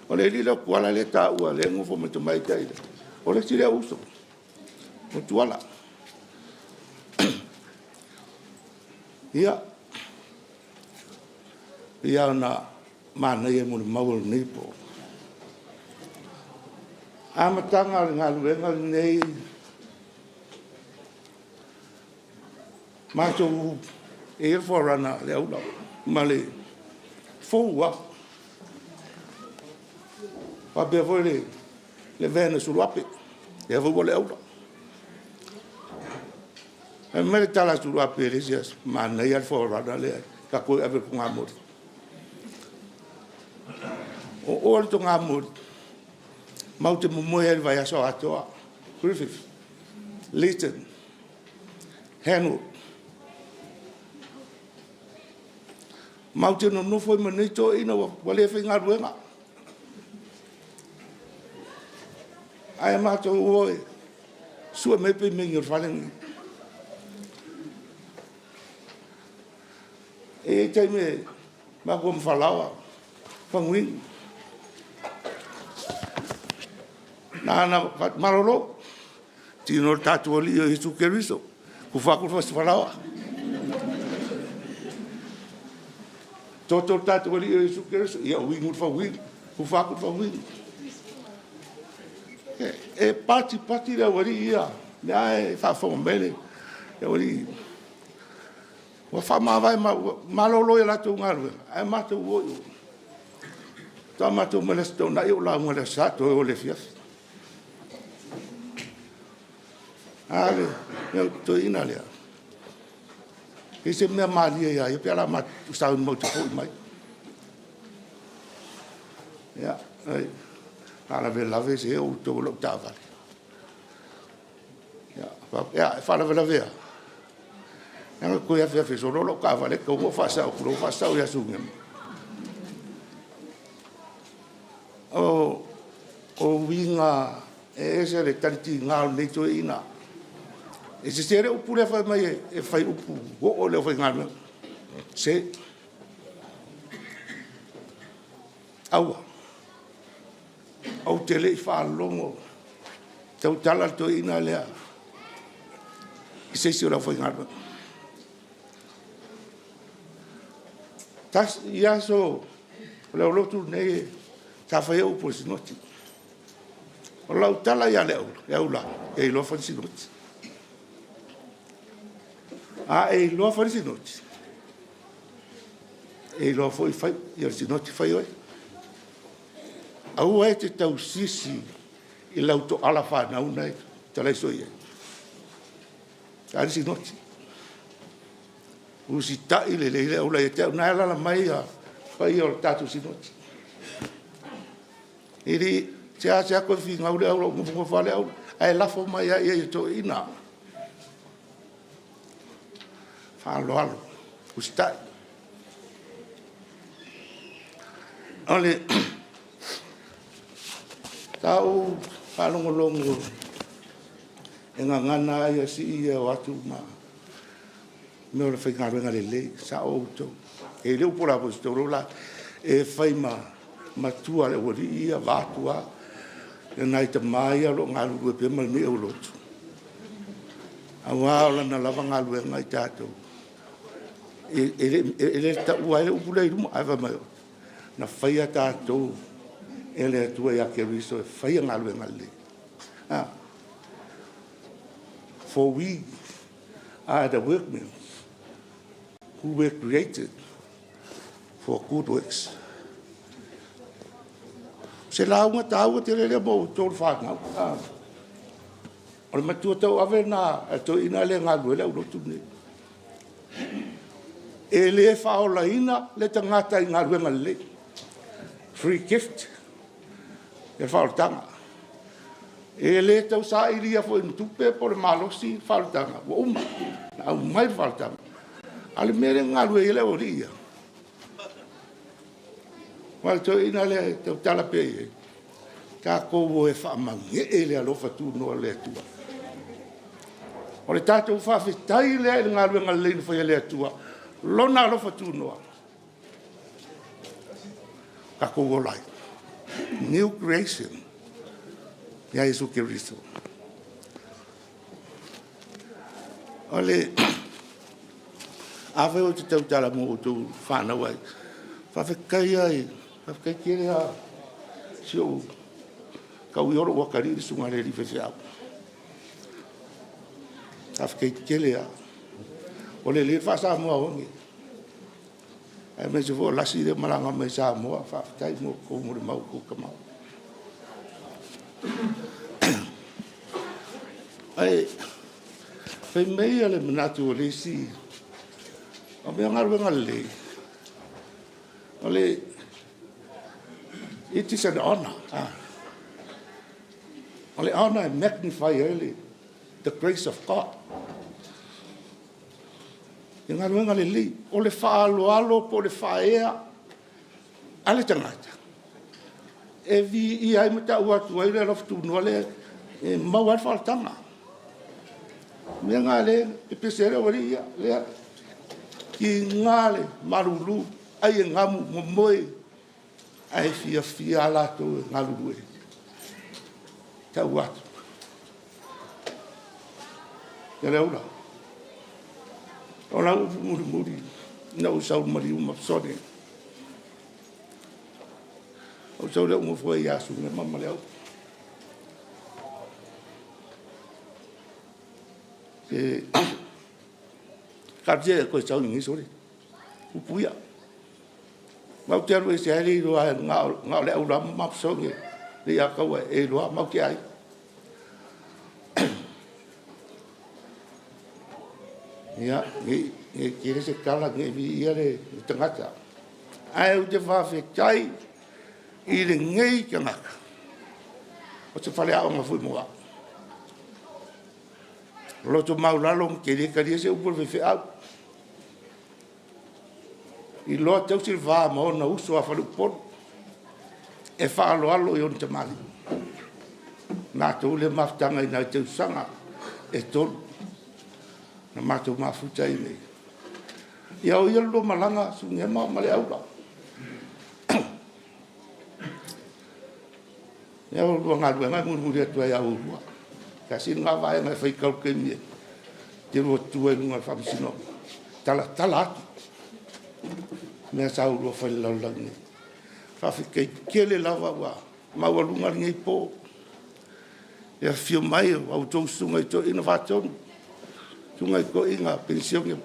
O le alii lea o Tuala lea e taua lea e nofo ma le tamaitai lea, o le isi lea uso, o Tuala. Ia, pei lava ona manaia i molimau o lenei po. Amataga o le galuega lenei, matou, e i ai le forerunner a Leaula ma le fou lava. Faapea foi le van a Suluape, lea foi ua i Leaula. Fai mai le tala a Suluape i le isi aso, manaia le forerunner lea ta te o e ave i le togamoli. O o i le togamoli, matou te momoe ai i le vaiaso atoa. Griffith, Leighton, Hanwood. Matou te nonofo ai ma nei toeaiina ua le faigaluega. Ae matou o e sue mai pemegi o le fale lenei. E i ai taimi e matou o ma Falaoa, Faguina, na ona ou fai atu, malolo, tino i lo tatou Alii o Iesu Keriso, tufa atu le fasi falaoa. Toto lo tatou Alii o Iesu Keriso, ia uinu le faguinu, tufa atu le faguinu. E patipati le aualii ia, o lea e faafofoga mai le aualii, ua faamavae, ua malolo i a latou galuega, ae matou o i o. Faatoa matou omai i le Aso Toonai ou lauga i le Aso Sa, toe o i le afiafi. A le toeaina lea, e leai se mea malie ia te ia pe a matou sauni matou te foi mai. Ia, a faalavelave se o outou o lau taavale. Ia, e faalavelave e a? Leaga ou te toe afeafe solo lau taavale e tatau ona ou faasao atu loa faasao ia Sugema. O uiga e ese le talitiga o lenei toeaina. E sese le upu lea fai mai e fai upu o'o i le aufaigaluega. Sese. Aua. Ou te le i faalogo tautala le toeaina lea i se isi o le aufaigaluega. Tasi aso o le aulotu lenei sa fai ai upu a le Sinoti. O lau tala ia Leaula, e iloa fai le Sinoti. A e iloa fai le Sinoti, e iloa foi fai le Sinoti fai oe. Aua e te tausisi i lau toala fanau lena e fetalai soo i ai. A le Sinoti. Usitai lelei Leaula ia te au, o lena e alaala mai le paia o le tatou Sinoti. E le seasea toe finau Leaula, ou nofonofo lava Leaula, ae lafo mai lava i ai e toeaiina. Faaaloalo, usitai. O le... Sa ou Faalogologo e gagana ai sii ia o atu ma mea o le faigaluega lelei, sao outou. E le upu o le Aposetolo la, e fai ma matua le aualii ia vaeatu lava nai tama ia o lo o galulue pea ma lenei aulotu, aua o lana lava galuega i tatou. E le taua ai le upu lea i luma, ae fai mai, na faia tatou e le Atua ia Keriso e faia galuega lelei. For we are the workmen who were created for good works. O se lauga taua tele lea mo outou le fanau. O le matua tauave lena a le toeaina lea e galulue ai le aulotu lenei. E le faaolaina le tagata i galuega lelei. Free gift le faaolataga. E le tau sailia foi ni tupe po o le malosi le faaolataga, ua uma ona aumai le faaolataga. A o le mea lea e galulue ai le aualii ia, aua o le toeaina lea e tautala pea i ai, tatou o e faamagee le alofa tunoa o le Atua. O le tatou faafetai lea i le galuega lelei na faia e le Atua, Lona alofa tunoa, tatou ola ai. New creation ia Iesu Keriso. Afai ou te tautala mo outou le fanau, ae faafetai lava, faafetai tele lava i si ou tau ia o lou atalii le susuga i le alii faifeau. Faafetai tele lava. Ua lelei le faa-Samoa a Hone, aemaise foi o Lasi lea e malaga mai Samoa, faafetai mo la outou molimau i la outou tama. Ae fai mai le manatu o le isi, o mea o galuega lelei, it is an honour. O le honour e magnify ai le the grace of God. I galuega lelei, o le faaaloalo po o le faaea a le tagata, e viia ai ma tau atu ai le alofa tunoa lea e maua ai le faaolataga. O le mea lena o lea e pepese ai le aualii ia, e tiga le malulu, ai e gamu, momoe, ae fiafia lava latou e galulue e tau atu. Ia Leaula, o lau upu mulimuli ina ua ou sau i le maliu ma Sole, ou sau lea ou nofo ai ia Suniama ma Leaula. Se talosia ia e toe sau i inei sole, upu ia. Matou te alu ese lava e le iloa na o Leaula lava ma ma Sogi Leiataua e iloa matou te aiga. Ia, ne i tele se tala ne i viia le tagata, ae ou te faafetai i lenei tagata, o se faleaoga foi mo au. Loto maualalo ou te le talia se upu a le faifeau, iloa tausi le va ma ona uso a faleupolu, e faaaloalo i ona tamalii. O matou lea mafutaga i nai tausaga e 3 na matou mafuta ai nei. Ia o ia le lua malaga Suniama ma Leaula. Ia o lua galuega e mulimuli atu lava ia oulua. Tasi lena vaega e fai talu taimi e te lua tu ai i luga o le faamasinoga, talatala atu mea sa oulua fai i le lalolagi nei. Faafetai tele lava ua maualuga lenei po i le afifio mai o a outou susuga i toeaina faatonu, susuga i toeaina penisione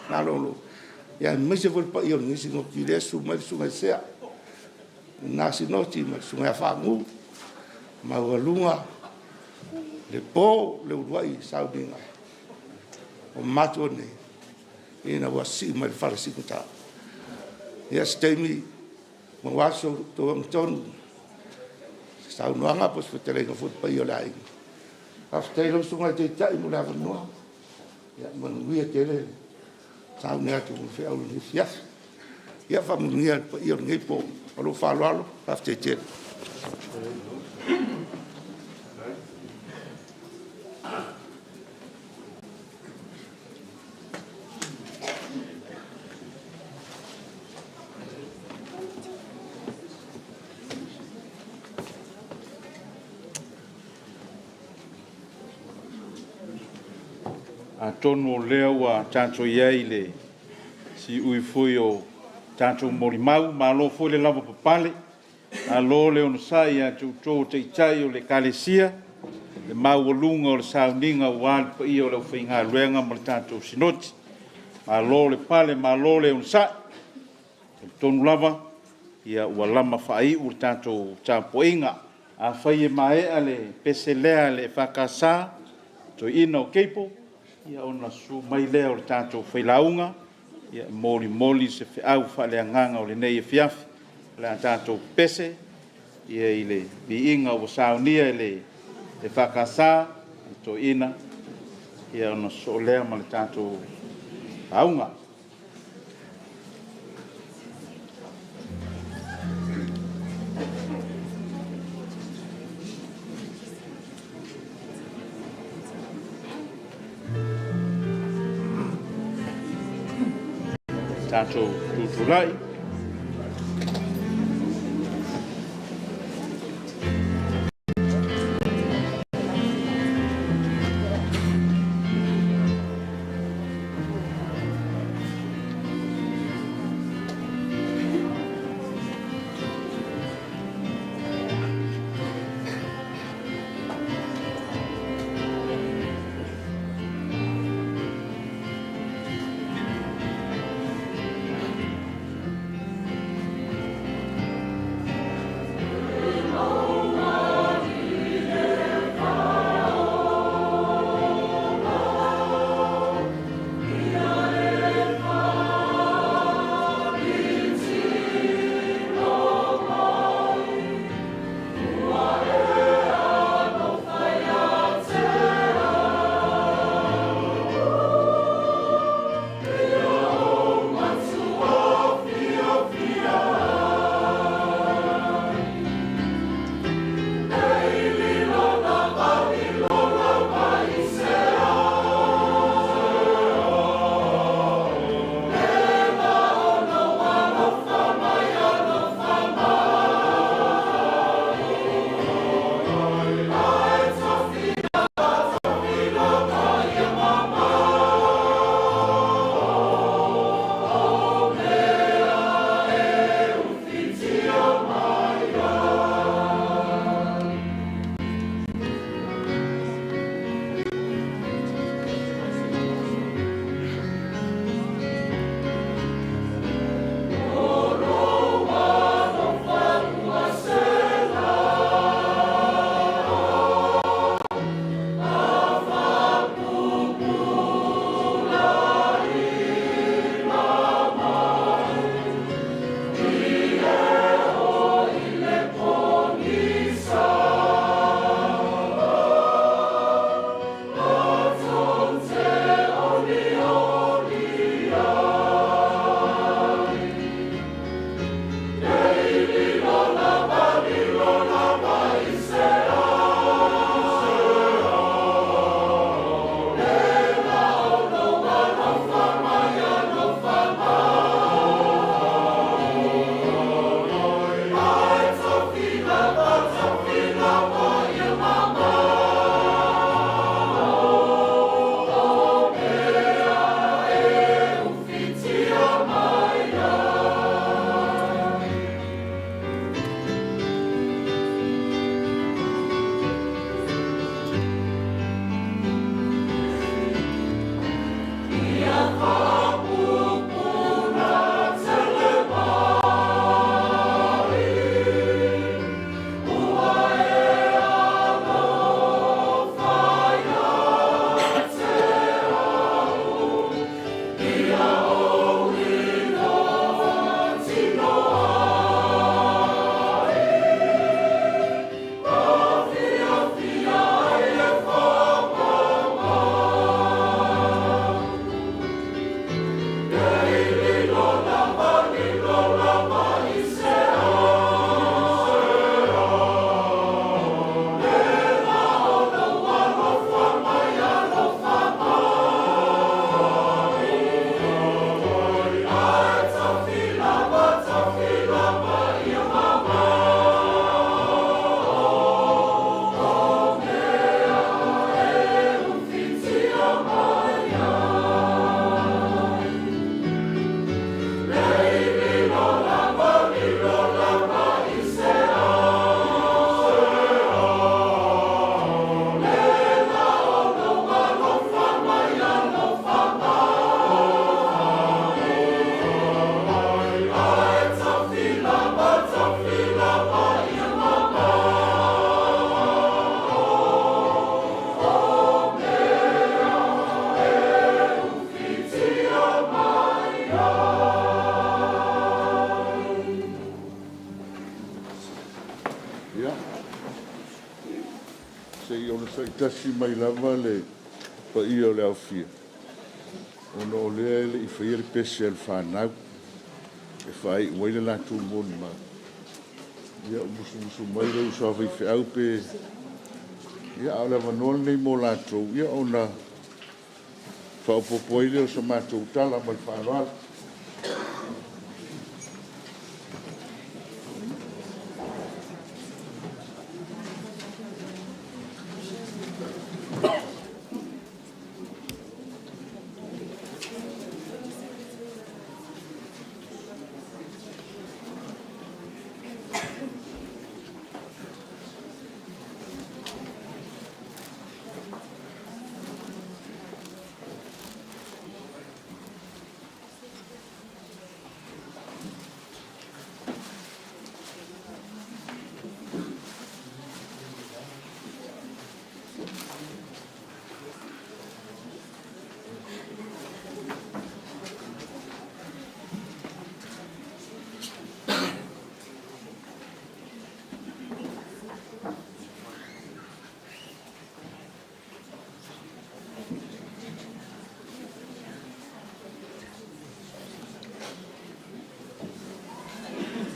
malolo, aemaise foi le paia o lenei sinoti lea e susu mai le susuga i le Sea i lena sinoti ma le susuga ia Faanu, maualuga le po i le uluai sauniga o matua nei ina ua sii mai i le fala siigata. Ia, o se taimi aua so outou agatonu i se saunoaga po o se fetalaiga foi i le paia o le aiga. Faafetai i lau Susuga i le Taitai mo le avanoa. Ia manuia tele le sauni atu i feau o lenei afiafi. Ia faamanuia i le paia o lenei po. Ma lou faaaloalo, faafetai tele. Atonu o lea ua tatou i ai i le siui foi o tatou molimau, malo foi le lavapapale, malo le onosai ia te outou o Taitai o le Ekalesia, le maualuga o le sauniga aua le paia o le aufaigaluega ma le tatou Sinoti. Malo le pale, malo le onosai. E talitonu lava ua lama faaiu le tatou tapuaiga. Afai e maea le pese lea a le EFKS, Toeaina o Keipo, ia ona susu mai lea o le tatou failauga e molimoli se feau faaleagaga o lenei afiafi. O le a tatou pepese i le viiga ua saunia e le EFKS a Toeaina, ona sosoo lea ma le tatou lauga. Tatou tutulai. faatasi mai lava le paia o le aofia, ona o lea e le i faia le pese a le fanau e faaiu ai le latou molimau. Ia, musumusu mai le uso a faifeau pe... Ia, a o le avanoa lenei mo latou, ia ona faaopoopo ai lea o se matou tala ma le faaaloalo.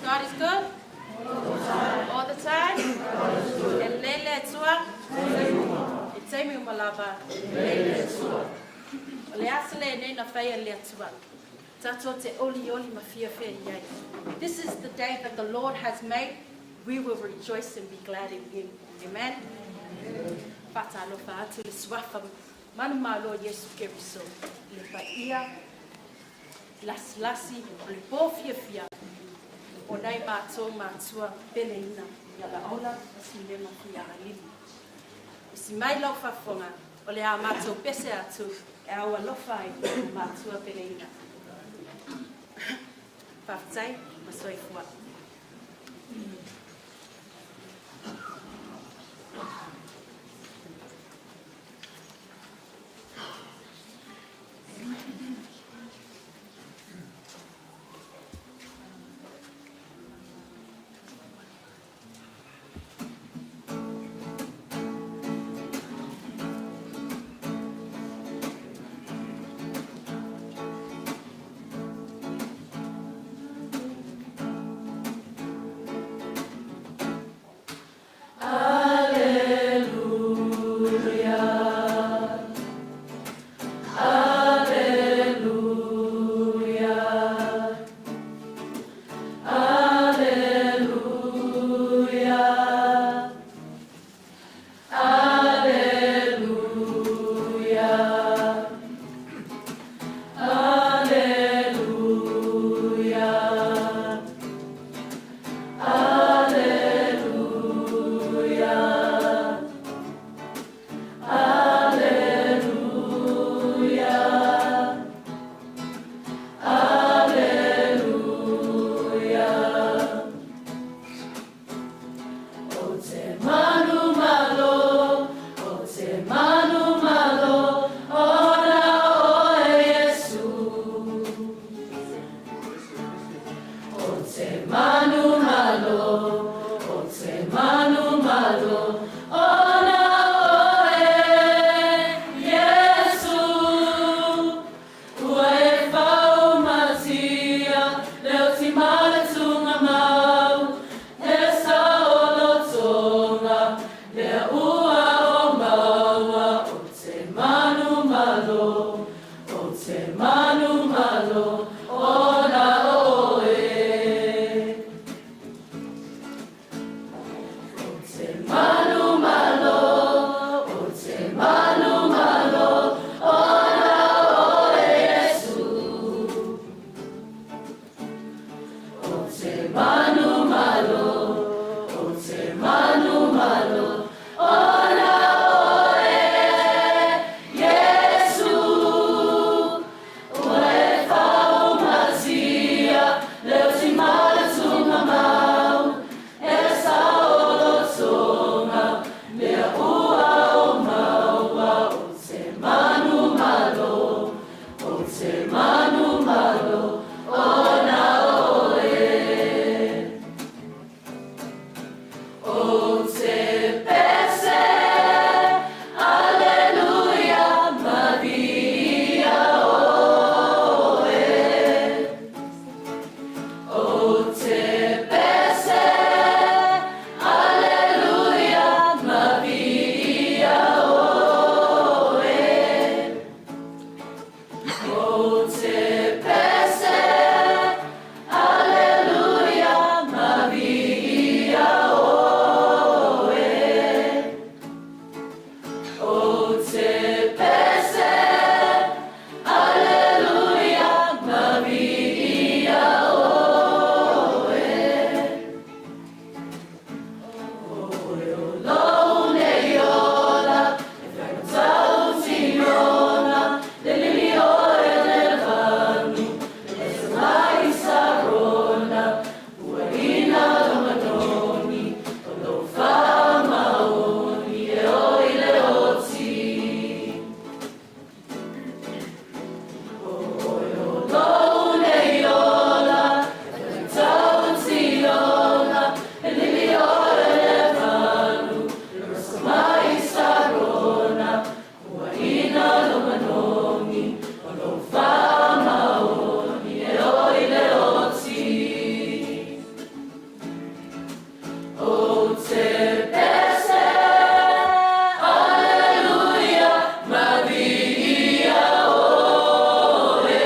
God is good? All the time? E lelei le Atua? I taimi uma lava. O le aso lenei na faia e le Atua. Tatou te olioli ma fiafia i ai. This is the day that the Lord has made. We will rejoice and be glad in him. Amen. Faatalofa atu i le suafa manumalo o Iesu Keriso, i le paia lasilasi o le po fiafia o nai matou matua peleina ia Laola ma Sulema Fuiagalili. Usi mai lau faafofoga, o le a matou pese atu e ao alofa ai i matua peleina. Faafetai ma soifua. Ou te pese, Aleluia, ma viia oe. Ou te pese, Aleluia, ma viia oe. Oe o lou nei ola, e whakatau tinona, le lili oe le vanu, le mai sarona, ua ina lo manoni, o lou whamaoni e oi le oti. Oe o lou nei ola, e whakatau tinona, le lili oe le vanu, le mai sarona, ua ina lo manogi, o lou whamaoni e oi le oti. O te pese, Aleluia, ma viia oe.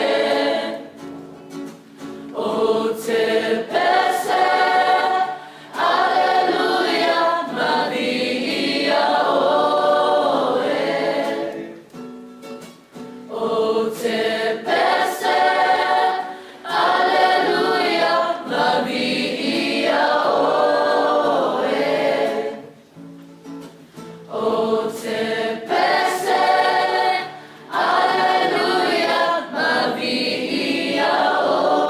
O te pese, Aleluia, ma viia oe. O te pese, Aleluia, ma viia oe. O te pese, Aleluia, ma viia oe.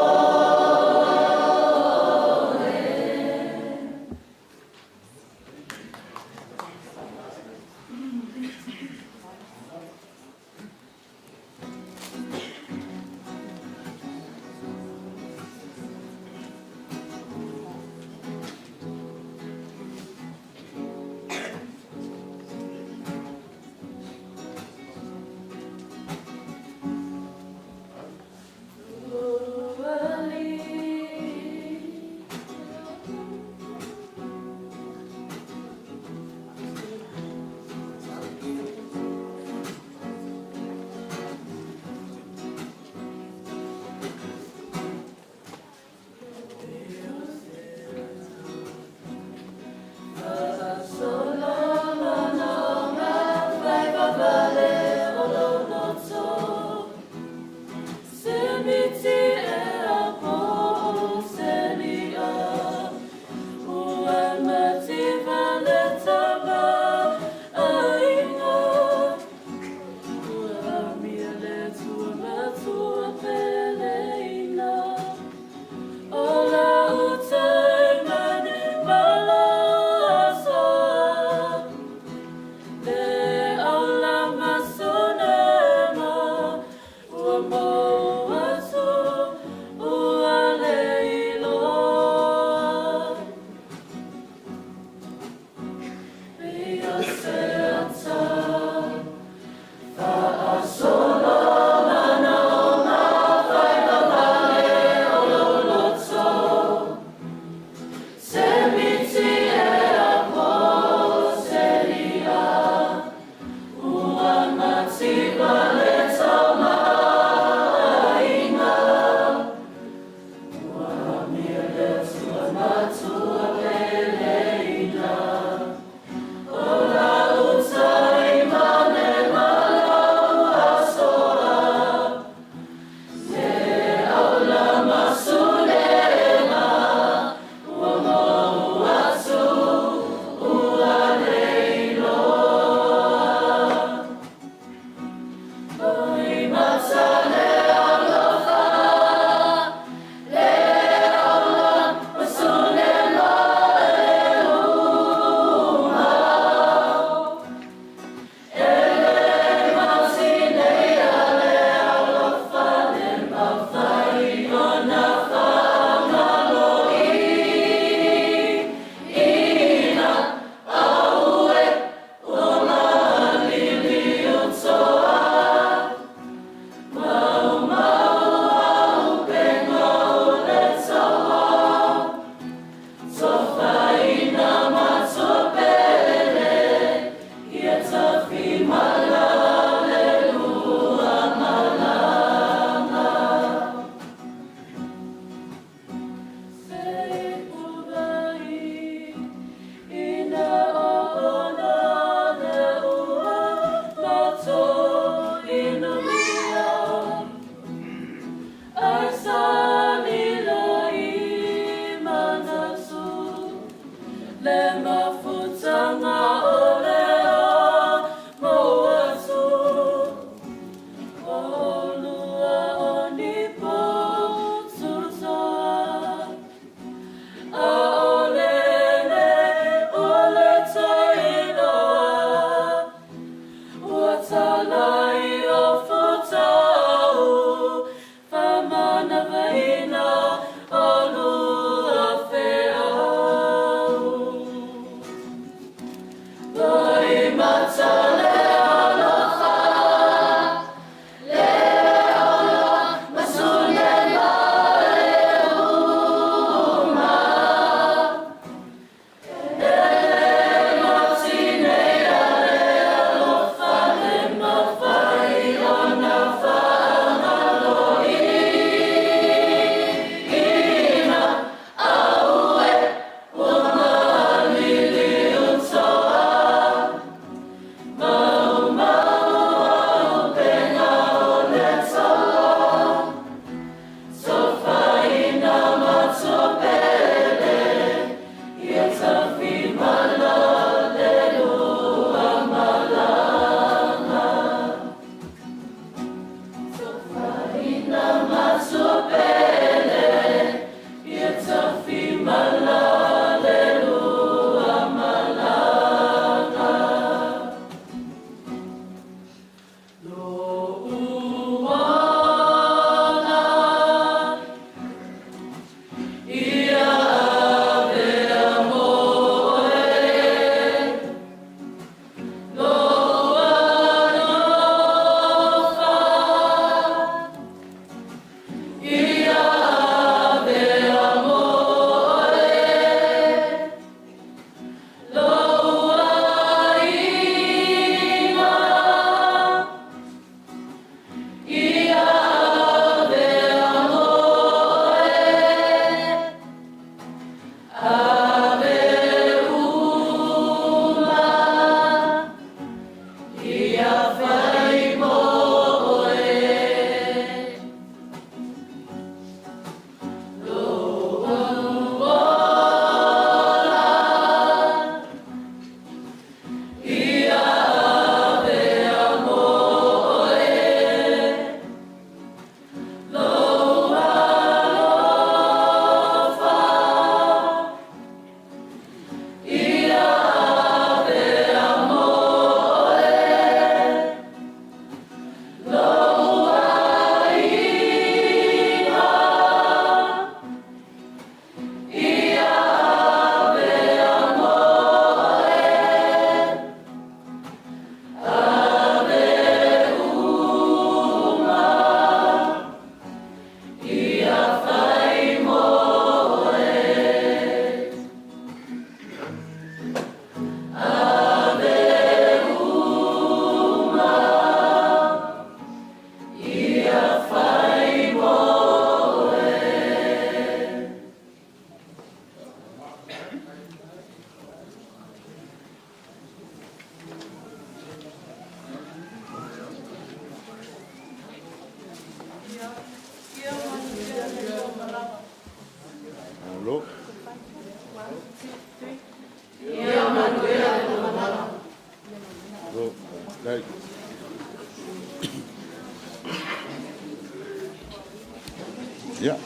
Ia,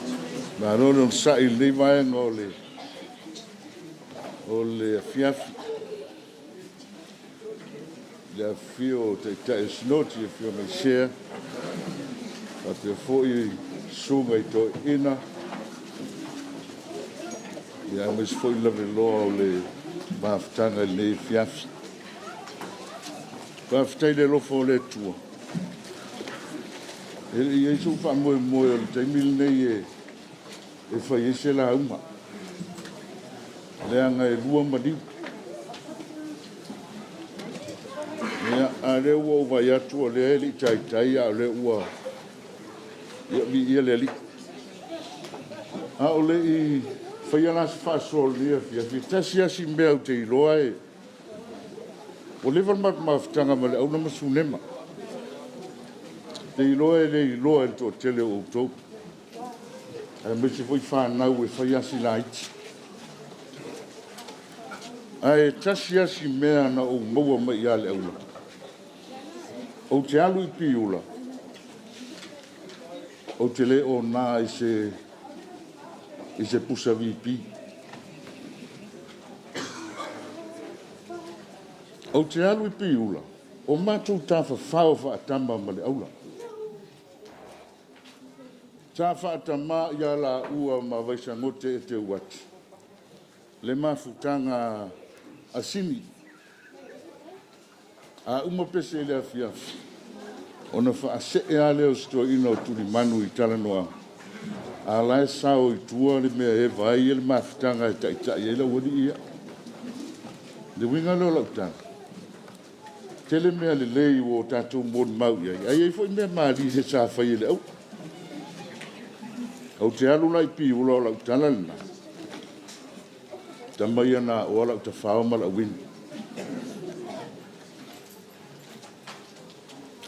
malo le onosai i lenei vaega o le o le afiafi. I le afifio o Taitai o Sinoti, Afioga i Sea, faapea foi Susuga i Toeaiina, ia aemaise foi le lavaloa o le mafutaga i lenei afiafi. Faafetai i le alofa o le Atua, e le i i ai sou faamoemoe o le taimi lenei e fai ai se lauga, leaga e lua maliu. Ia, a o lea ua ou vaai atu o lea e le i taitai a o lea ua... Ia, viia le Alii. A o le i faia la se faasoa o lenei afiafi, e tasi lava si mea ou te iloa e... Ua leva le matou mafutaga ma Leaula ma Sunema. Ou te iloa e le iloa e le toatele o outou, aemaise foi fanau e fai lava si laiti. Ae tasi lava si mea na ou maua mai ia Leaula, ou te alu i Piula, ou te le ona i se pusa VP. Ou te alu i Piula, o matou tafafao faatama ma Leaula. Sa faatama ia laua ma Vaisagote Eteuati le mafutaga a Sini. A uma pese i le afiafi, ona faasee lava lea o si toeaina o Tulimanu i talanoaga, a o la e sao i tua le mea e eva ai le mafutaga e taitai ai le aualii ia. O le uiga lea o lau tala, e tele mea lelei ua tatou molimau i ai, ae i ai foi mea malie sa fai e Leaula. Ou te alu la i Piula, o lau tala lena, tama ia na aoa lau tafao ma lau uinu.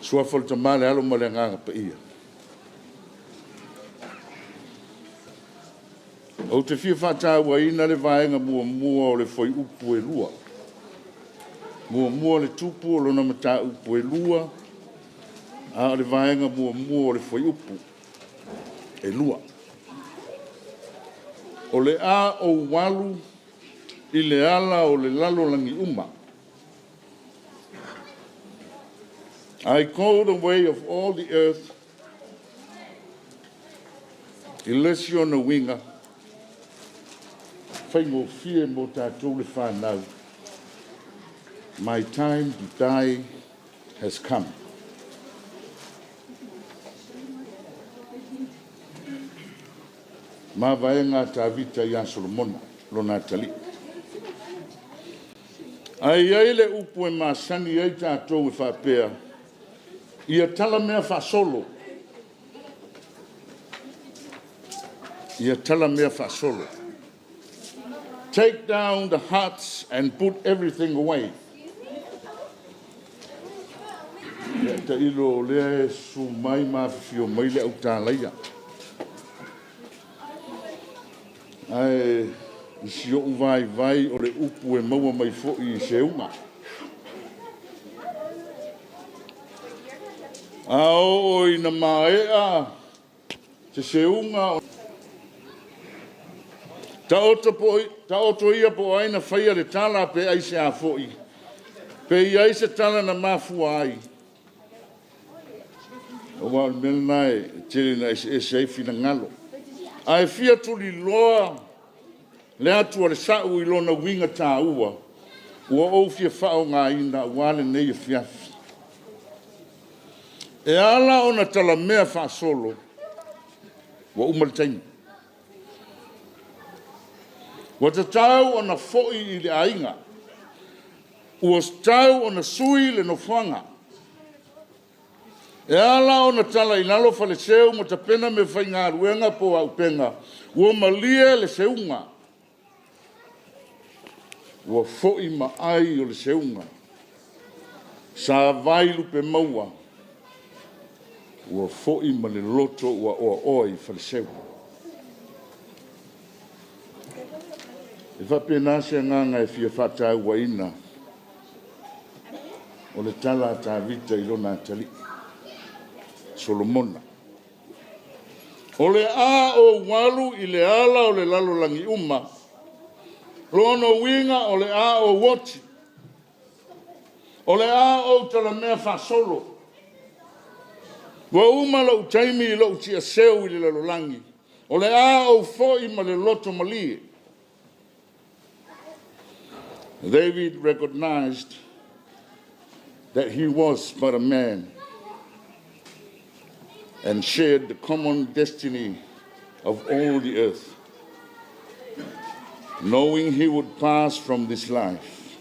Suafa o le Tama, le Alo ma le Agaga Paia. Ou te fia fatāuaina le vaega muamua o le fuaiupu e 2. Muamua le tupu o lona mataupu e 2, a o le vaega muamua o le fuaiupu e 2. O le a ou alu i le ala o le lalolagi uma. I go the way of all the earth. I le isi ona uiga, faigofie mo tatou le fanau. My time to die has come. Mavaega a Tavita ia Solomona, lona atalii. Ae i ai le upu e masani ai tatou e faapea, ia tala mea faasolo. Ia tala mea faasolo. Take down the hearts and put everything away. Ia tailo o lea e susu mai ma afifio mai le au tālaia. Ae i si ou vaivai o le upu e maua mai foi i seuga. A oo ina maea se seuga, taoto, po, taoto ia po o ai na faia le tala pe aisea foi, pe i ai se tala na mafua ai, aua o le mea lena e tele ina eseese ai finagalo. Ae fia tuliloa le atu a le sa'u i lona uiga taua ua ou fia faaaogaina aua lenei afiafi. E ala ona talamea faasolo, ua uma le taimi. Ua tatau ona foi i le aiga. Ua tatau ona sui le nofoaga. E ala ona tala i lalo faleseu ma tapena meafaigaluega po o auupega, ua malie le seuga, ua foi maai o le seuga. Sa vailupemaua, ua foi ma le loto ua oaoa i faleseu. E faapena se agaga e fia faatauaina o le tala a Tavita i lona atalii, Solomona. O le a ou alu i le ala o le lalolagi uma, lona uiga o le a ou oti. O le a ou talamea faasolo. Ua uma lou taimi i lou tiaseu i le lalolagi, o le a ou foi ma le loto malie. David recognized that he was but a man and shared the common destiny of all the earth, knowing he would pass from this life.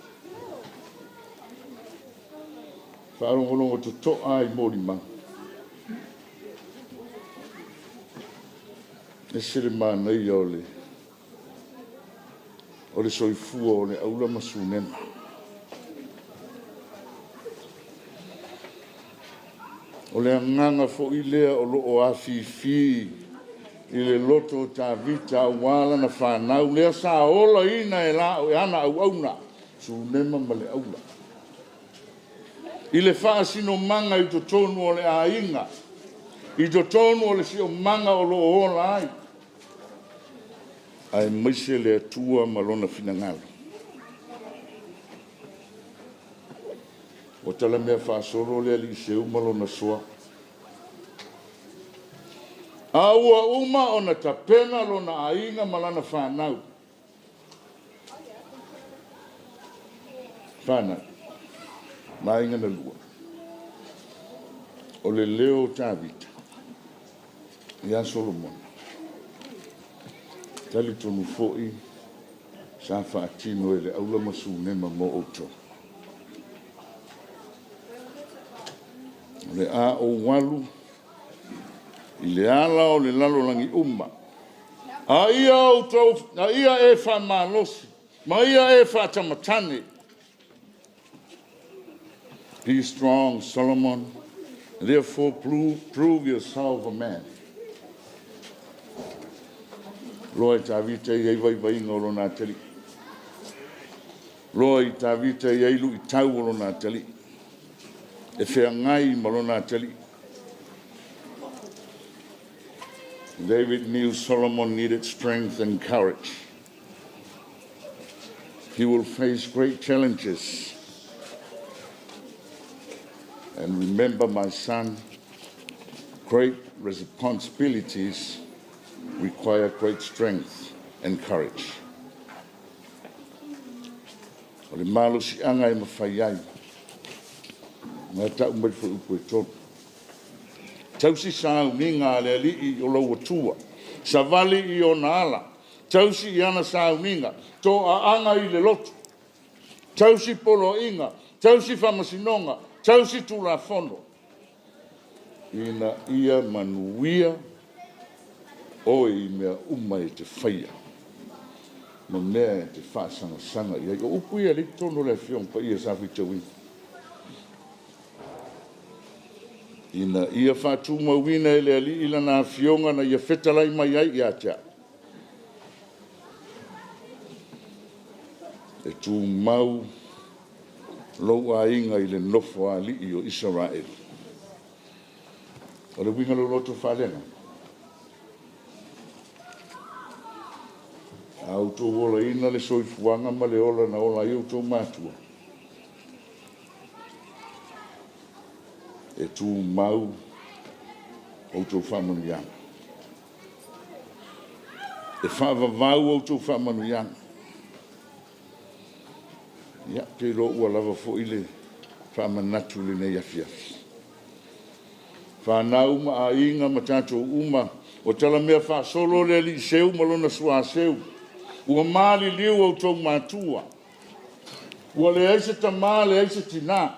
Faalogologo totoa i molimau. Ese le manaia o le o le soifua o le aula ma Sunema. O le agaga foi lea o lo o afifi i le loto o Tavita aua lana fanau lea sa olaina e ana auauna, Sunema ma le aula, i le faasinomaga i totonu o le aiga, i totonu o le siosiomaga o lo o ola ai, aemaise le Atua ma Lona finagalo. Ua talamea faasolo le alii seu ma lona soa, a ua uma ona tapena lona aiga ma lana fanau. Fanau, ma aiga na lua. O le leo o Tavita ia Solomona, e talitonu foi sa faatino e le aula ma Sunema mo outou. O le a ou alu i le ala o le lalolagi uma, a ia e faamalosi ma ia e faatamatane. Be strong, Solomon, therefore prove yourself a man. Loa e Tavita e i ai vaivaiga o lona atalii. Loa i Tavita e i ai luitau o lona atalii. E feagai ma lona atalii. David knew Solomon needed strength and courage. He will face great challenges. And remember, my son, great responsibilities require great strength and courage. O le malosiaga e mafai ai. Na tau mai foi upu e tolu. Tausi sauniga a le Alii o lou Atua, savali i ona ala, tausi i ana sauniga, toaaga i le loto, tausi poloaiga, tausi faamasinoga, tausi tulafono, ina ia manuia oe i mea uma e te faia ma mea e te faasagasaga i ai. O upu ia lea e i totonu o le Afioga Paia sa faitauina. Ina ia faatumauina e le Alii lana afioga na ia fetalai mai ai ia te au. E tumau lou aiga i le nofoalii o Isaraelu. O le uiga o le loto faaleagaga, a outou olaina le soifuaga ma le ola na ola ai outou matua, e tumau outou faamanuiaga. E faavavau outou faamanuiaga. Ia, ou te iloa ua lava foi le faamanatu i lenei afiafi. Fanau ma aiga ma tatou uma, o talamea faasolo le alii seu ma lona suaseu, ua maliliu outou matua, ua leai se tama leai se tina,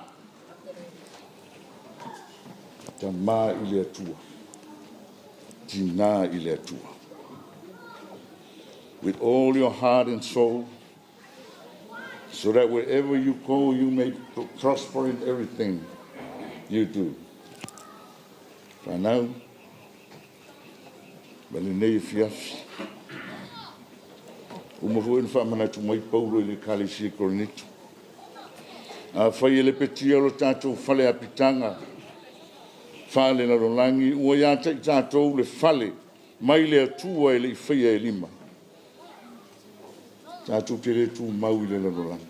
tama i le Atua, tina i le Atua. With all your heart and soul, so that wherever you go, you may prosper in everything you do. Whanau, ma lenei afiafi. Uma foi ona faamanatu mai Paulo i le Ekalesia i Korinito. Afai e lepetia lo tatou fale apitaga faalelalolagi, ua ia te i tatou le fale mai le Atua e le i faia e lima. Tatou te le tumau i le lalolagi.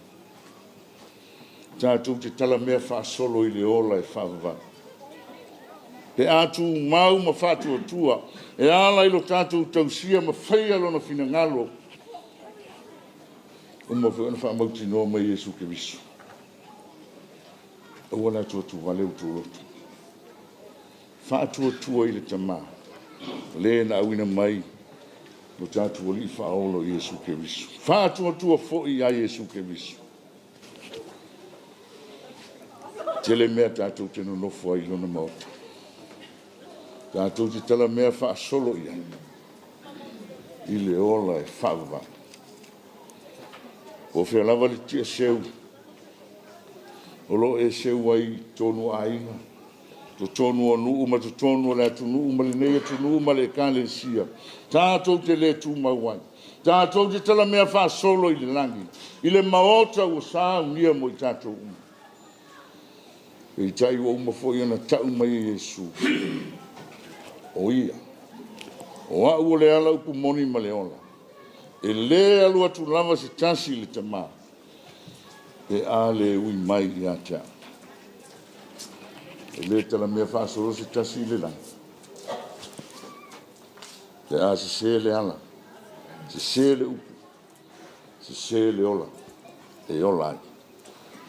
Tatou te talamea faasolo i le ola e faavavau. Pe a tumau ma faatuatua e ala i lo tatou tausia ma faia Lona finagalo, ua uma foi ona faamautinoa mai e Iesu Keriso, aua le atuatuvale outou loto, faatuatua i le Tama, le na auina mai lo tatou Alii Faaola o Iesu Keriso. Faatuatua foi ia Iesu Keriso. Tele mea tatou te nonofo ai i lona maota. Tatou te talamea faasolo i ai i le ola e faavavau. Po o fea lava le tiaseu o lo o e seu ai i totonu o aiga, totonu o nuu ma totonu o le atunuu ma lenei atunuu ma le Ekalesia, tatou te le tumau ai, tatou te talamea faasolo i le lagi, i le maota ua saunia mo i tatou uma. Peitai ua uma foi ona tau mai e Iesu, o Ia, o Au o le ala, upu moni ma le ola. E le alu atu lava se tasi i le Tama pe a le ui mai ia te Au. E le talamea faasolo se tasi i le lagi pe a sese le ala, sese le upu, sese le ola e ola ai.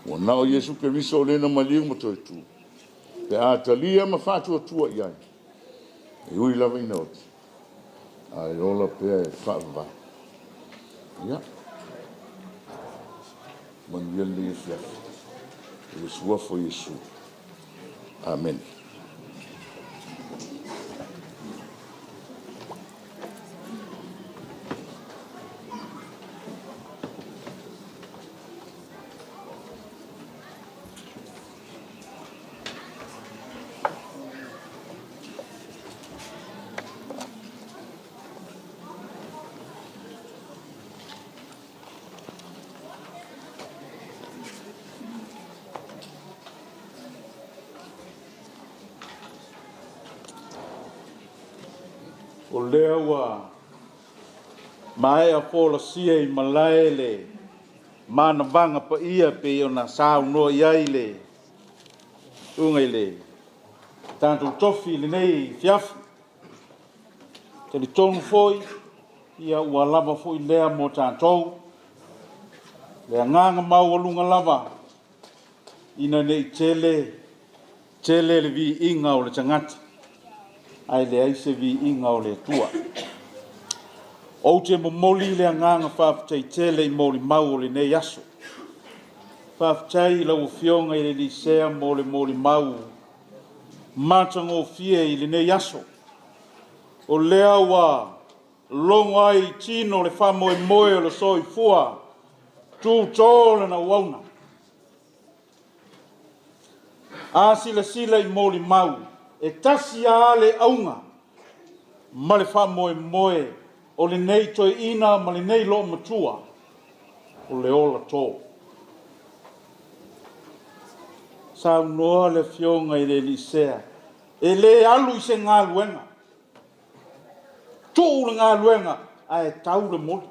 Ua na o Iesu Keriso o le na maliu ma toe tu, pe a talia ma faatuatua i ai, e ui lava ina oti, ae ola pea e faavavau. Ia, manuia lenei afiafi. I le suafa o Iesu. Amene. O lea ua maea folasia i malae le manavaga paia pei ona saunoa i ai le susuga i le tatou tofi i lenei afiafi. E talitonu foi ia ua lava foi lea mo tatou. Le agaga maualuga lava ina ne i tele tele le viiga o le tagata, ae leai se viiga o le Atua. Ou te momoli le agaga faafetai tele i molimau o lenei aso. Faafetai i lau Afioga i le alii Sea mo le molimau matagofie i lenei aso. O lea ua logo ai i tino le faamoemoe o le soifua, tuto lana auauna. A silasila i molimau, e tasi lava le auga ma le faamoemoe o lenei toeaina ma lenei loomatua, o le ola to. Saunoa le Afioga i le alii Sea, e le alu i se galuega, tuu le galuega ae tau le moli,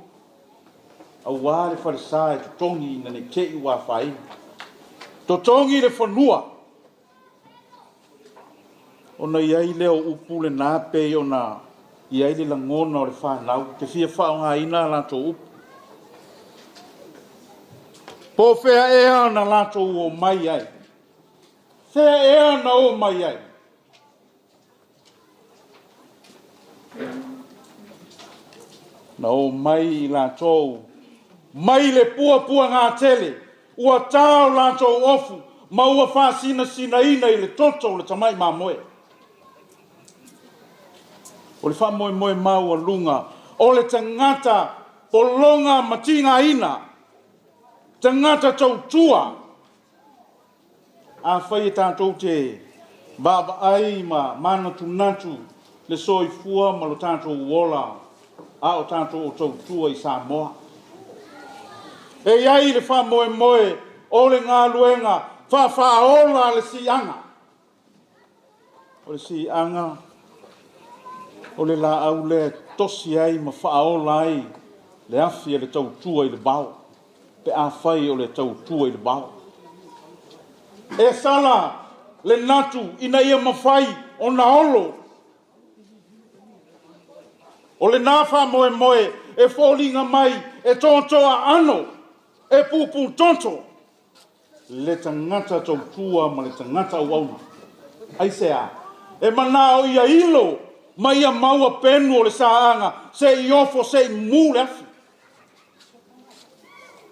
aua le falesa e totogi ina ne i te i ua afaina. Totogi le fanua, ona i ai lea o upu lena pei ona i ai le lagona o le fanau te fia faaaogaina a latou upu. Po o fea ea na latou omai ai, fea ea na omai ai. Na omai i latou mai le puapuagatele, ua ta o latou ofu ma ua faasinasinaina i le toto o le tamai mamoe. O le faamoemoe maualuga o le tagata pologa ma tigaina, tagata tautua. Afai e tatou te vaavaai ma manatunatu le soifua ma lo tatou ola a o tatou o tautua i Samoa, e i ai le faamoemoe o le galuega faafaaola a le siaga. O le siaga O le laau lea e tosi ai ma faaola ai le afi a le tautua i le vao, pe afai o le tautua i le vao. E sala le natu ina ia mafai ona olo. O lena faamoemoe e foliga mai e toatoa aano, e puputoto le tagata tautua ma le tagata auauna. Aisea? E manao ia ilo ma ia maua penu o le saaga se i ofo se i mu le afi.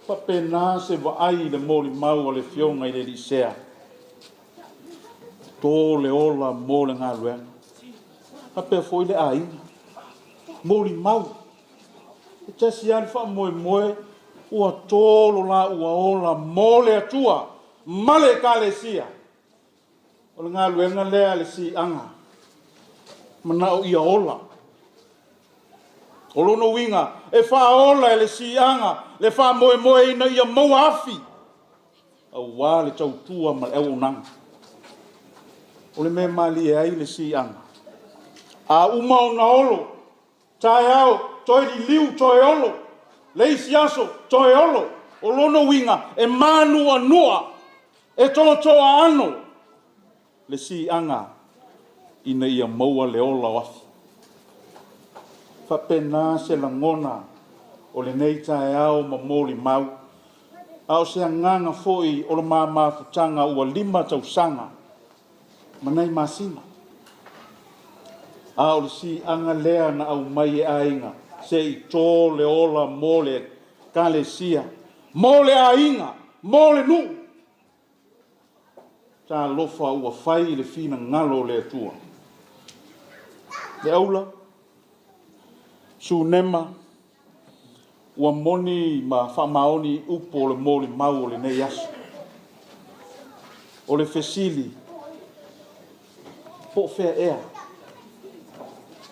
E faapena se vaai i le molimau a le Afioga i le Alii Sea. To le ola mo le galuega. Faapea foi le aiga. Molimau. E tasi lava le faamoemoe ua to lo laua ola mo le Atua ma le Ekalesia. O le galuega lea a le siiga, manao ia ola. O lona uiga, e faaola e le siiga le faamoemoe ina ia maua afi aua le tautua ma le auaunaga. O le mea e malie ai le siiga, a uma ona olo, taeao toe liliu toe olo, le isi aso toe olo. O lona uiga, e manuanua, e toatoa ano le siiga ina ia maua le ola o afi. E faapena se lagona o lenei taeao ma molimau, a o se agaga foi o le ma mafutaga ua 5 tausaga ma nai masina. A o le siiga lea na aumai e aiga se i to le ola mo le Ekalesia, mo le aiga, mo le nuu. Talofa ua fai le finagalo o le Atua. Le aula, Sunema, ua moni ma faamaoni upu o le molimau o lenei aso. O le fesili, po o fea ea?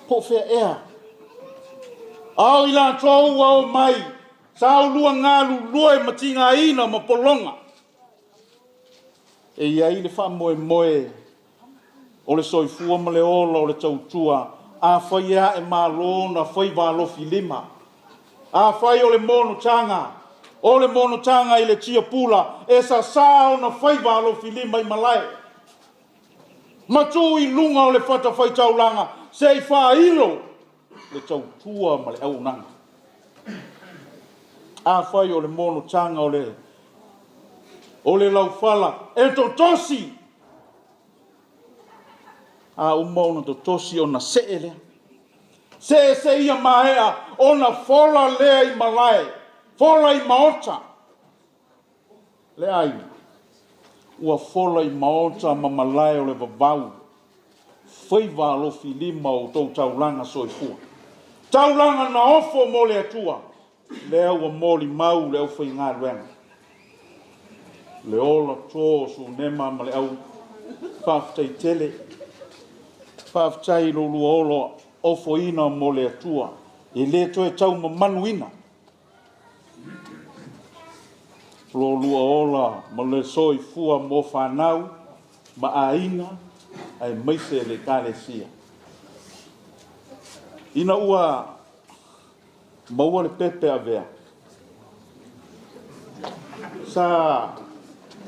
Po o fea ea? A o i latou ua omai, sa oulua galulue ma tigaina ma pologa. E i ai le faamoemoe o le soifua ma le ola o le tautua, afai e ae malo ona faiva alofilima. Afai o le monotaga, o le monotaga i le tiapula, e sasā ona faiva alofilima i malae, ma tuu i luga o le fatafaitaulaga se i faailo le tautua ma le auaunaga. Afai o le monotaga o le o le laufala e totosi, a uma ona totosi ona see lea. See seia maea ona fola lea i malae, fola i maota. Le aiga, ua fola i maota ma malae o le vavau, faiva alofilima o outou taulaga soifua. Taulaga na ofo mo le Atua, lea ua molimau le aufaigaluega. Le ola to o Sunema ma le au faafetai tele. Faafetai i lo oulua ola ofoina mo le Atua, e le toe taumamanuina. Lo oulua ola ma le soifua mo fanau ma aiga aemaise le Ekalesia. Ina ua maua le pepe avea, sa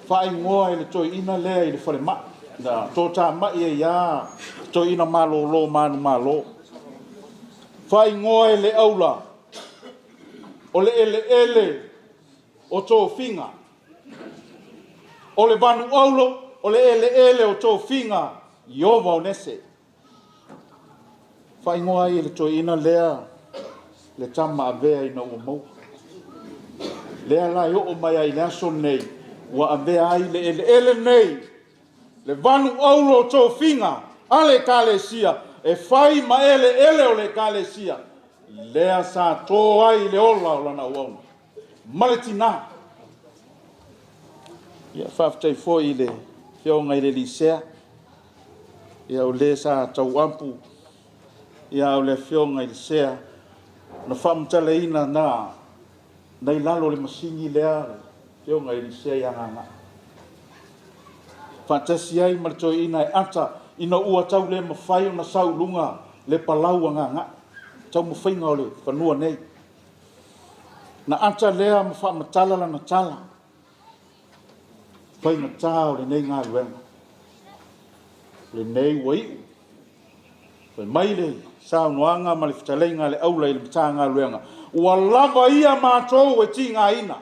faaigoa e le toeaina lea i le falemai, na totamai ai lava toeaina malolo manumalo. Faaigoa e le aula o le eleele o tofiga. O le vanuaulo o le eleele o tofiga Ieova o Nese. Faaigoa ai e le toeaina lea le tama avea ina ua maua. Lea la e oo mai ai i le aso lenei, ua avea ai le eleele lenei, le vanuaulo o tofiga a le Ekalesia, e fai ma eleele o le Ekalesia, lea sa to ai le ola o lana auauna ma le tina. Ia, faafetai foi i le Afioga i le alii Sea, ia o le sa tauapu, ia o le Afioga i le Sea na faamatalaina na i lalo o le masini lea, le Afioga i le Sea ia Gaga'e, faatasi ai ma le toeaina e ata ina ua tau le mafai ona sau i luga le palau a gaga'e, taumafaiga o le fanua nei. Na ata lea ma faamatala lana tala, faigata o lenei galuega, lenei ua iu. Fai mai le saunoaga ma le fetalaiga a le aula i le Matagaluega, ua lava ia matou e tigaina.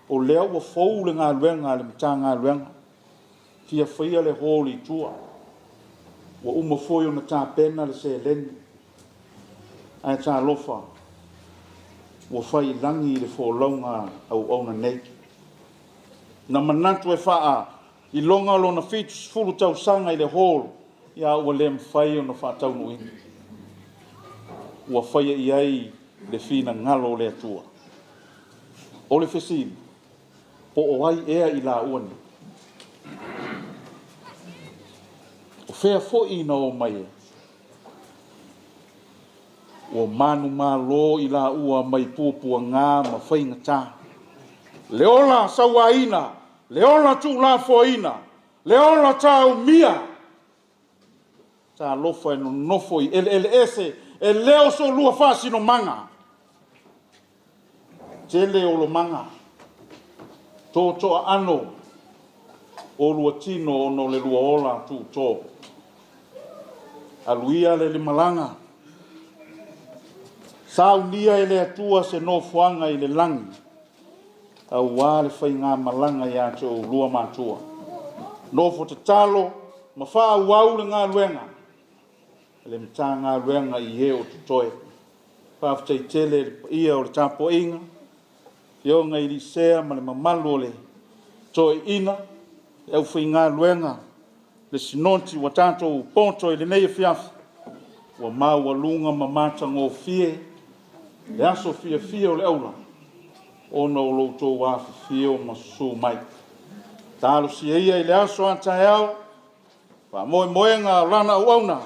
O lea ua fou le galuega a le Matagaluega, fia faia le hall i tua. Ua uma foi ona tapena le seleni, ae talofa, ua faiilagi le folauga a auauna nei. Na manatu e faailoga lona 70 tausaga i le hall, a ua le mafai ona faataunuuina. Ua faia i ai le finagalo o le Atua. O le fesili, po o ai ea i laua nei? O fea foi na omai ai? Ua manumalo i laua mai puapuaga ma faigata. Le ola sauaina, le ola tuulafoaiina, le ola taumia. Talofa e nonofo i eleele ese, e le o so oulua faasinomaga. Tele olomaga, totoaano o oulua tino ona o le lua ola tuuto. Alu ia le malaga, saunia e le Atua se nofoaga i le lagi aua le faigamalaga ia te oulua matua. Nofo tatalo ma faaauau le galuega a le Matagaluega i e o totoe. Faafetai tele i le paia o le tapuaiga, afioga i alii sea ma le mamalu o le toeaiina, le aufaigaluega, le sinoti ua tatou poto i lenei afiafi, ua maualuga ma matagofie le aso fiafia o le aula ona o lo outou afifio ma susu mai. Talosia ia i le aso a taeao faamoemoega o lana auauna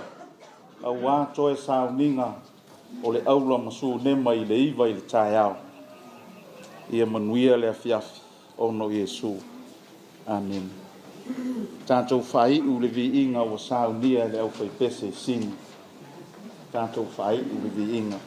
aua toe sauniga o le aula ma sunema i le 9 i le taeao. Ia manuia le afiafi ona o Iesu. Amene. Tatou faaiu le viiga ua saunia e le aufaipese sini. Tatou faaiu le viiga.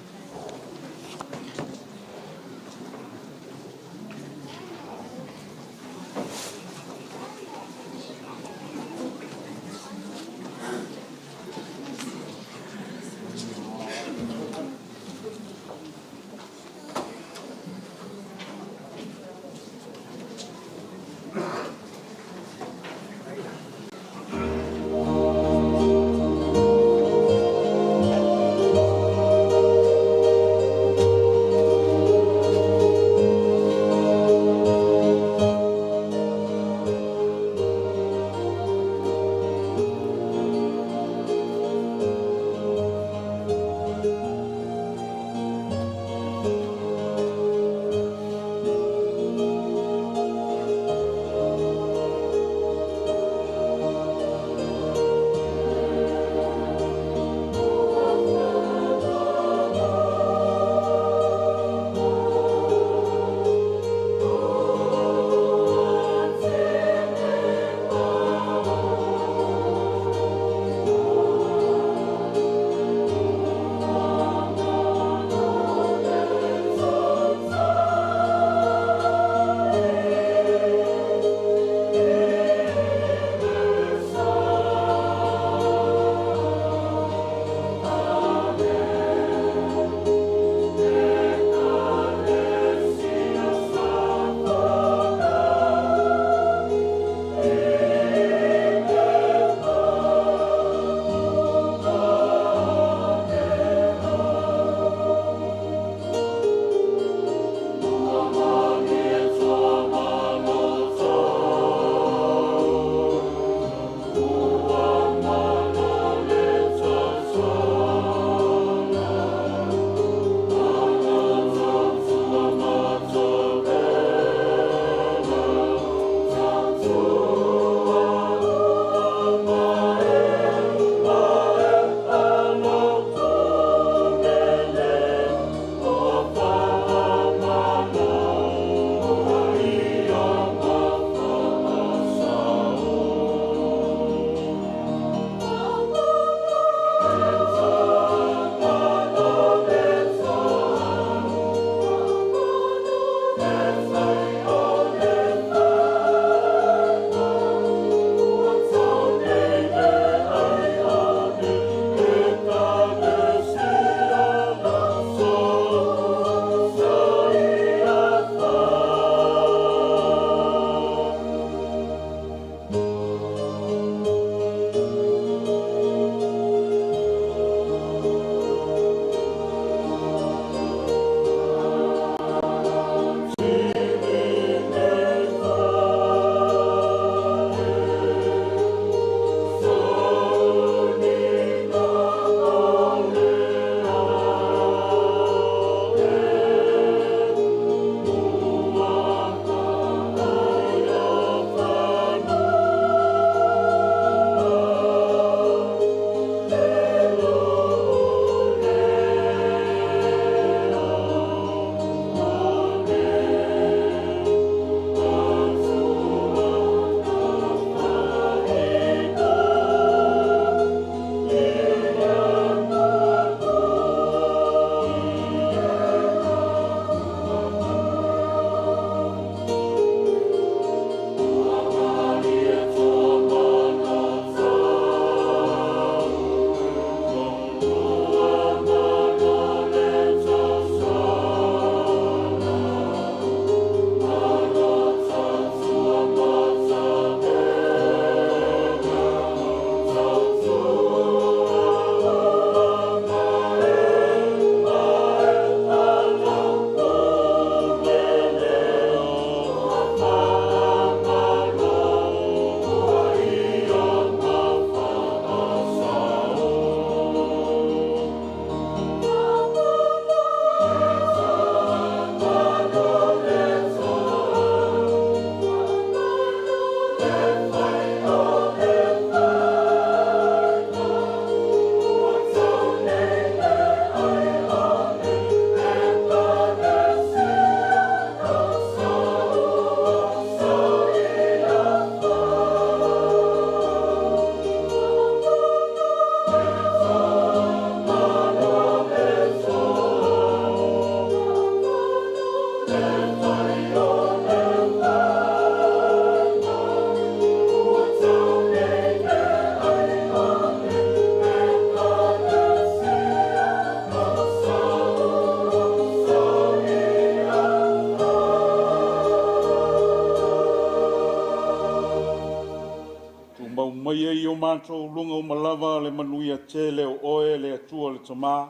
matou luga uma lava le manuia tele o oe le Atua le Tamā,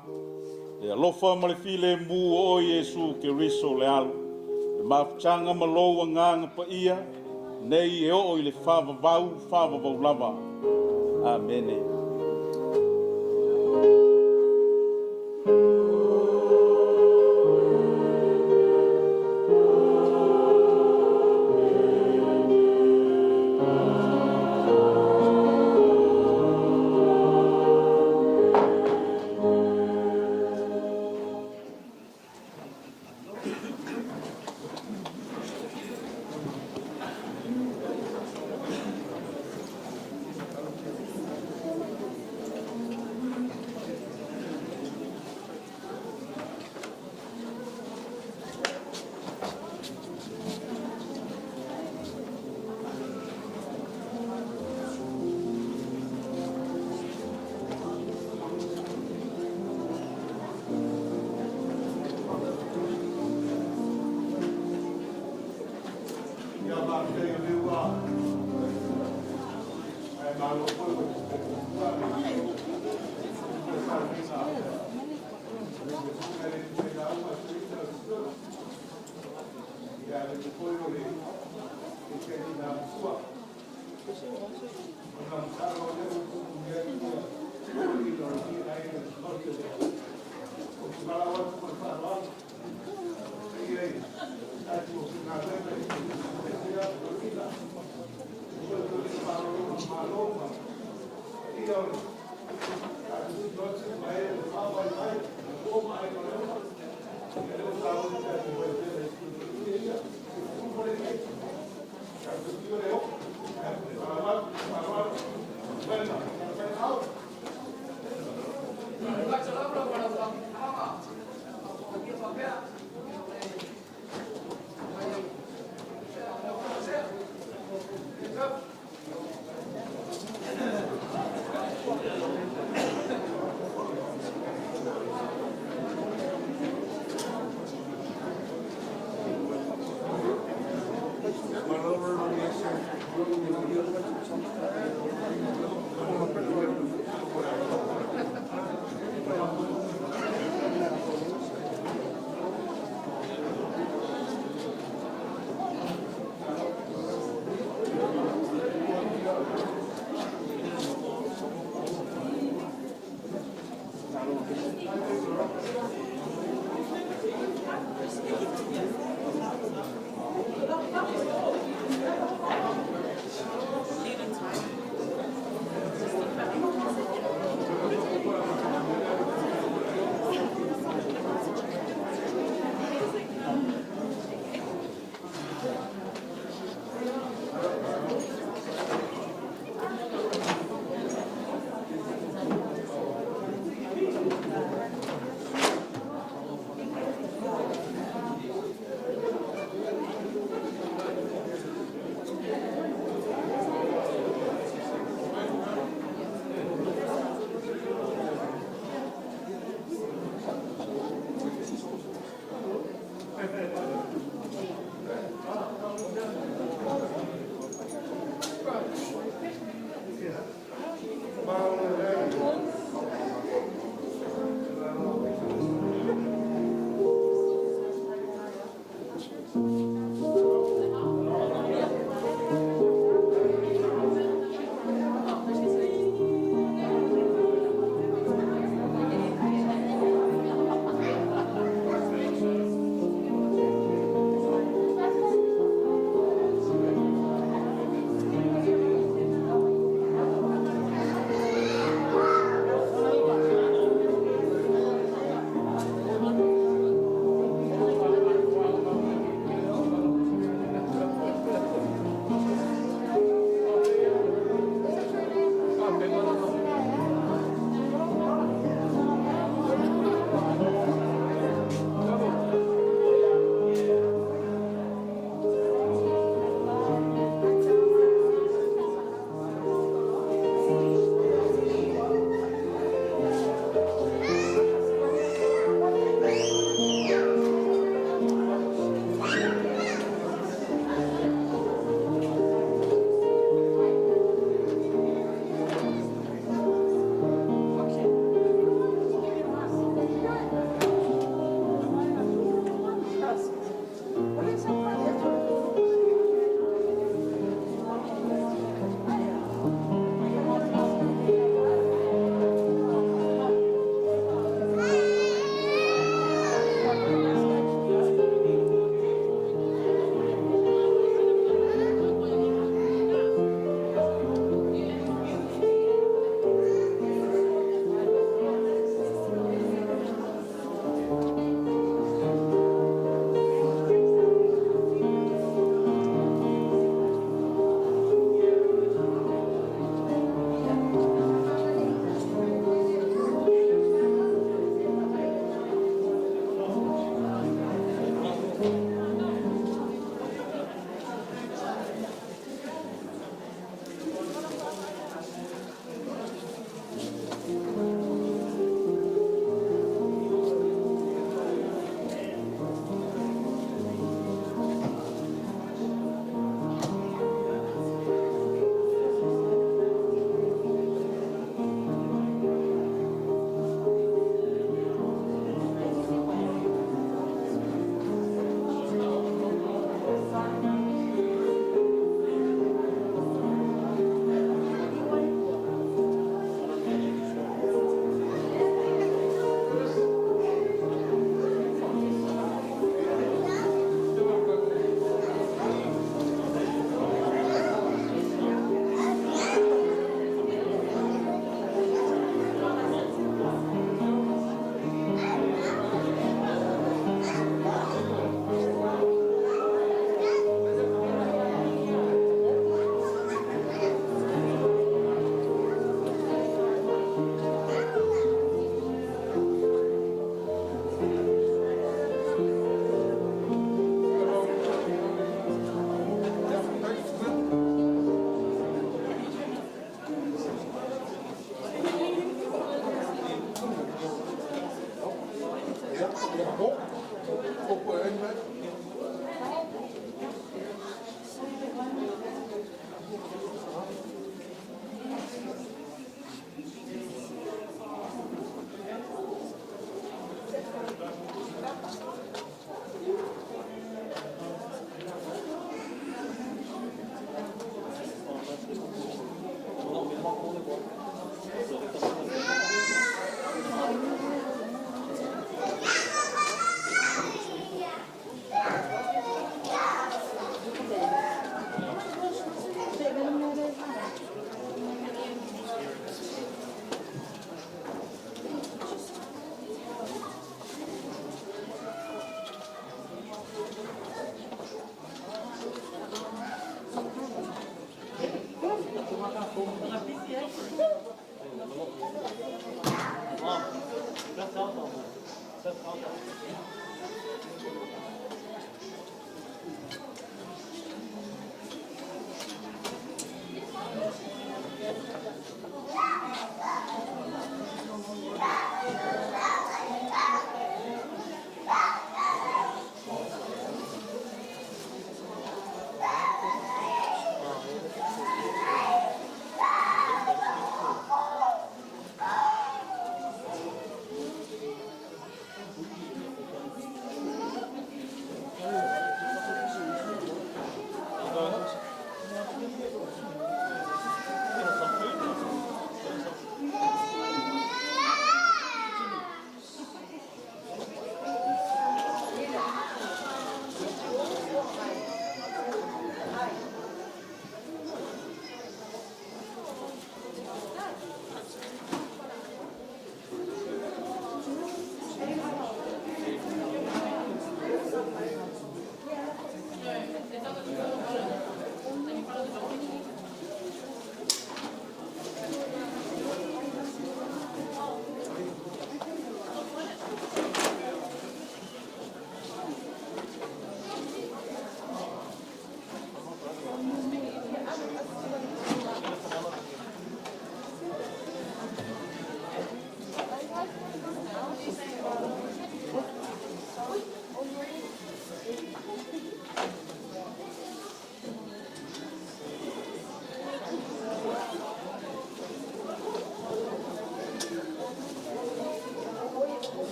le alofa ma le filemu o oe Iesu Keriso le Alo, le mafutaga ma lou Agaga Paia, nei e oo i le faavavau faavavau lava. Amene. Ia faafetai o lea ua ae malo foi ua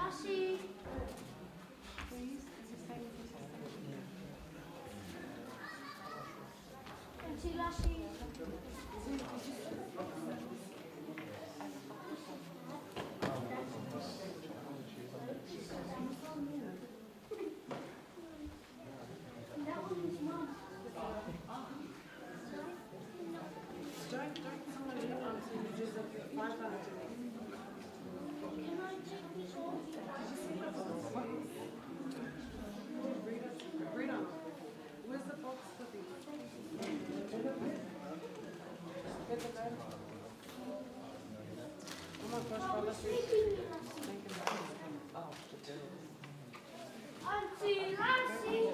Lassie. Auntie Lassie. That one is mine. Don't come and leave until you just 500. Can I take this off? Rita, where's the box for these? Get the bag. Oh my gosh, Oh, Baba, sleeping Lassie. Auntie Lassie.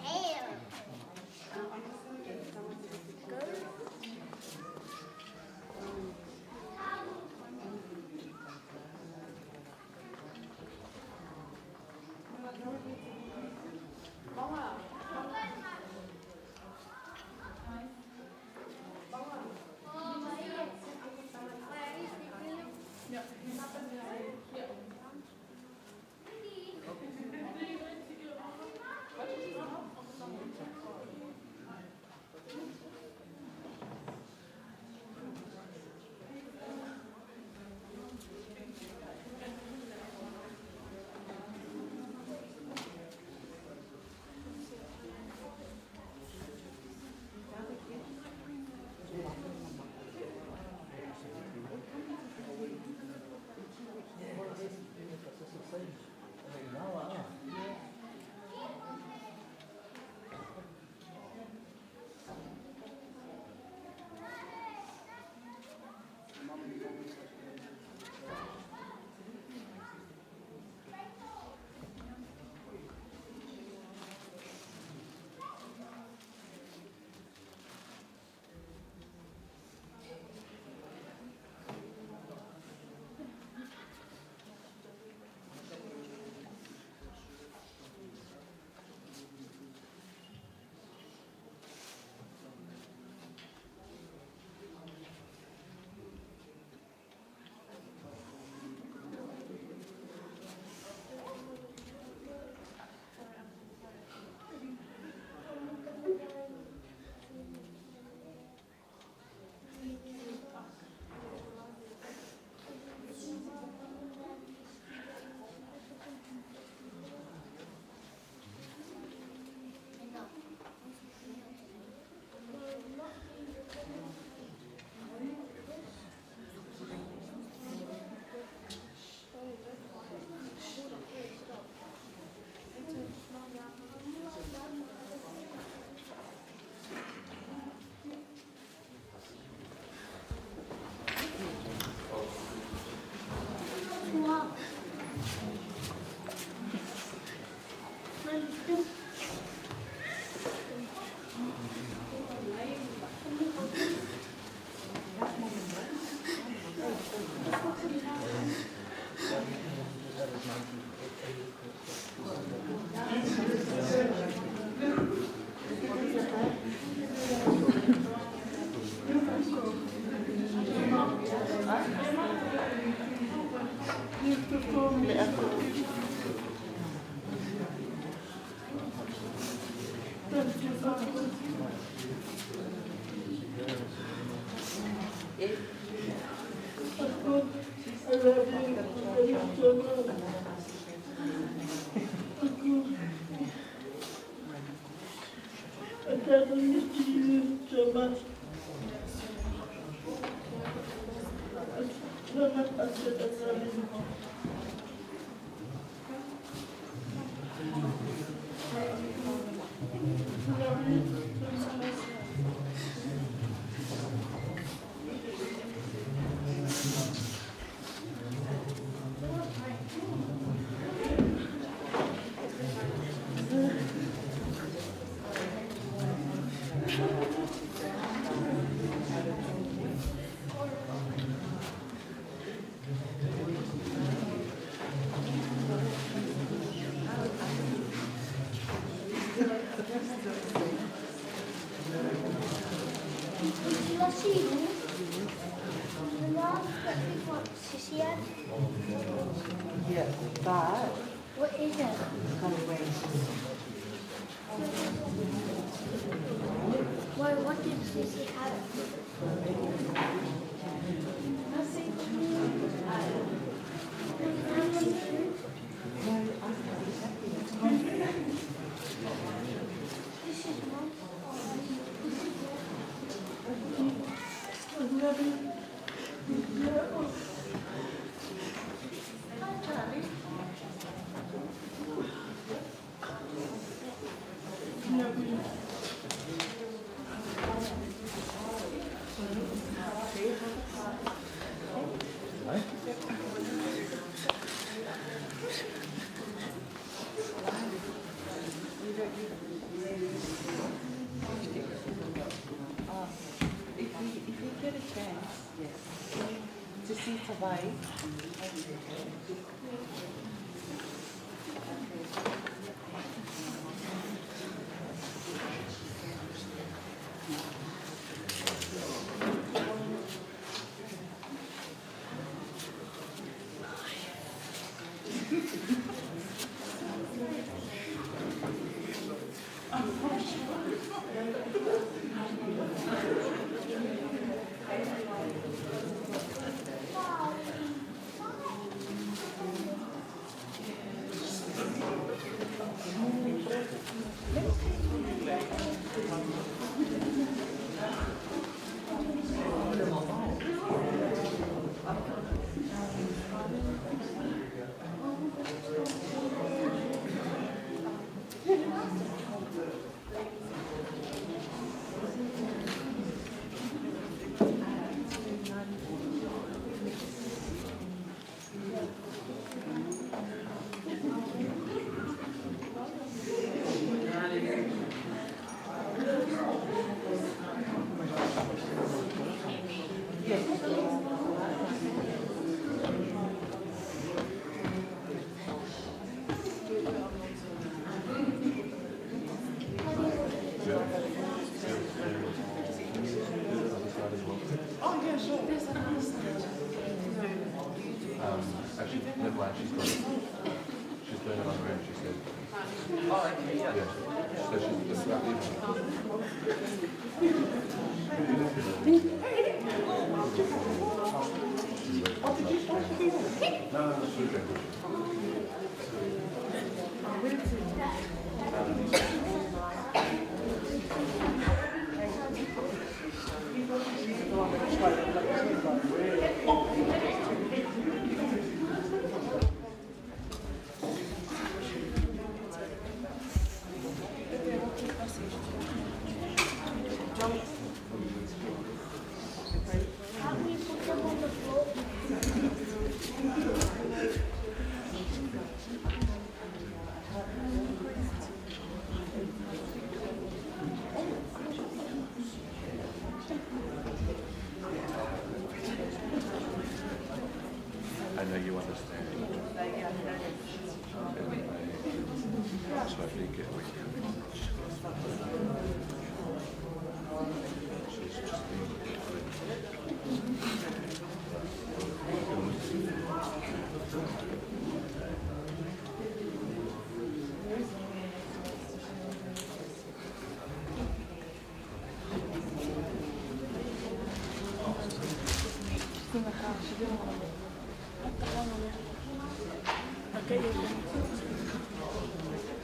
Damn. Lassie, the mom that we got Sissy had? Yeah, but What is it? it's gone away. Why, what did Sissy have? This is mom. This is Hi, Charlie. If you get a chance, yes, to see Tavai. Actually, never mind, she's got it. She's doing it on her own, she said. Oh, okay, yeah. Yeah. So she's just about leaving. No, no, it's okay. How can you put them on the floor? I know you understand. And I totally get where you're coming from. She's just been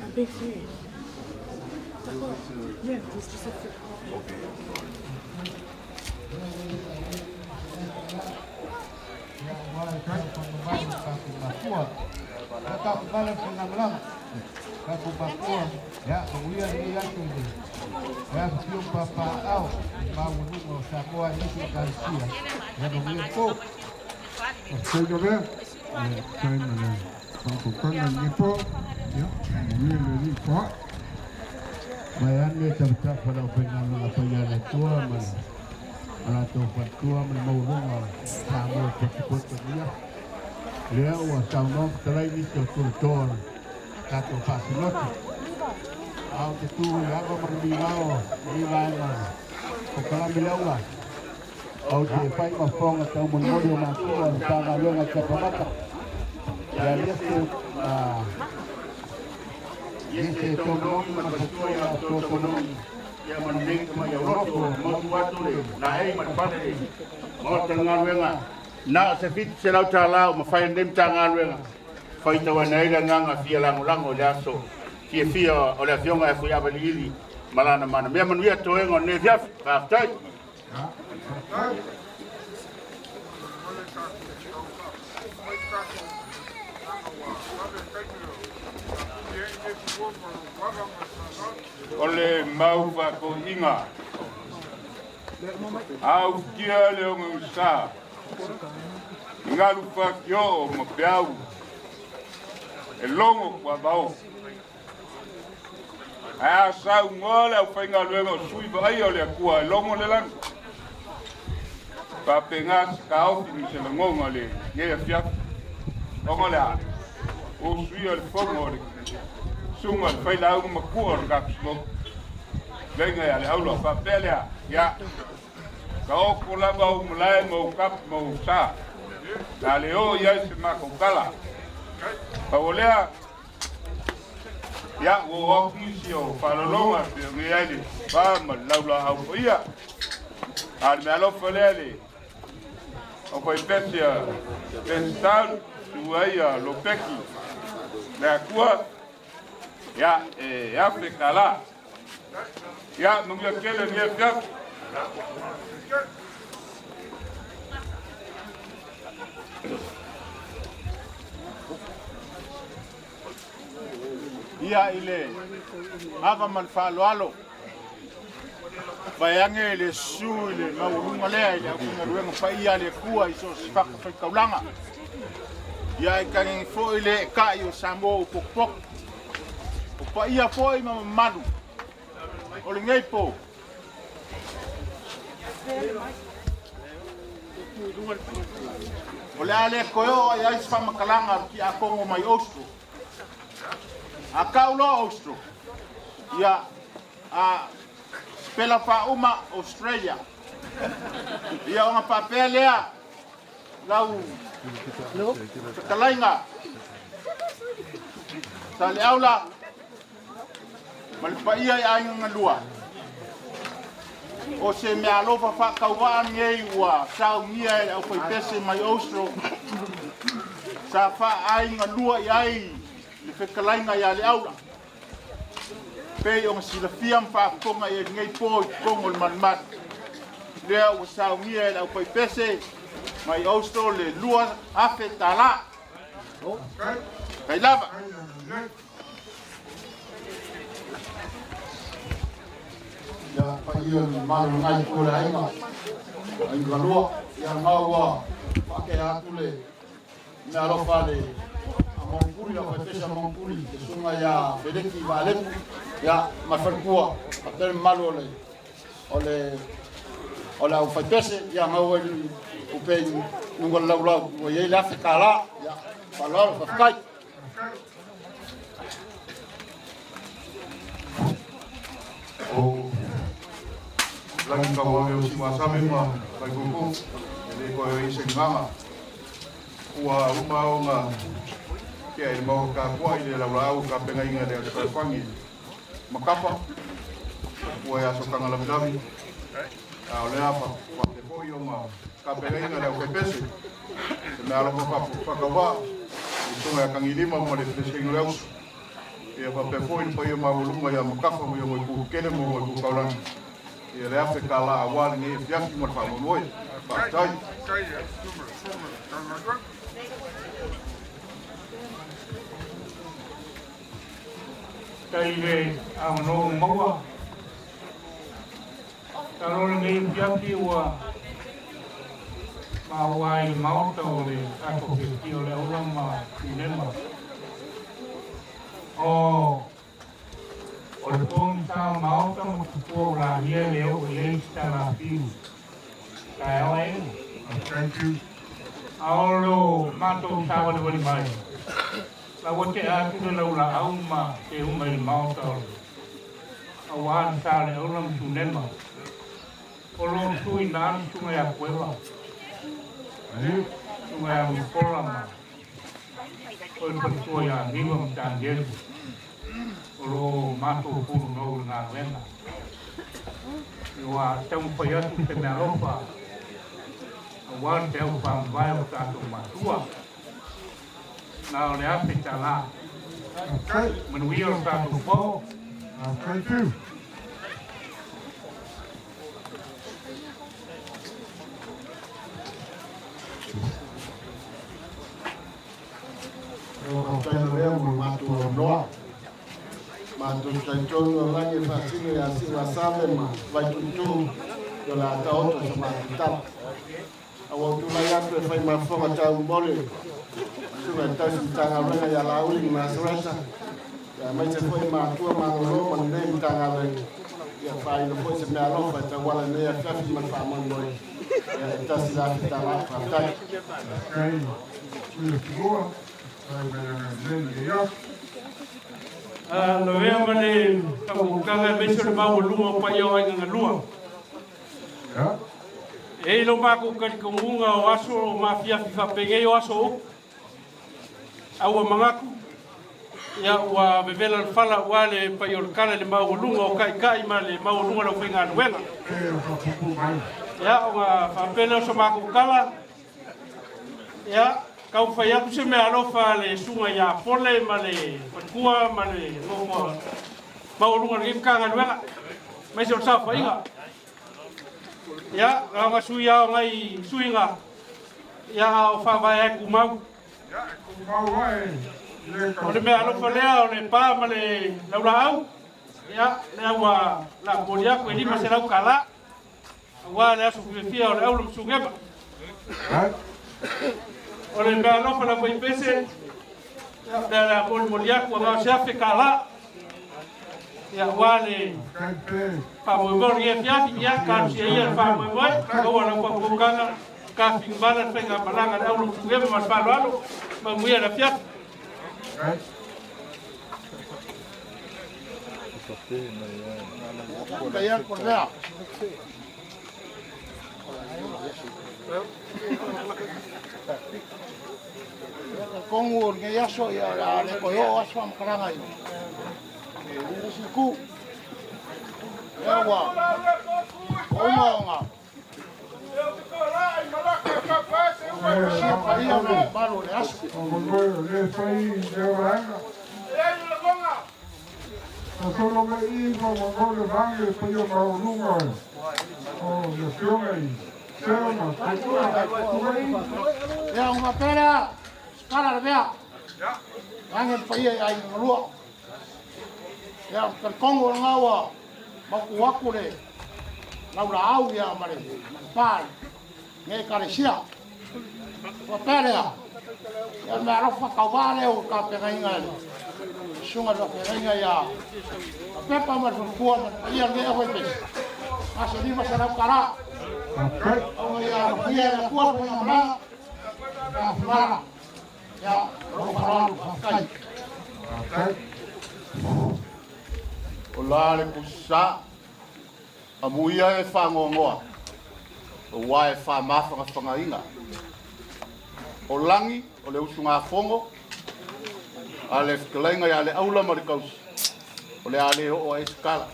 I'm being serious. Yeah, it's just a Ou te fai ma fofoga taumolimoli o matua o le Matagaluega o Tiapamata ia Iese Iese Tomonogi ma le faletua ia Ato Tomonogi ia ma lenei tamai auloto motu atu le laei ma le fale le maota le galuega na o se $700 ua mafai e lenei Matagaluega faitauina ai le agaga fia lagolago i le aso fiafia o le Afioga ia Fuiava Liili ma lana mana. Mea manuia toega o lenei afiafi. Faafetai. O le mau faatoiga a ufitia le ogagasā i galu faakioo ma peau e logo tuavao. Ae a saunoa le aufaigaluega o sui vaaia o le Atua e logo le lagi. Faapena se taofi ma se lagona o lenei afiafi. Ona o le a? Ua usuia le fono o le susuga i le failauga matua o le tatou Sinoti, fetalaiga ia Leaula. Faapea lea, ia, taoto lava ou malae ma ou tapu ma ou sa, a le oo i ai se matou tala. Pau o lea, ia, ua oo atu nisi o faalologa e pei ona i ai le va ma le laulaau paia. A o le meaalofa lea i le aufaipese a Pesetalu, susu ai a Lopeki le Atua, ia, e $1,000. Ia, manuia tele lenei afiafi. Ia i le ava ma le faaaloalo, vaeane le susu i le maualuga lea i le aufaigaluega paia a le Atua i so o se fatafaitaulaga. Ia e tainane foi le eetai o Samoa ua potopoto. O paia foi ma mamalu o lenei po. O le a le toe oo i ai se faamatalaga a le Tiakono mai Austro. A tau loa Austro, ia, a sipela faauma Australia. Ia ona faapea lea lau fetalaiga Saleaula ma le paia i aiga galua. O se meaalofa faatauvaa lenei ua saunia e le aufaipese mai Austro sa faaaigalua i ai le fetalaiga ia Leaula. Pei ona silafia ma faafofoga i ai lenei po i totonu o le malumalu. Lea ua saunia e le aufaipese mai Austro le $2,000. Tai lava. Ia paia le mamalu o lena itu o le aiga, aiga galua, ia lena ua faatea atu le meaalofa a le a Maunguli, le aufaipese a Maunguli, le susuga ia Feleki Vaalepu, ia ma le faletua, faapea le mamalu o le o le o le aufaipese, ia lena ua i upe i luga o le laulau ua i ai le $1,000. Ia faaaloalo, faafetai. O Lagi Kauame o Simasame ma Vaifofo, e le koe ai se gagaga. Ua uma ona tea i le maota tapuai le laulaau o tapenaina i le Aso Saifagi Makafa, ua e aso Tagalavilavi, a o lea faapea foi ona tapenaina le aufaipese, se meaalofa faatauvaa i susuga ia Tagilima ma le Felesina o le Auso. Ia faapea foi le paia maualuga ia Makafa ma ona itu tele ma ona itu taulagi. Ia le $1,000 aua lenei afiafi ma le faamoemoe. Faafetai. Tai le avanoa ua maua. Masalo o lenei afiafi ua maua ai i le Maota o le tatou Fiafia o le Aula ma Tunema. O o le pogisa o Maota ma tupua o lagia e le oo i ai se tala fiu. Taeao aena. Thank you. A o lo matou savalivali mai, la ua tea atu le laulaau ma te uma i le Maota o le aua le sa o le aula ma Tunema. O lo o tuuina lava le susuga ia Kueva, susuga ia Nicola ma o le faletua ia Niva ma Danielu, o lo o matou punonou i le galuega. Ua taumafai atu se meaalofa aua le feau faamavae o tatou matua. Na o le $1,000. Manuia lo tatou po. Faafetai lea mo le matou avanoa. Matou te talitonu o lagi e faasino ia Siuasave ma Vaituutuu o le a taoto sa matou tala. A ua ou tulai atu e fai ma fofoga taumole susuga i tausi Matagaluega ia Laauli ma Nasareta, ia aemaise foi matua malolo ma lenei Matagaluega, ia faailo foi se meaalofa e tauala i lenei afiafi ma le faamoemoe, ia e $1,000. Faafetai. Lavea ma le taumautaga aemaise o le maualuga o paia o aiga galua. E i lo makou talitonuga o aso o mafiafi faapenei o aso o upu. A ua manatu, ia ua vevela le fala aua le paia o le tala i le maualuga o taitai ma le maualuga o le aufaigaluega. Ia, ona faapea lea o so matou tala, ia, taumafai atu se meaalofa a le susuga ia Pole ma le faletua ma le nofo maualuga o lenei Matagaluega, aemaise o le saofaiga. Ia, na ona sui lava o nai suiga, ia, a o faavae ai tumau. O le meaalofa lea o le pa ma le laulaau, ia, lea ua la momoli atu e $500, aua le aso fiafia o le aula ma Sugema. O le meaalofa lava i pese, ia, lea le a molimoli atu, a o se $1,000. Ia, aua le faamoemoe o lenei afiafi, ia, talosia ia le faamoemoe, maua lau faautautaga, tafilimala le faigamalaga a le aula ma Sugema ma le faaaloalo, manuia le afiafi. Tonu o lenei aso, ia, o le a le toe oo aso faamatalaga i le isi itu. Lea ua uma ona sia paia ma mamalu o le aso. Ia, ona faapea lea, Sikala le mea, age le paia i aiga galua. Ia, talitonu o lena ua mautu atu le laulaau ia ma le pa lenei Ekalesia. Faapea lea, ia le meaalofa tauvaa lea ua tapenaina e le susuga i le faafeagaiga ia Pepa ma le faletua ma le paia o lenei aufaipese, na se $500. Auga ia alofagia e le Atua le faigamalaga, ia finala, ia ma lou faaaloalo, faafetai. O la le tusisa, amuia e faanoanoa, aua e faamafagafagaina. O lagi o le usugafono a le fetalaiga ia Leaula ma le tausi, o le a le oo ai se tala.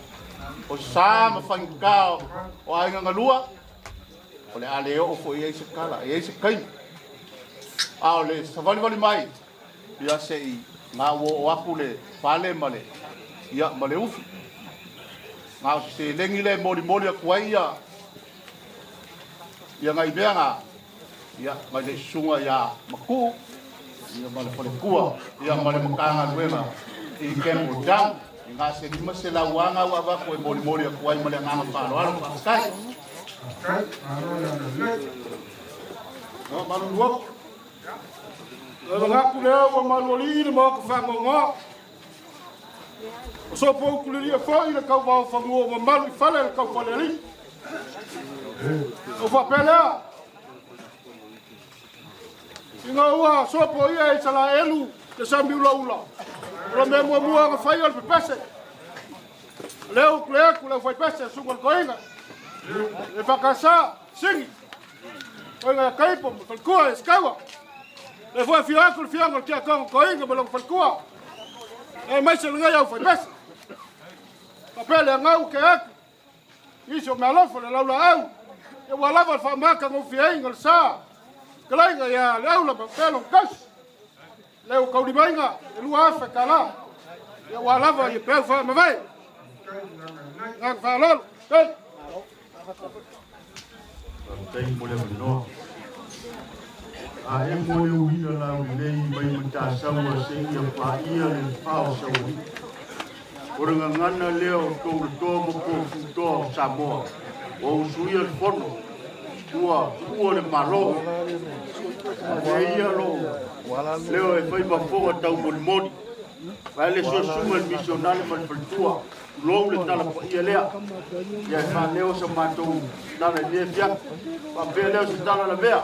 O sa ma faigata o aiga galua, o le a le oo foi i ai se tala, e i ai se taimi. A o le savalivali mai, ia se i na ua oo atu le fale ma le, ia, ma le ufi. Na o se seleni lea e molimoli atu ai ia, ia nai mea na, ia, mai le susuga ia Matuu, ia ma le faletua, ia ma le Matagaluega i Campbelltown. I ngā se 500 anga ua avatu e molimoli atu ai ma le agaga faaaloalo. Faafetai. No, malulu atu. E manatu lea ua malualii le maota faanoanoa. O sopo utulilia foi le tauvaofanua ua mamalu i fale le taufalealii. O faapea lea, ina ua sopo ia e Isalaelu le sami ulaula, o le mea muamua na fai o le pepese. Lea ua tule atu le aufaipese susuga i le toeaina. EFKS, Sigi, Oiga ia Kaipo ma le faletua ia Sekaua. Lea foi afio atu le afioga i le Tiakono Toeaina ma lona faletua, aemaise lenei aufaipese. Faapea le agau ke atu, nisi o mealofa le laulaau, ia ua lava le faamatagofieina o le sa, fetalaiga ia Leaula ma Pelo Tausi. Lea ua taulimaina e 2000 tala, ia ua lava ia peau faamavae. Agaga faaaloalo. Tele. Faafetai mo le avanoa. A e mo le uila laulelei mai Matasaua seia paia le fa o Saualii. O le gagana lea o Touletoa ma Pofutoa o Samoa, ua usuia le fono, ua tuua le Malo. Avea ia lou leo e fai ma fofoga taumolimoli. Vae le suasuga i le misionale ma le faletua, tulou le tala paia lea. Ia e faaleo sa matou tala i lenei afiafi. Faapea lea o se tala lavea,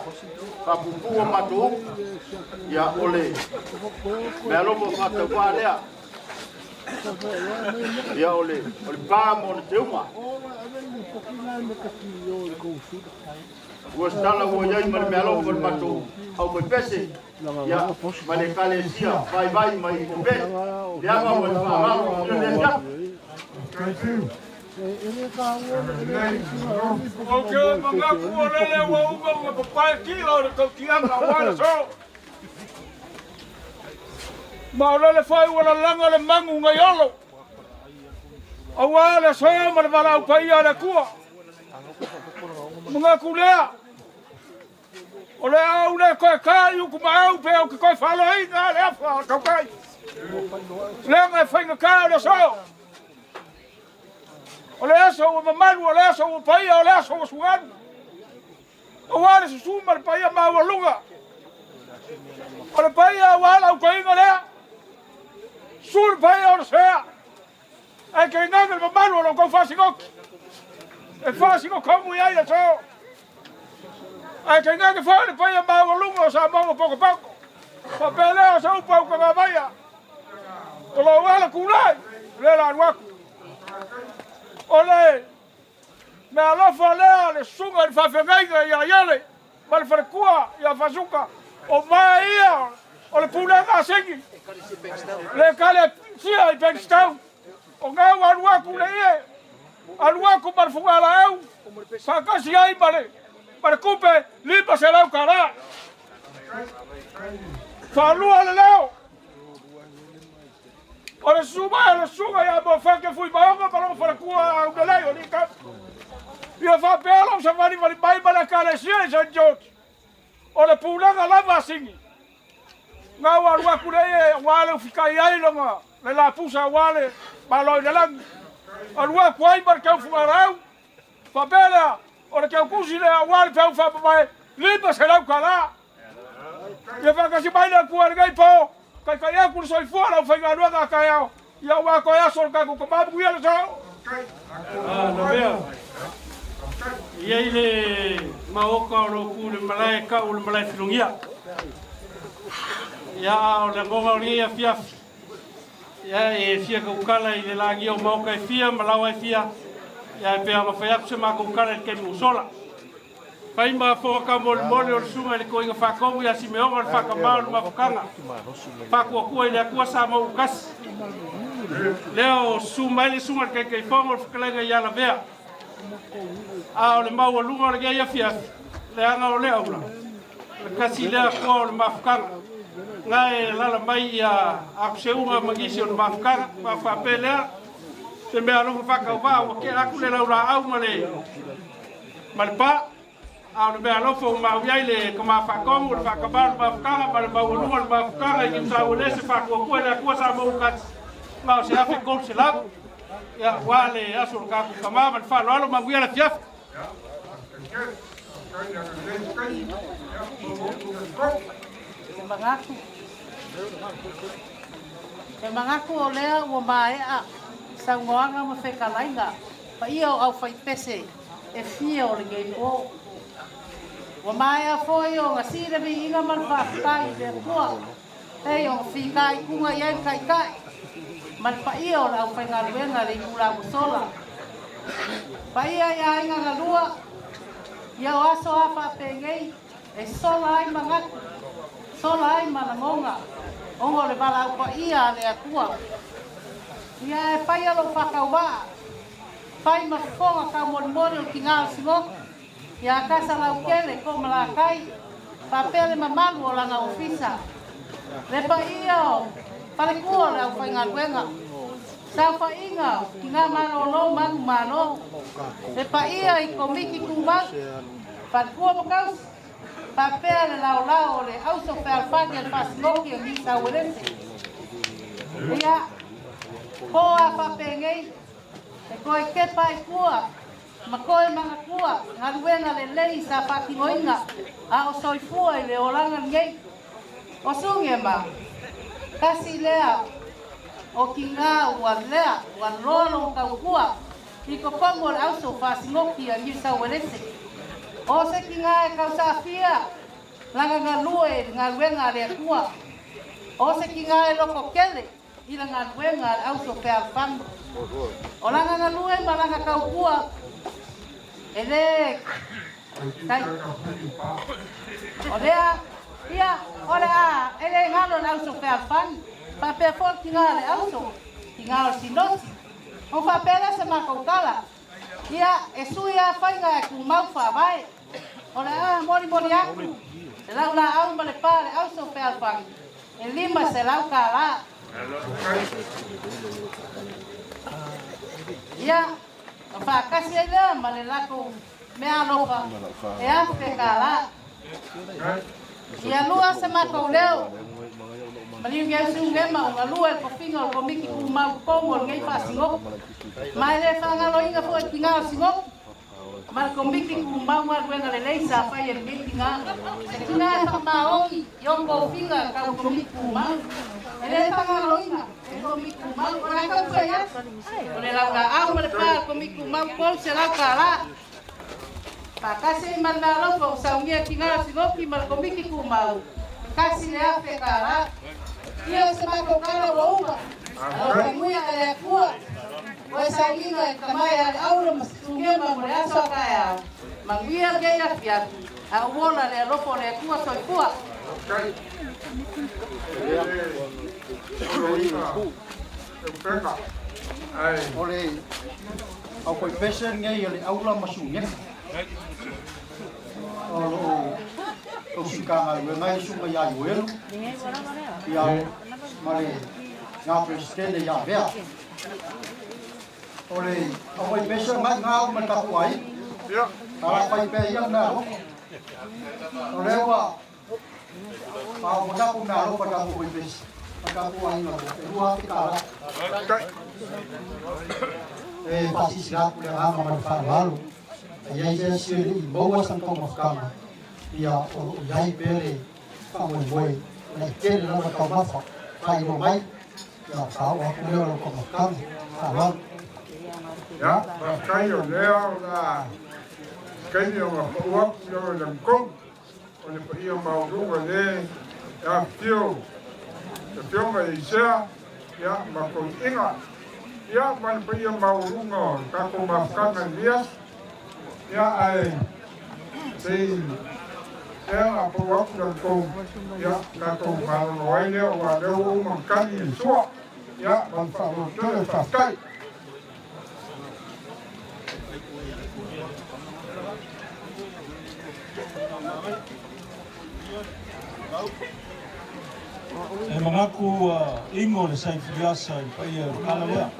faapuupuu a matou upu. Ia o le meaalofa faatauvaa lea. Ia o le o le pa ma ona teuma. Ua se tala ua i ai ma le meaalofa o le matou aufaipese, ia ma le Ekalesia vaivai mai Kope, leaga ua le faaaloalo i le afiafi. Ou te manatu o lele ua uma ona papae tila o le tautiaga aua le aso. Ma o lele foi ua lalaga le magu nai Olo, aua le aso ma le valaau paia a le Atua. Manatu lea, o le a ou le toe ta i Utumaau pe ou te toe faaloaina le afa o le tautai. Leaga e faigata o le aso. O le aso ua mamalu, o le aso ua paia, o le aso ua sugalu. Aua le susu ma le paia maualuga o le paia aua lau toeaina lea. Susu le paia o le sea, ae tainane le mamalu o lo outou faasinoti e faasinotomu i ai le aso. Ae tainane foi le paia maualuga o Samoa ua potopoto. Faapea lea o se upu a Utagavaia, o lou ala tulai, lea la alu atu. O le Meaalofa lea le susuga i le faafeagaiga ia Iele ma le faletua ia Fasuka, o mae ia o le pulega a Sigi, le ekalesia i Bankstown. O gau alu atu le ie, alu atu ma le fugalaau, faatasi ai ma le, ma le tupe 500 tala. Faalua le leo. O le susuga o le susuga ia Moafake Fuimaoga ma lona faletua Aunalei o Likau. Ia faapea lou savalivali mai ma le Ekalesia i St. George. O le pulega lava a Sigi. Na ua alu atu lea aua le ufikai ai lona le lapusa aua le Malo i le lagi. Alu atu ai ma le tau fugalau. Faapea lea, o le tautusi lea aua le peau faamamae 500 tala. Ia faatasi mai le Atua i lenei po, taitai atu le soifua o le aufaigaluega a taeao, ia aua toe aso o le tatou Tama, manuia le aso. Lavea. E i ai le maoka o lo o tu i le malae e tau o le malae filogia. Ia, a o le agoga o lenei afiafi, ia e fia tautala i le lagia o maoka e fia ma laoa e fia, ia e pei ona fai atu se matou tala i le taimi ua sola. Fai ma fofoga taumolimoli o le Susuga i le Toeaina Faatonu ia Simeona le Faatamā o le Mafutaga, Faatuatua i le Atua Samoa ua tasi. Lea o susu mai le Susuga i le Taitaifono o le Fetalaiga ia Lavea. A o le maualuga o lenei afiafi, leaga o le aula, o le tasi lea toa o le Mafutaga. Na e alala mai ia Akuseuga ma nisi o le Mafutaga, ma faapea lea, se mea alofa faatauvaa ua tea atu le laulaau ma le ma le pa, a o le mea alofa ua maui ai le Tama Faatonu, le Faatama o le Mafutaga ma le maualuga o le Mafutaga i Niusauelese Faatuatua i le Atua Samoa ua tasi, ma o se 1300. Ia, ua le aso o le tatou Tama ma le faaaloalo, manuia le afiafi. E manatu o lea ua maea saunoaga ma fetalaiga paia o aufaipese e fia o lenei po. Ua maea foi ona sii le viiga ma le faafetai i le Atua, pei ona fitaituga i ai le Taitai ma le paia o le aufaigaluega i le itula ua sola. Paia i aiga galua, ia o aso a faapenei, e sola ai manatu, sola ai malagoga, ona o le valaau paia a le Atua. Ia e faia lou faatauvaa, fai ma fofoga taumolimoli o le tiga o le Sinoti, ia Tasa Lautele Toomalatai, faapea le mamalu o lana ofisa. Le paia o faletua o le aufaigaluega, saofaiga o tina malolo ma alu malo, le paia i Komiti Tumau, faletua ma tausi, faapea le laolao o le auso fealofani a le Faasinoti o Niu Sauelese. Ia, po a faapenei, e toe tepa ai tua ma toe manatua galuega lelei sa faatinoina a o soifua i le olaga lenei. O Sugema, tasi lea o tiga ua lea ua loa lona tautua i totonu o le auso faasinoti a Niu Sauelese. O se tiga e tausaafia lana galue i le galuega a le Atua. O se tiga e loto tele i le galuega a le auso fealofani. O lana galue ma lana tautua e le tai. O lea, ia, o le a, e le galo le auso fealofani. Faapea foi le tiga o le auso, tiga o le sinoti. O faapea lea se matou tala. Ia, e sui a faiga e tumau faavae. O le a molimoli atu le laulaau ma le pa le auso fealofani e $500. Ia, ma faatasi ai lea ma le latou mea alofa e $1,000. Ia lua se matou leo. Maliu Sugema o galue le tofiga o le Komiti Tumau totonu o lenei faasinopi. Ma e le faagaloina foi le tiga o Sinoti ma le Komiti Tumau galuega lelei sa fai e lenei tiga. Se tiga e faamaoni i ona tofiga tau Komiti Tumau. E le faagaloina e le Komiti Tumau. O le a taumafai atu. O le laulaau ma le pa a le Komiti Tumau $300. Faatasi ai ma le meaalofa ua saunia tiga o Sinoti ma le Komiti Tumau, $1,000. Ia o se matou tala ua uma. Alofa manuia e le Atua. Ua e sauniga i le tamae a le aula ma Sugema mo le aso a taeao. Manuia lenei afiafi, a ua ola le alofa o le Atua. Soifua. O le aufaipese lenei a le aula ma Sugema. O loo tausi galuega ai susuga ia Ioelu ia ma le ga Peresetene ia Vea. O le aufaipese mai gau ma le tatou aiga. Ala fai pea ia mea alofa. O lea ua faaoo tatou mea alofa tatou aufaipese ma tatou aiga e $2,000. E faasilasila atu le agaga ma le faaaloalo. E i ai se isi e le i maua sana taumafataga, ia o loo i ai pea le faamoemoe ina i tele lava taumafa faailoa mai, ia faaoo atu lea o lau taumafataga. Faaaloalo. Ia, faafetai o lea o le a taimi o gafaua atu lea o le lagitonu o le paia maualuga le e afifio le afioga i Isea ia ma toiiga ia ma le paia maualuga o le tatou mafutaga i lenei aso. Ia ae sei lea a pau atu lagitonu ia tatou malolo ai lea aua lea ua uma ona tali le sua. Ia ma le faaaloalo tele, faafetai. E manatu ua igo le saifiliasa i le paia o le tala lea,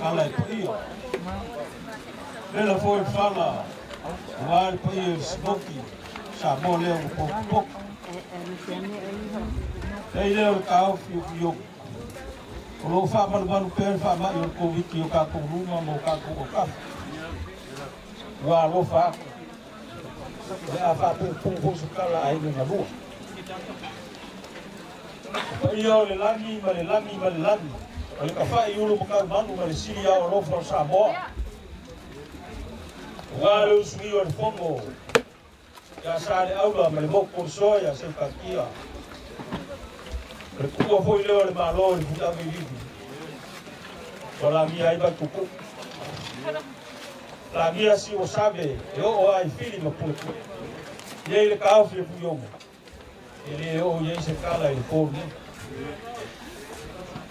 tala e paia. Vela foi le fala, aua le paia o le Sinoti, Samoa lea ua potopoto. Leai lea o le taofi o Fioku, o lo o faamalumalu pea le faamai o le Koviti i o tatou luma ma o tatou autafa. Ua alofa atu, o le a faapuupuu foi se tala a aiga galua. O paia o le lagi ma le lagi ma le lagi, o le tafai ulu ma taumanu ma le sili ao alofa o Samoa. Aua le usuia o le fono ia Saleaula ma le motu o le soa ia Seukatia. O le tuua foi lea o le Malo i le Fuiave Livi, ua lagia ai Vaituutuu. Lagia siu o save e oo ai fili ma pulepule. I ai le taofi e Fuiomo, e le oo i ai se tala i le po lenei.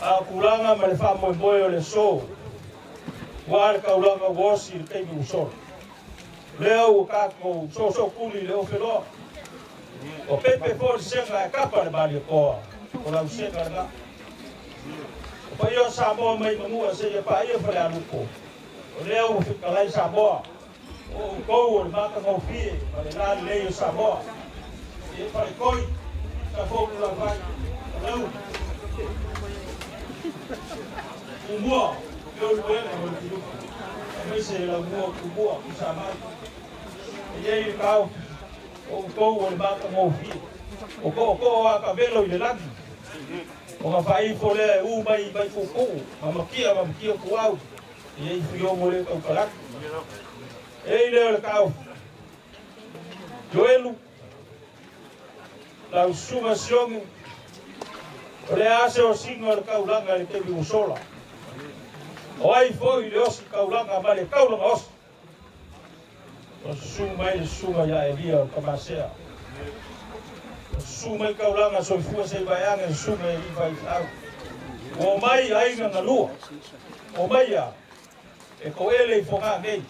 A o tulaga ma le faamoemoe o le aso, ua le taulaga ua osi i le taimi ua sola. O lea ua tatou soosootuli i le ofeloa. Ua pepe foi le sega e kapa le Malietoa, o lau sega lena. O paia o Samoa mai Manua seia paia Falealupo, o lea ua fetalai Samoa, o outou o le matagofie ma le lalelei o Samoa. E faletoi, sa foulu lavai, o lau Tumua, Leulumoega ma le Filiuka, aemaise e lau mua Tumua, Tuisamau. E i ai le taofi, o outou o le matagofie, o tootoo a tavelo i le lagi, ona faaifo lea e u mai mai tuutuu, ma matia ma matia tuau, e i ai Fuiomo le tautalaki. E i lea o le taofi, Joelu, lau susuga Sioge, o le a se osiga o le taulaga i le taimi ua sola. O ai foi le osi taulaga ma le taulaga osi. O susu mai le susuga ia Elia o le Tamasea. O susu mai taulaga soifua se i vaeage le susuga i alii faifeau. Ua omai aiga galua. O mai a e toele i Fogaa nei.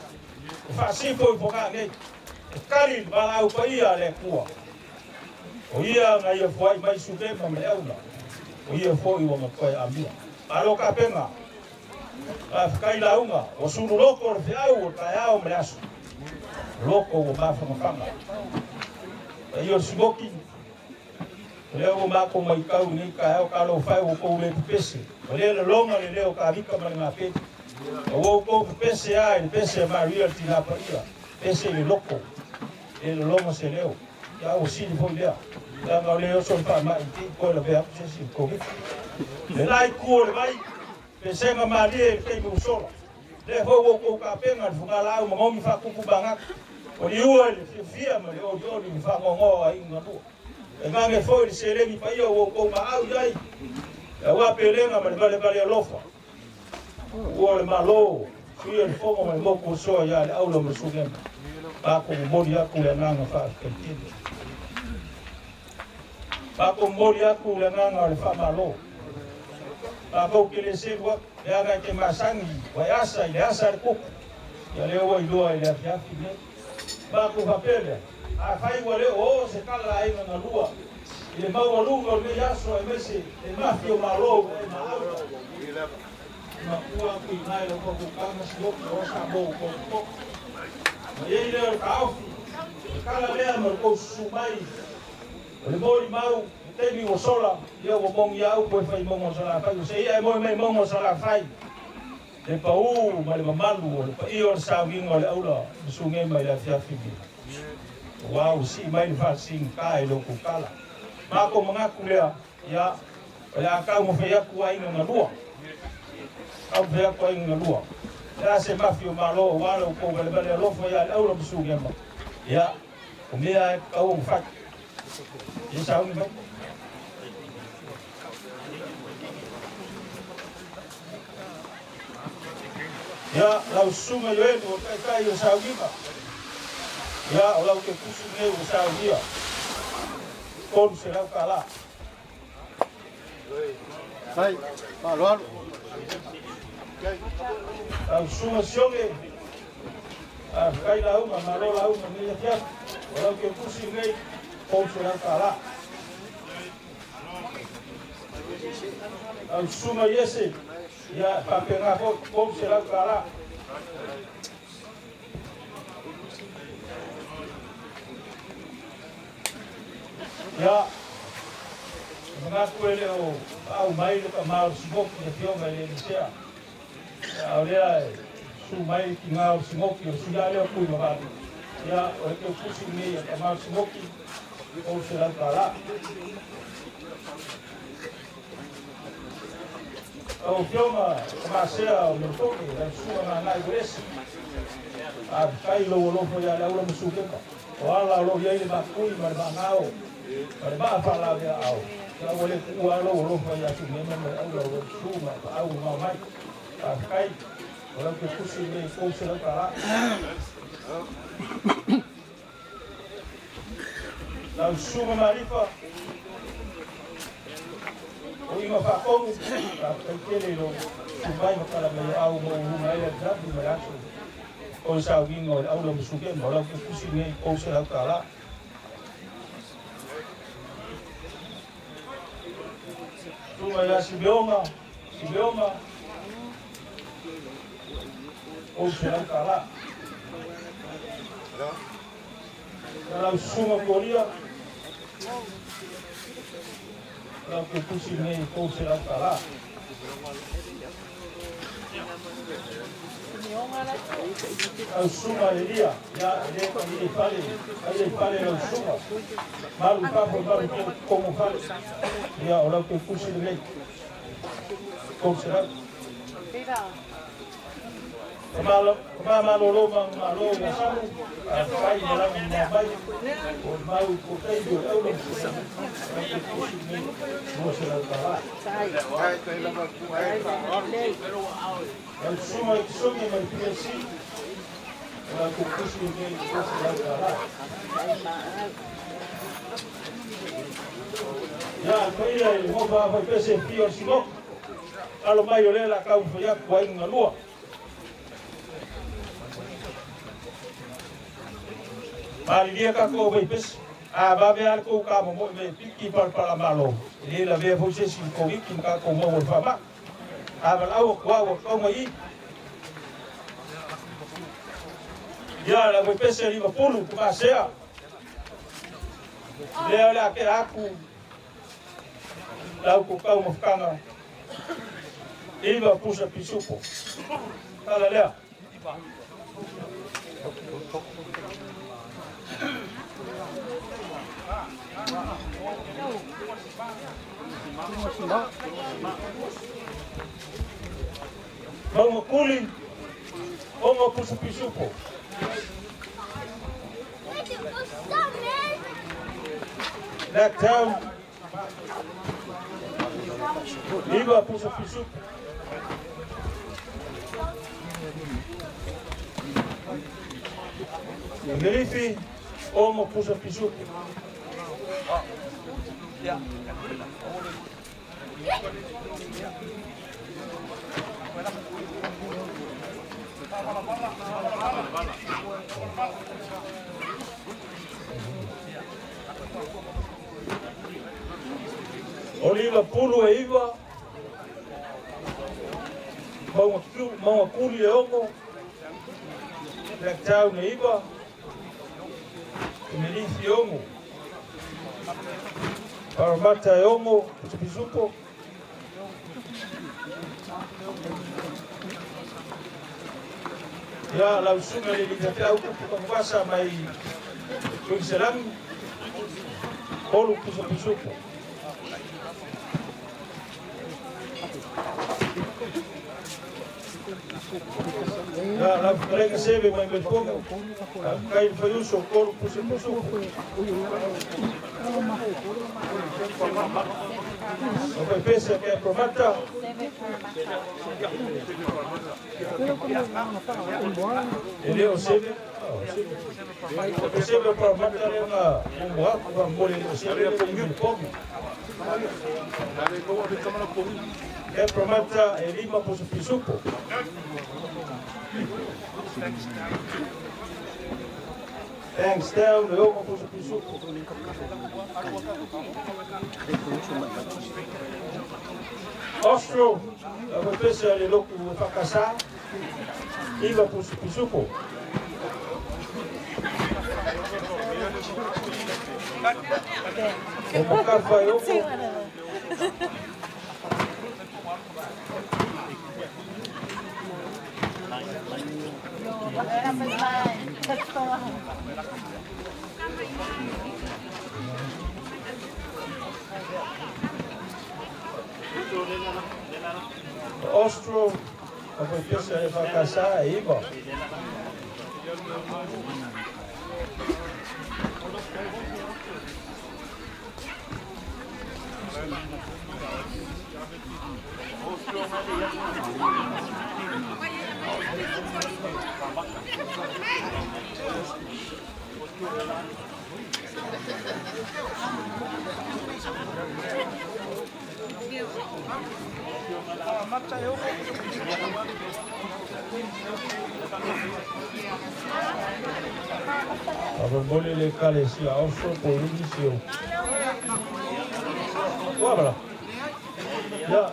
E faasifo i Fogaa nei. E tali le valaau paia a le Atua. O ia na ia fuai mai Sulema ma le aula. O ia foi ua na toe amia. Malo tapena. Faafetai lauga, ua sulu loko le feau o le taeao ma le aso. Loko ua mafanafana. Paia o le Simoki, o lea ua matou matau i lenei taeao talofa e ua outou le pepese. O lea laloga le leo Tavita ma le Gapeni. Ua outou pepese lava i le pese a Maria le tina paia, pese i le loko, le laloga se leo. Ia ua sili foi lea. Leaga o le oso le faamai i te i toe lavea atu se isi i le Covid. Le la itu o le vai, pesega malie i le taimi ua sola. Lea foi ua outou tapena le fugalaau ma gogi faatupu manatu. O liua i le fiafia ma le olioli i le faanoanoa o aiga galua. E gage foi le seleni paia ua outou maau i ai, aua pelega ma le valevale alofa. Ua le Malo, sui o le fono ma le motu o soa ia le aula ma le Sulema. Matou momoli atu le agaga faafetai tele. Matou momoli atu le agaga o le faamalo. Matou te le selu atu, leaga e te masani, ua e asa i le asa a le kuku. Ia lea ua iloa i le afiafi lenei. Matou faapea lea, afai ua le o oo se tala a aiga galua i le maualuga o lenei aso aemaise le mafi o Malo ua e maau. Matua atu i ina i lau faufaukaga siloki o sa mo kou totogi. Ma i ai lea o le taofi, o le tala lea ma le tou susu mai, o le molimau, le taimi ua sola, ia ua mogi lava upu e fai i mauga o Salafai, o se i'a e moe mai i mauga o Salafai, le pau ma le mamalu o le paia o le sauniga o le aula ma sugema i le afiafi nei. Aua ua sii mai le faasigata i lo outou tala. Matou manatu lea, ia, o le a taumafai atu aiga galua. Taumafai atu aiga galua. Le a se mafi o Malo aua lo outou valevale alofa ia le aula ma sugema. Ia, o mea e tatau ona fai. Ia sauni mai. Ia, lau susuga Ioelu o le taitai o sauniga. Ia, o lau kepusi lenei ua saunia. $300. Sai, faaaloalo. Lau susuga Sioge, faafetai lauga, malo lauga i lenei afiafi. O lau kepusi lenei, $300. Lau susuga Iese, ia, e faapena foi, $300. Ia, e manatu e le o paau mai le tama o le Simoki, le afioga i le Elisea. Ia, o lea e susu mai le tina o le Simoki, o le sui lava lea o Tuimavave. Ia, o le teupusi lenei a tama o le Simoki, $300. Lau Afioga Tamasea o Melofoge, lau susuga Gagai Uelese, faafetai i lou alofa ia le aula ma Sulema. O ala o lo o i ai le maakui ma le maagao ma le maa faalaveaao. Ia ua le tuua lava lou alofa ia Sulema ma le aula o lo o susu ma paau ma mao mai. Faafetai. O lau ke tusi nei 300 tala. Lau susuga Malifa o iga faatonu faafetai tele i lou sumai ma tala mai o au ma ou luga ai le atiafi ma le aso o le sauiga o le aula ma Sulema. O lau fetusi lenei 300 tala. Susuga ia Simeona, Simeona, 300 tala. Na lau susuga Kolia, lau te tusi nei 300 tala. Lau susuga Elia, ia e le i fale, ai le fale lau susuga. Malu fafo, malu te komo fale. Ia o lau te tusi nei 300. Malo ma malo ia samu, a fai ma lau ma mai, o mau ko tei o euro, lau te tusi nei 200 tala. Lau susuga i Kisogi mai PSC, o lau te tusi nei 200 tala. Ia, paia i le ngofa fai pese fia o le sinoko, alo mai o lea la kau fai aku ai galua. Malilia ka ko vai pese. A vave al ko ka mo mo me piki pal pala malo. E la vea fo se si ko wiki ka ko mo fa ma. A val au ko au ko mai. Ia la vai pese li pulu ku ka sea. Lea le ke aku. Lau ko kau mo fkanga. Iva pusa pisupo. Kala lea. Maunga Kuli, ongo pusa pisupo. Blacktown, iva pusa pisupo. Ngelifi, ongo pusa pisupo. Oliva pulu e iva, maunga kuli e ongo, Blacktown e iva, Ngelifi ongo. Parramatta e ongo, pusa pisupo. Ia lau susuga le lita au kupu ka mai Tuiselangi, 3 pusa pisupo. Ia lau fetalaiga seve mai Melifoga, kai le faiuso 3 pusa pisupo. O fai pese ke Parramatta. E le o seve, o seve Parramatta le nga mo aku ka mo le o seve le Melifoga. E Parramatta e 5 pusa pisupo. Bankstown e 6 pusa pisupo. Austro, a pese le loku whakasa, 9 pusa pisupo. O makafa e 6. Austro, a pese le whakasa e 9. Faamolemole le Ekalesia oso po o nisi o Uavala. Ia.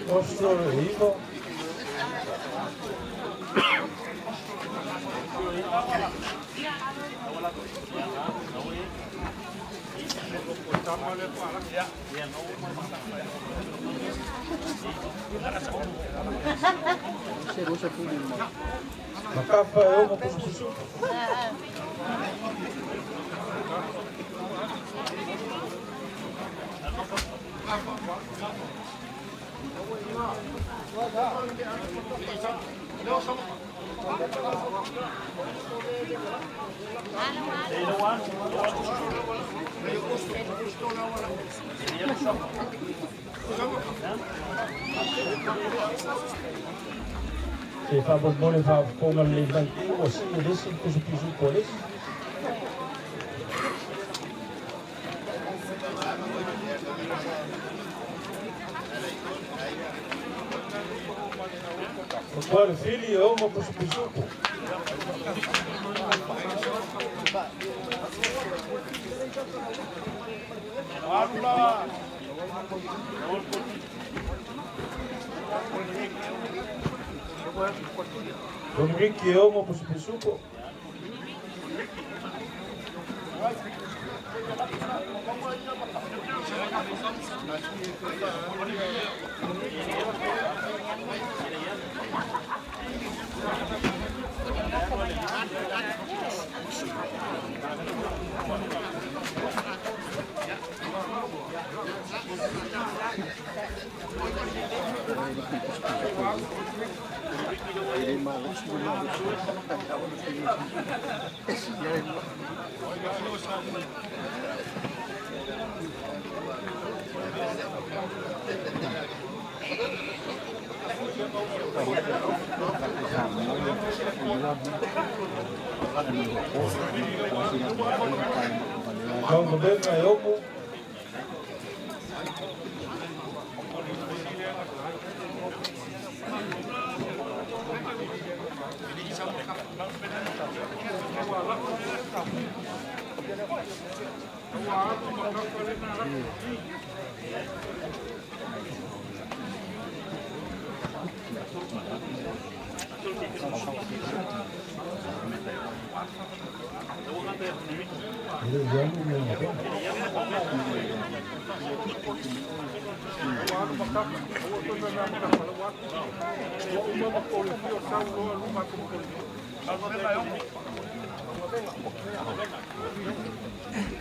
Oso e 9. Makafa e 6 pusupusupu. Se faamolemole faafofoga lelei mai ua sii e le isi le pisupisupo a le isi. O toa le fili e 6 pisupisupo. Dominique e 6 pisupisupo. Taugavega e 6.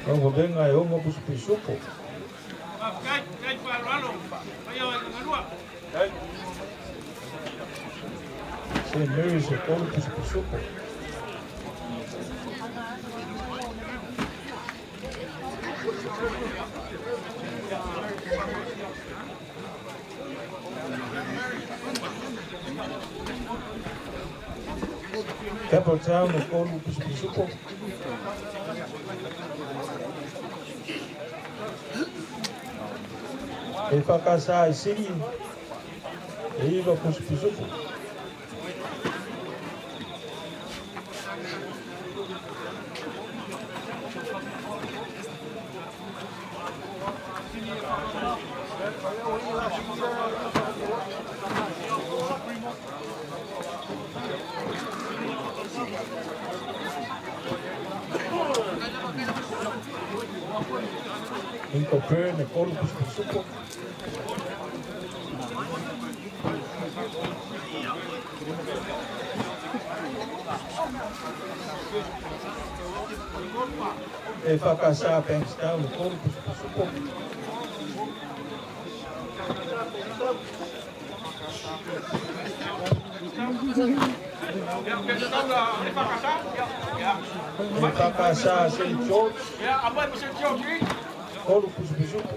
Taugavega e 6 pisupisupo. St. Mary's e 3 pisupisupo. Campbelltown e 3 pisupisupo. E whakasa i sini e 9 pisupisupo. Winkelburn e 3 pisopisupo. E whakasa Bankstown e 3 pisopisupo. E whakasa St. George. 3 pisopisupo.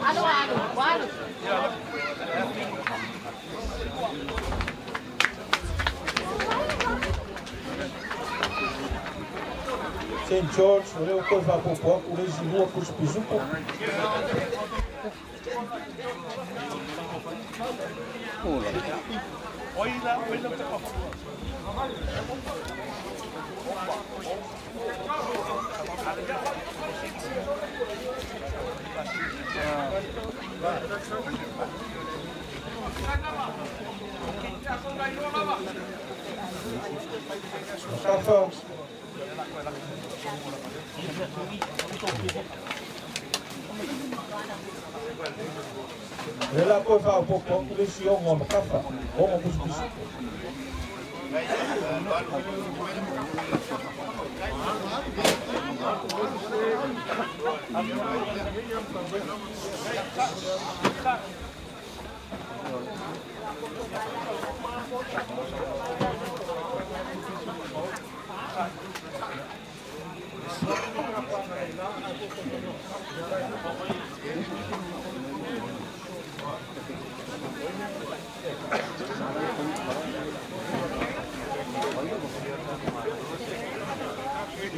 Alo, alo, alo. St. George, o leo koe whapopo aku le isi 2 pisopisupo. Makafa. Le la koe whapopo aku le isi 6 a Makafa. 6 pisopisupo.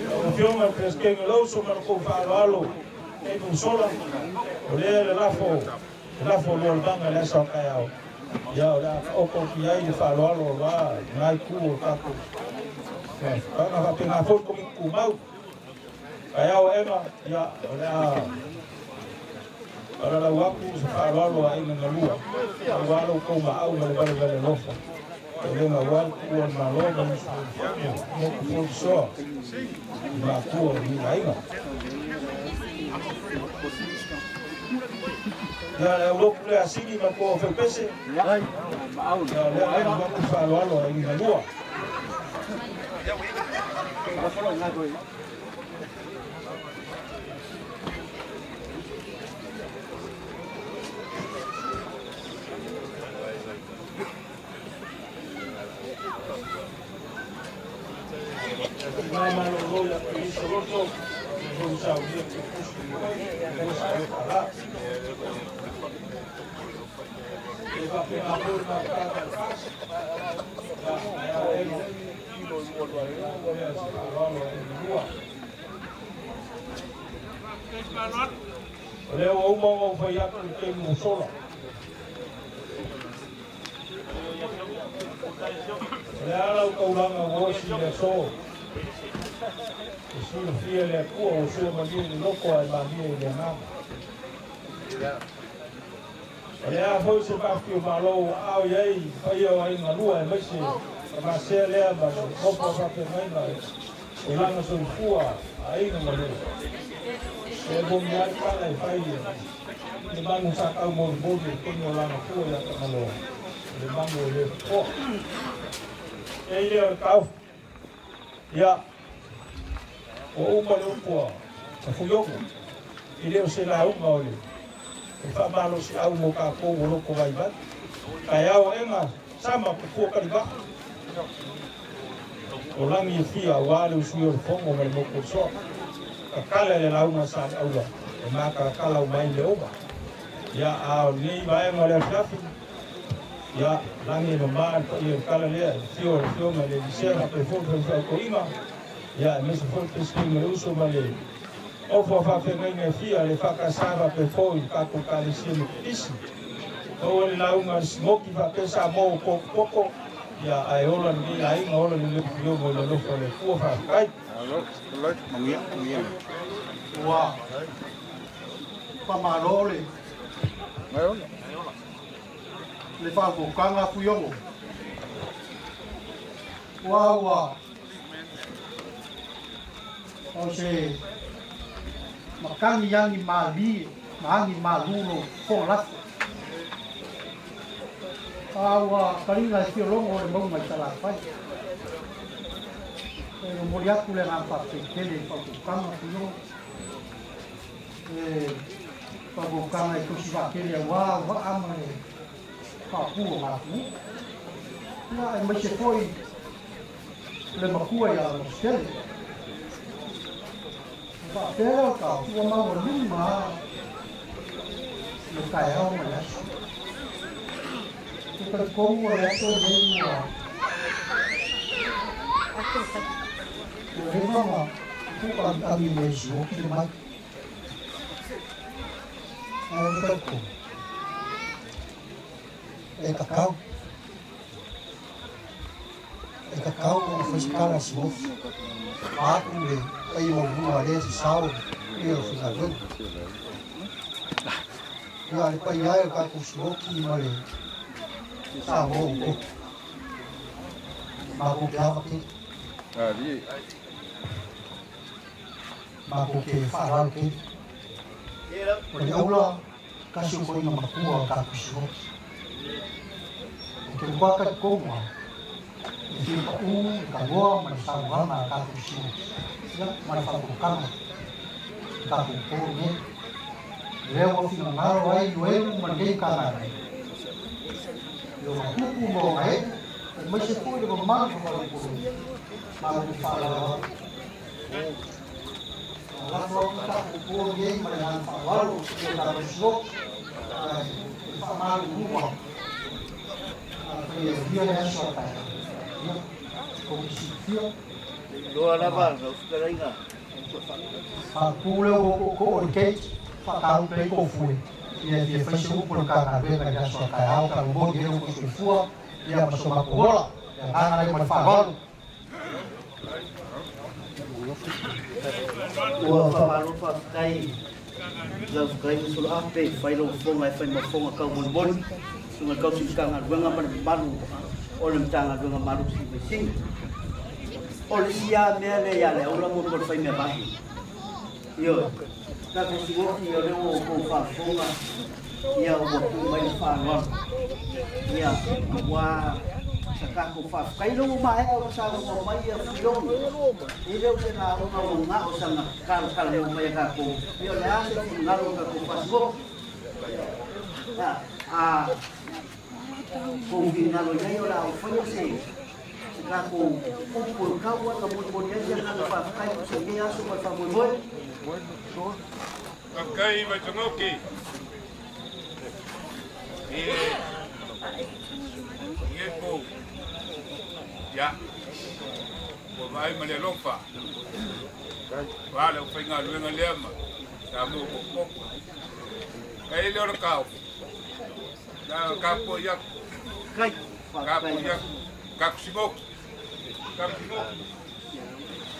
Lau afioga i le Peresetene o le Uso ma le kou faaaloalo e nusola, o lea le lafo o lualemaga le asa o kaeao. Ia o le a faoko ki ai le faaaloalo o la ngai ku o tatou. Paga faapena foi le komiti tumau. Kaeao ega, ia o le a palalau aku se faaaloalo a aiga galua. Aua lou kou maau ma le valevale alofa. O le gaua le tuua o le Malo ma le usufono moku folisoa i matua o ni aiga. Ia le aulotu le asili ma kou feupese. Ia o lea le aku faaaloalo a aiga galua. Ngai malolo ia te iso loto, o sa uia te pusi o sa e kala. E whapena mō ngā tāta kasi, ia mea eno, lea se whaaloalo e lua. O leo o uma o whai atu i te mu sola. O le ala o kaulanga o osi le so. E silafia le Atua o sua malie i le loko ae malie i le agaga. O le a foi se mafi o malo ua ao i ai paia o aiga lua aemaise tamasea lea ma le nofo a faafeagaiga o laga soifua a aiga ma lua. E momi ai pala e fai le manu sa taumolimoli i le taimi o laga fua ia Tagaloa, o le manu e lē fofoa. E i lea o le taofi. Ia, ua uma le upu a Fuiono, e le o se lauga o le faamalosiau mo tatou o loko vaivai. Taeao aega sama pupua kalivaa. O lagi e fia auā le usui o le fono ma le moku o le soa. Kakala le lauga sa le aula e makalakala uma ai le uma. Ia, a o lenei vaega o le afiafi, ia, lagi e mamā le paia o le kala lea, le fio o le afioga i le Elisea faapea foi le faifeautoiga, ia, aemaise foi le Peresetene o le Uso ma le ofo a faafeagaiga e fia le faakasā faapea foi i le tatou Ekalesia Metotisi. Maua le lauga a le Simoki faapea Samoa ua popoko, ia ae ola lenei aiga, ola lenei Fuiono i le alofa o le Atua. Faafetai. Ua faamalo le le faautautaga Fuiono. Ua ua o se matagi agi malie ma agi malū lou fofoga lafo. A ua taliga e fia logo le mauga i Salafai. E momoli atu le agaga faafetai tele i faautautaga Fuiono. E faautautaga e tosi vaatele aua vaa ma le faapu o atunuu. Ia aemaise foi le matua ia Lamositele. E faapea lea o le taofi ua maualuma lava le taeao ma le aso. Ou te talitonu o le aso lenei ua ua leva ona tuukamikami i le sioti le mai. Ae ou te talitonu e tatau E tatau ona fai se tala a Siuofi, vaeatu le paia maualuga lea se sao i le aufaigaluega. Ia, le paia e o le tatou Siuoki ma le Samoa ua tofi. Matou te ava tele. Matou te faaaloalo tele. O le aula, tasi o toeaina matua o le tatou Siuoki. Ou te matua talitonu lava, e fia pau le tanoa ma le saunoaga a le tatou Siuoki, ia, ma le faautautaga i le tatou po lenei. O lea ua finagalo ai Ioelu ma lenei Matagaluega, i ona tupu ma ona ee, aemaise foi le mamalu o faleupolu, matou te faaaloalo atu. Lafo atu tatou po nei ma le agaga faaaloalo i le tatou Siuoki, ae faamalulu atu, afai e aulia le aso a taeao, ia, tou te silafia. Iloa lava lau fetalaiga. Faatu lea ua tootoo i le gate, faatalupe ai tou fue, ia e fia fai se upu a le Matagaluega i le aso a taeao, talu moni ai lo outou soifua, ia ma so matou ola. Le agaga lea ma le faaaloalo. Ua faamalo faafetai i lau fetalaiga Suluape, fai lou fofoga e fai ma fofoga taumolimoli, susuga i le tausi Matagaluega ma le mamalu o le Matagaluega Malosi i Vaisini. O le isi lava mea lea ia Leaula mo le fai mea vave. Ioe, tatou sigoki o lea ua outou faafofoga, ia ua tuu mai le faaaloalo, ia aua sa tatou faafetai lea ua maea ona saunoa mai ia Fuiono, e le o se lauga ua gao sana kalakalanoa mai a tatou, ia o le a se finagalo o tatou faasigoki. Ia, a kou finagalo i ai o le a ou faia se se tatou upu e tau ai na molimoli ai se agaga faafetai o se lenei aso ma le faamoemoe. Faafetai Vaitogoki i lenei po. Ia, ua vaai ma le alofa, aua le aufaigaluega lea ma Samoa Popopo. Kai le o le taofi, na tapuai atu. Tapuai atu, taku simoki, taku simoki.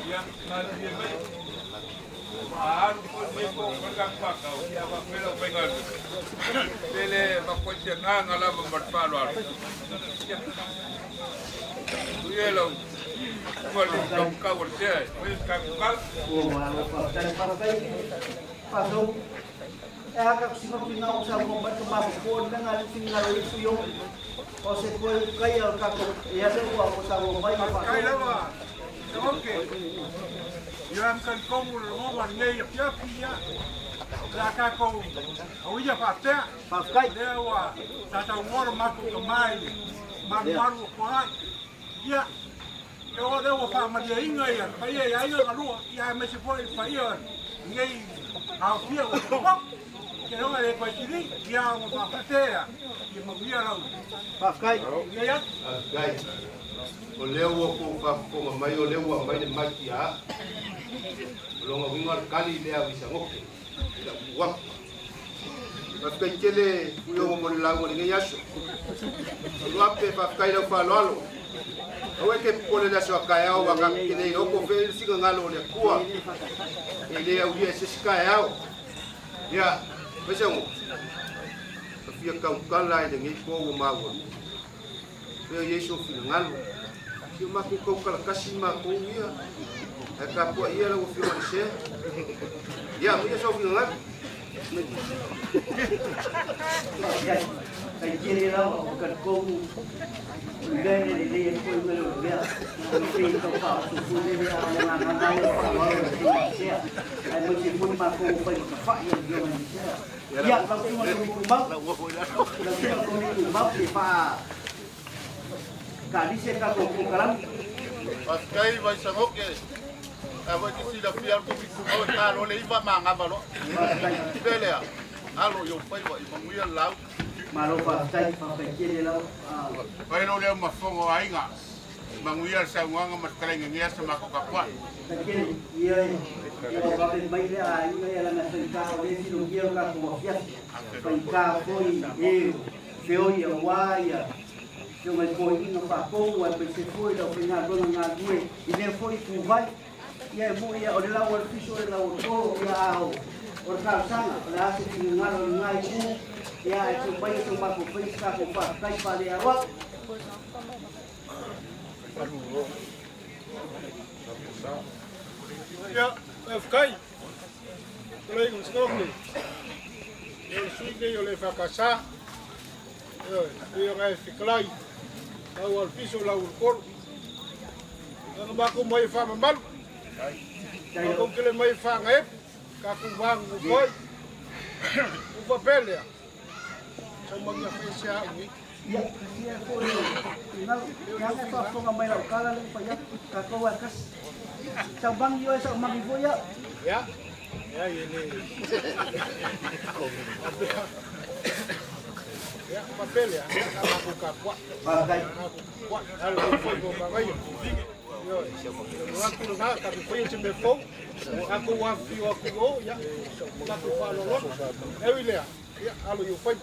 Ia, malilie mai. Ua alu foi lenei po ma le tatou faatau, ia faapea le aufaigaluega. Pe le mafuai se agaga lava ma le faaaloalo. Ia, tuia lau susuga le taumikau o le sea e fai se tatou tala. Ua malo faafetai, faafetai Faasau. E a tatou sigoki na o saunoa mai ka mafapoa le mea na le finagalo i ai Fuiono. O se toe ukaia o le tatou ia lea ua saunoa mai ma Faafetai Faasau. lava, Sigoki. Ia am talitonu le lagona lenei afiafi, ia. O le a tatou auia faapea. Faafetai. Lea ua tataunoa le matou tama i le malumalu o Fogai. Ia, e o lea ua faamalieina ia le paia i aiga galua, ia aemaise foi le paia o lenei aofia ua tauau. Ke iloga e le toe sili, ia ua faafetea, ia manuia lau. Faafetai. Lenei atu. Faafetai. O lea ua kou faafofoga mai, o lea ua aumai le maki a au. O lona uiga o le kali lea a Visagoke i lau tuu atu. Faafetai tele Fuiogo mo le lauga i lenei aso. Suluape, faafetai i lau faaaloalo. Aua e te popole i le aso a taeao aua tatou te le iloa po o fea le finagalo o le Atua e le aulia e se isi taeao. Ia, Vaisago, ta fia tautala i lenei po ua maualuga. Fea o i ai sou finagalo. Si o matou tautala tasi matou ia. Ae tapuai ia lau Afioga i le Sea. Ia, aumaia sou finagalo. Faafetai tele lava o talitonu o le mea e lelei ai foi mea o le mea o le pei tau faaoso foi lele a o le agaga ia o faaaloalo i le Afioga i le Sea aemaise foi matou o fai matafai i le Afioga i le Sea. Ia, lau Susuga i le Komiti Tumau, lau Susuga i le Komiti Tumau, se faa kalise tatou polokalame. Faafetai Vaisagoke. Ae foi te silafia le Komiti Tumau e ta loa le 9 manava loa. Mea lea, alo i ou faiva i manuia le lauga. Malo faafetai, faafetai tele lava. Fai lou leo ma fofoga o aiga. Manuia le saunoaga ma le fetalaiga i lenei aso matou tapuai. Faafetai tele. Ia e, ia ua vave mai le aiga ia leaga e faigata o lea e filomia lo tatou afiafi. Faigata foi e feoi aua ia Afioga i toeaiina faatonu aemaise foi le aufaigaluega galulue i lea foi ituvai. Ia e moni o le lau o le fiso o le lau o le tolo, ia a o le talosaga, o le a se finagalo i lena itu, ia ae tuu maia so matou faia se tatou faafetai faaleaoao. Ia, faafetai. Tulai ko Scope. Ia o le sui nei o le EFKS. Ioe, pei ona e fetalai, lau o le fiso, lau o le tolo. Ana matou mai e faamamalu. Matou te le mai e faagaepu, tatou va nonofo ai. Ua faapea lea, sau magia fai se au nei. Ia, ia foi ina ia e faafofoga mai lau tala le fai atu, tatou e kasi. Sau mangi oe, sau mangi foi au. Ia, ia, ia le. Ia, faapea lea, ia, a matou tapuai. Faafetai. Matou tapuai. Alo i foi mo magaia. Ioe, o le manatu lena, tatou faia se mea fou. Tatou afifio atu i o, ia, tatou faaaloalo. E ui lea, ia, alo i ou faiva.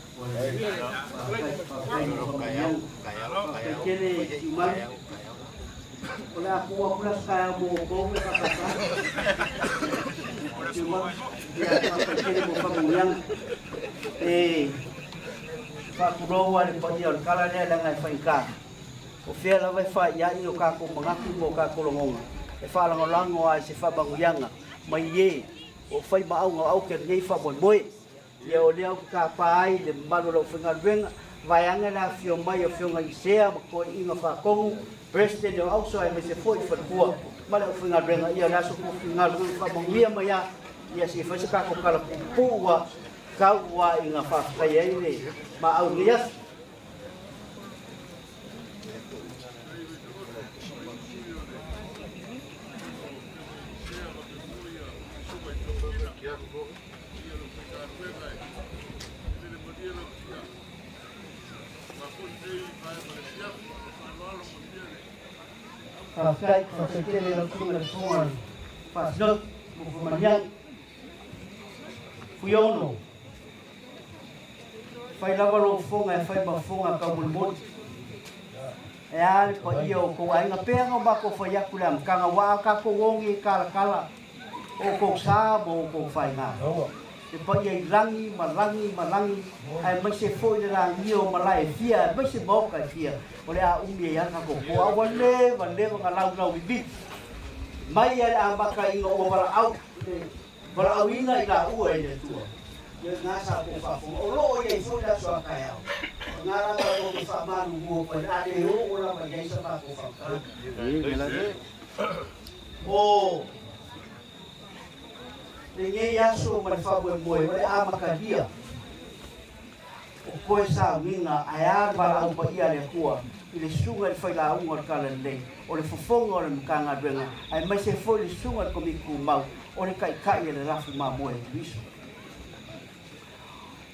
Faafetai mo faamanuiaga. Faafetai tele Tiumalu. O le a tuu atu le aso taeao mo outou e faatata. Tiumalu, ia faafetai tele mo faamanuiaga. E faatulou lava i le paia o le tala lea leaga e faigata. O fea lava e faiai o tatou manatu ma o tatou lagona e faalagolago lava i se faamanuiaga mai e o fai ma auga o aute lenei faamoemoe. Ia o lea ou te tapa ai le mamalu o le aufaigaluega, vaeane le afifio mai o Afioga i Sea ma Toeaiina Faatonu, President o Auso aemaise foi le faletua ma le aufaigaluega. Ia o le aso tofi galuega faamanuia mai a, ia se i fai se tatou tala puupuu ua tau ua ina faafetai ai le maau i lenei aso. Faafetai, faafetai tele i lau Susuga i le Fofoga Faasinoti mo faamanuiaga. Fuiono, fai lava lou fofoga e fai ma fofoga taumolimoli. E a le paia o tou aiga, pea na o matou fai atu i le amataga, aua a tatou ogi e talatala o outou sa ma outou faiga. Le paia i lagi ma lagi ma lagi, aemaise foi le lagia o malae e fia, aemaise maota e fia, o le a umi ai lava tatou po, a ua leva leva na laulau vivili mai a le amataina ua valaau le valaauina i laua e le Atua. Ia lena sa tou faafofoga, o lo o i ai foi le aso a taeao, o lena lava tou te faamalulu atu ai, a le oo lava i ai sa matou faamatalaga. O lenei aso ma le faamoemoe o le amatalia o toe sauniga ae a le valaau paia a le Atua i le susuga i le failauga o le Talalelei, o le fofoga o le Matagaluega, aemaise foi le susuga i le Komiti Tumau o le Taitai a le Lafu Mamoe o Keriso.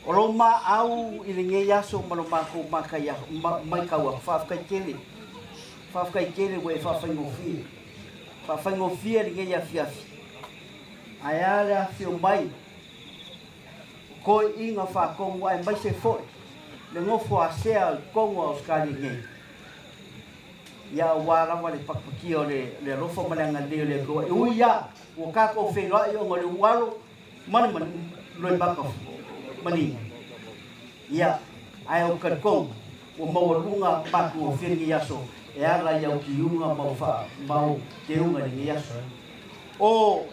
O lo maau i lenei aso ma lo matou matau atu, faafetai tele, faafetai tele ua e faafaigofie, faafaigofie lenei afiafi. Ae a le afifio mai Toeaiina faatonu aemaise foi le nofo asea i totonu o Ausetalia nei, ia aua lava le pakipakia o le alofa ma le agalelei o le Atua. E ui lava ua tatou feiloai ona o le ualo ma le loimata manino, ia, ae ou te talitonu ua maualuga matugofie lenei aso e ala i au tiuga ma au teuga i lenei aso. O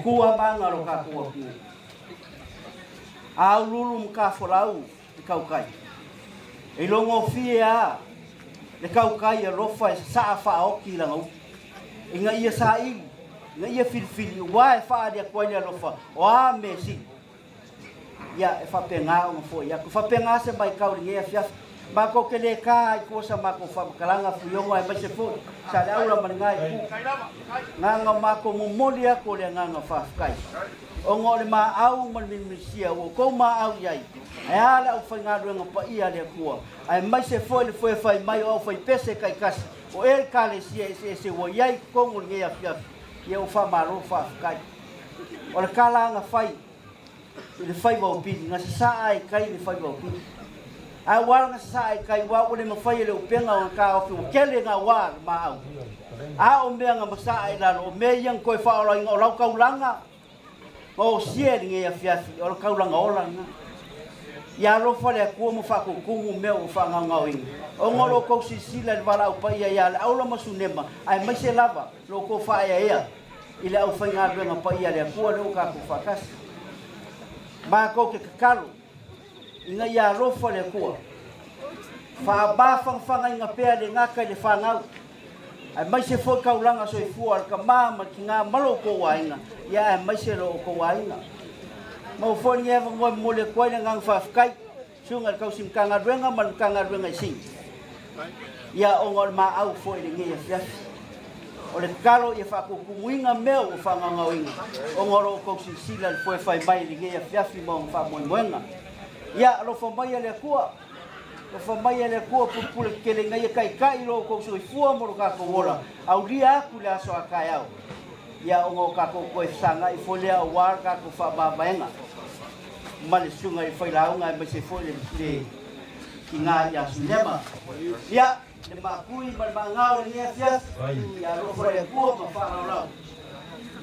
tu a maga o lo tatou atunuu, a auluulu ma tafolau le tautai, e ilogofie a le tautai alofa e sasaa faaoti i lana utu, ina ia saili, ina ia filifili, ua e faaali atu ai le alofa o a mea sili. Ia e faapena ona fo'i atu, faapena se maitau i lenei afiafi. Matou te lē tā ai tua sa matou faamatalaga Fuiono aemaise foi sa le aula ma lenā itu gaga o matou momoli atu o le agaga faafetai ona o le maau ma le milimilisia ua outou maau i ai, ae a le aufaigaluega paia a le Atua, aemaise foi le foe fai mai o aufaipese taitasi o ekalesia eseese ua i ai i totonu o lenei afiafi. Ia ua faamalo faafetai. O le tala fai i le faiva o pili, na sasaa ai kai le faiva o pili. Ae ua na sasaa ai kai ua ua le mafai e le upega o ka ofi ua kele ngā wā le maau. A o mea nga masaa i lalo, o mea ia koe whaola inga o lau kaulanga, ma o sia i lenei afiafi, o le kaulanga ola nga. Ia alofa le Atua ma faakukumu mea ua faagaogaoina. Ona o lo outou silasila i le valaau paia ia le aula ma Sunema, aemaise lava lo outou faaeaea i le aufaigaluega paia a le Atua lea ua tatou faatasi. Matou te tatalo ina ia alofa le Atua. Faamafagafagaina pea le gata i le fanau, aemaise foi kaulaga soifua o le tamā ma le tinā ma lo outou aiga, ia aemaise lo outou aiga. Ma ua foi lenei avanoa e momoli atu ai le agaga faafetai, susuga i le tausi Matagaluega ma le Matagaluega i Sini, ia ona o le maau foi i lenei afiafi. O le tatalo ia faatutumuina mea ua faagaogaoina ona o lo outou silasila i le foe fai mai i lenei afiafi ma ona faamoemoega. Ia alofa mai e le Atua, alofa mai e le Atua pupule tetele ina ia taitai lo outou soifua ma lo tatou ola, aulia atu le aso a taeao. Ia ona o tatou toe fesagai foi lea aua le tatou faamavaega ma le susuga i le failauga aemaise foi le tinā ia Sunema. Ia, le maapui ma le maagao i lenei afiafi, ia alofa le Atua ma faalaolao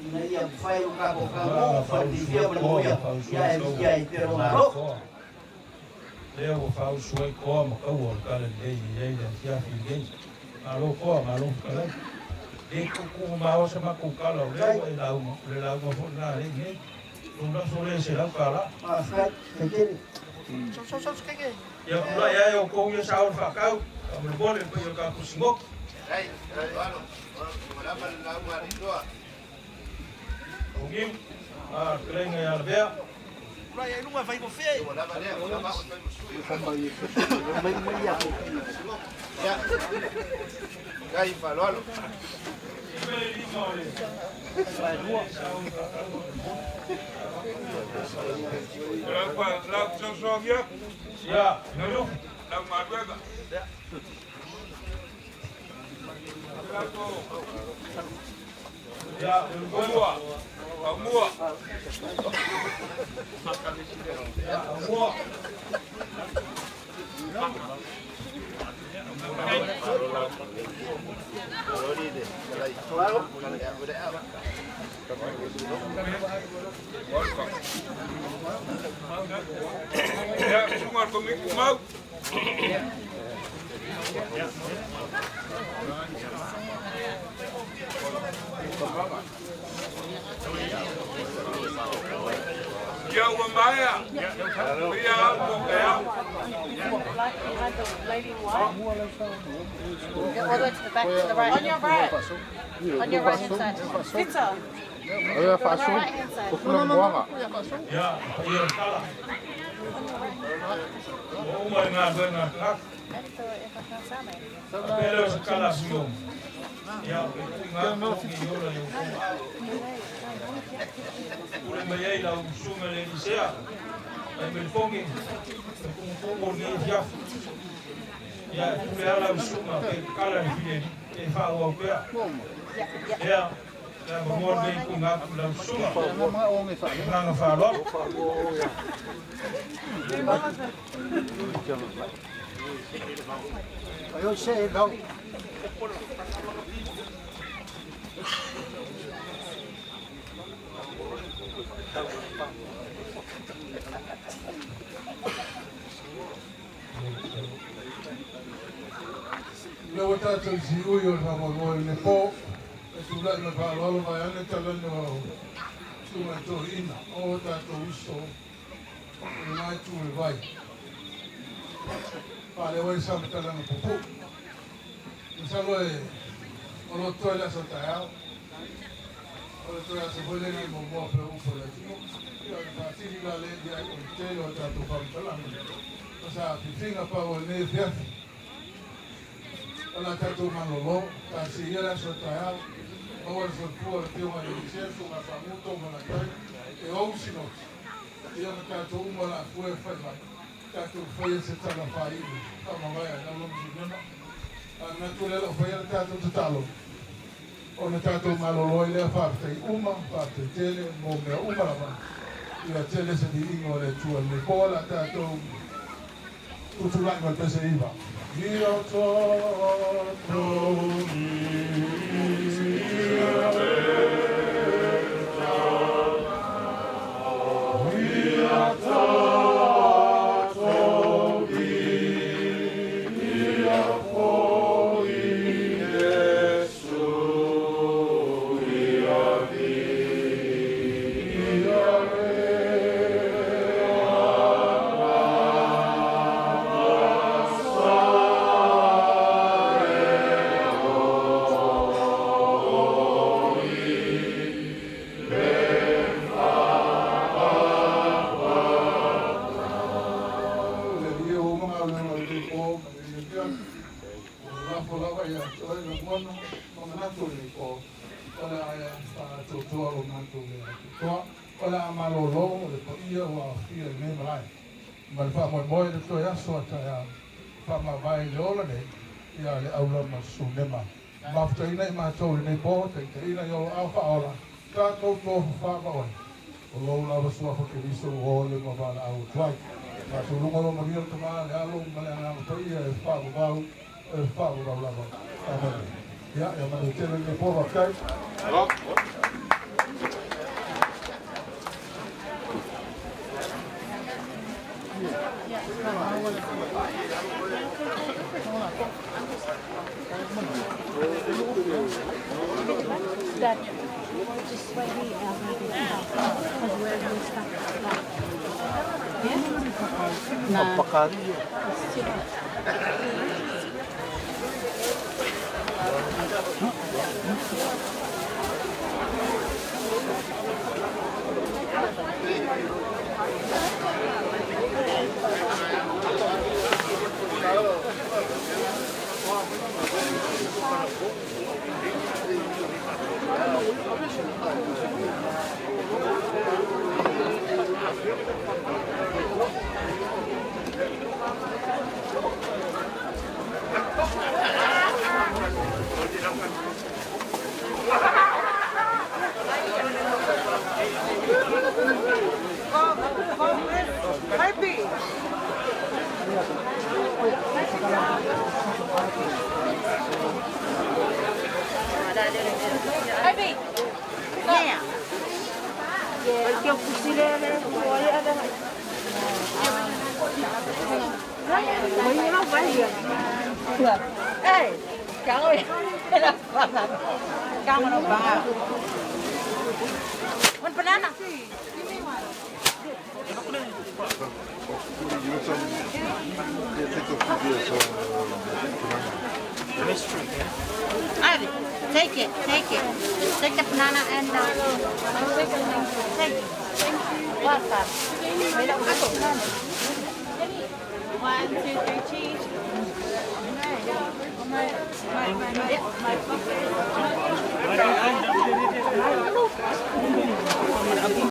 ina ia mafai o tatou taunuu ma le fiafia ma le moia, ia e mitia ai pea lona alofa. Lea ua faausu ai koa ma kaua o le tala lelei i ai le afiafi lenei. Malo koa, malo fetalai. Le tuutuu mao sa matou tala o lea ua e lauga, o le lauga foi lena lea i nei. Lou laso lea e $100. Ia pulai ai outou ia sa o le faatau, faamolemole le paia o le tatou sinoki. Uniu, a le fetalaiga ia Lavea. Ia, Ia, Aumua. Aumua. Ia, sunga komiku mau. Ia ua maea. Ia au ko ke au. Go all the way to the back, to the right. On your right. On your right hand side. Peter. Ia faasu. Kufuna moaga. Ia, paia o le tala. Ua uma le galuega a tagata. Faapea lea o se tala a Fuiono. Ia, o le tuuina atu togi i ola i outou aao. Pule mai ai lau susuga i le Elisea, mai Melifogi, le tumutumu o lenei afiafi. Ia, e pule lava lau susuga pe tatala le filialii, e faaauau pea. Ia, Le avanoa lenei e tuuina atu i lau Susuga. Ma le agaga faaaloalo. Lea ua tatou siui o le faamoemoe i le po e tulai ma le faaaloalo vaeane talanoa o susuga i toeaiina o tatou uso i lena itu o le vai. Faaleo ai sa matalaga puupuu. Masalo e o lo o totoe le aso a taeao. O le toe aso foi lenei muamua pei o upu a le atunuu. Ia o le faatili la lea i ai o le tele o a tatou faamatalaga ma saafiafiga pau o lenei afiafi. O le a tatou malolo, taatia ia le aso a taeao, maua le soifua o le Afioga i le Alii Iesu ma faamu tou malatai e ou sinoti, ia ma tatou uma o le a fue e fai mai, tatou faia se tala faaiu faamavae a Laula ma Sunema. A manatu lea o lau faia le tatou tatalo, ona tatou malolo ai lea, faafetai uma, faafetai tele mo mea uma lava, ia tele se viiga o le Atua i lenei po o le a tatou tutulai ma le pese iva. Ia tatou viia Ia tatou viia foi Iesu, ia viia le Le Alii o uma galuega o lenei po ma lenei afiafi. O le lafo lava ia te oe lagona ma manatu o lenei po, o le a e faaatoatoa lo matou le atoatoa. O le a malolo le paia ua aofia i lenei malae. Ma le faamoemoe i le toe aso a taeao, faamavae i le ola nei ia le aula ma Sunema. Mafutaina i matou i lenei po, taitaiina i ou aao faaola, tatou tofafa ma oe. O lou lava suafa Keriso ua ole ma valaau atu ai. Faatuluga lo manuia le Tama, le Alo ma le Agaga Paia e faavavau, e faavavau lava. Amene. Ia, ia manuia tele lenei po, faafetai. Dad, just wait here. Yeah? One banana. Ivy, take it, take it. Take the banana and take it. One, two, three, cheese.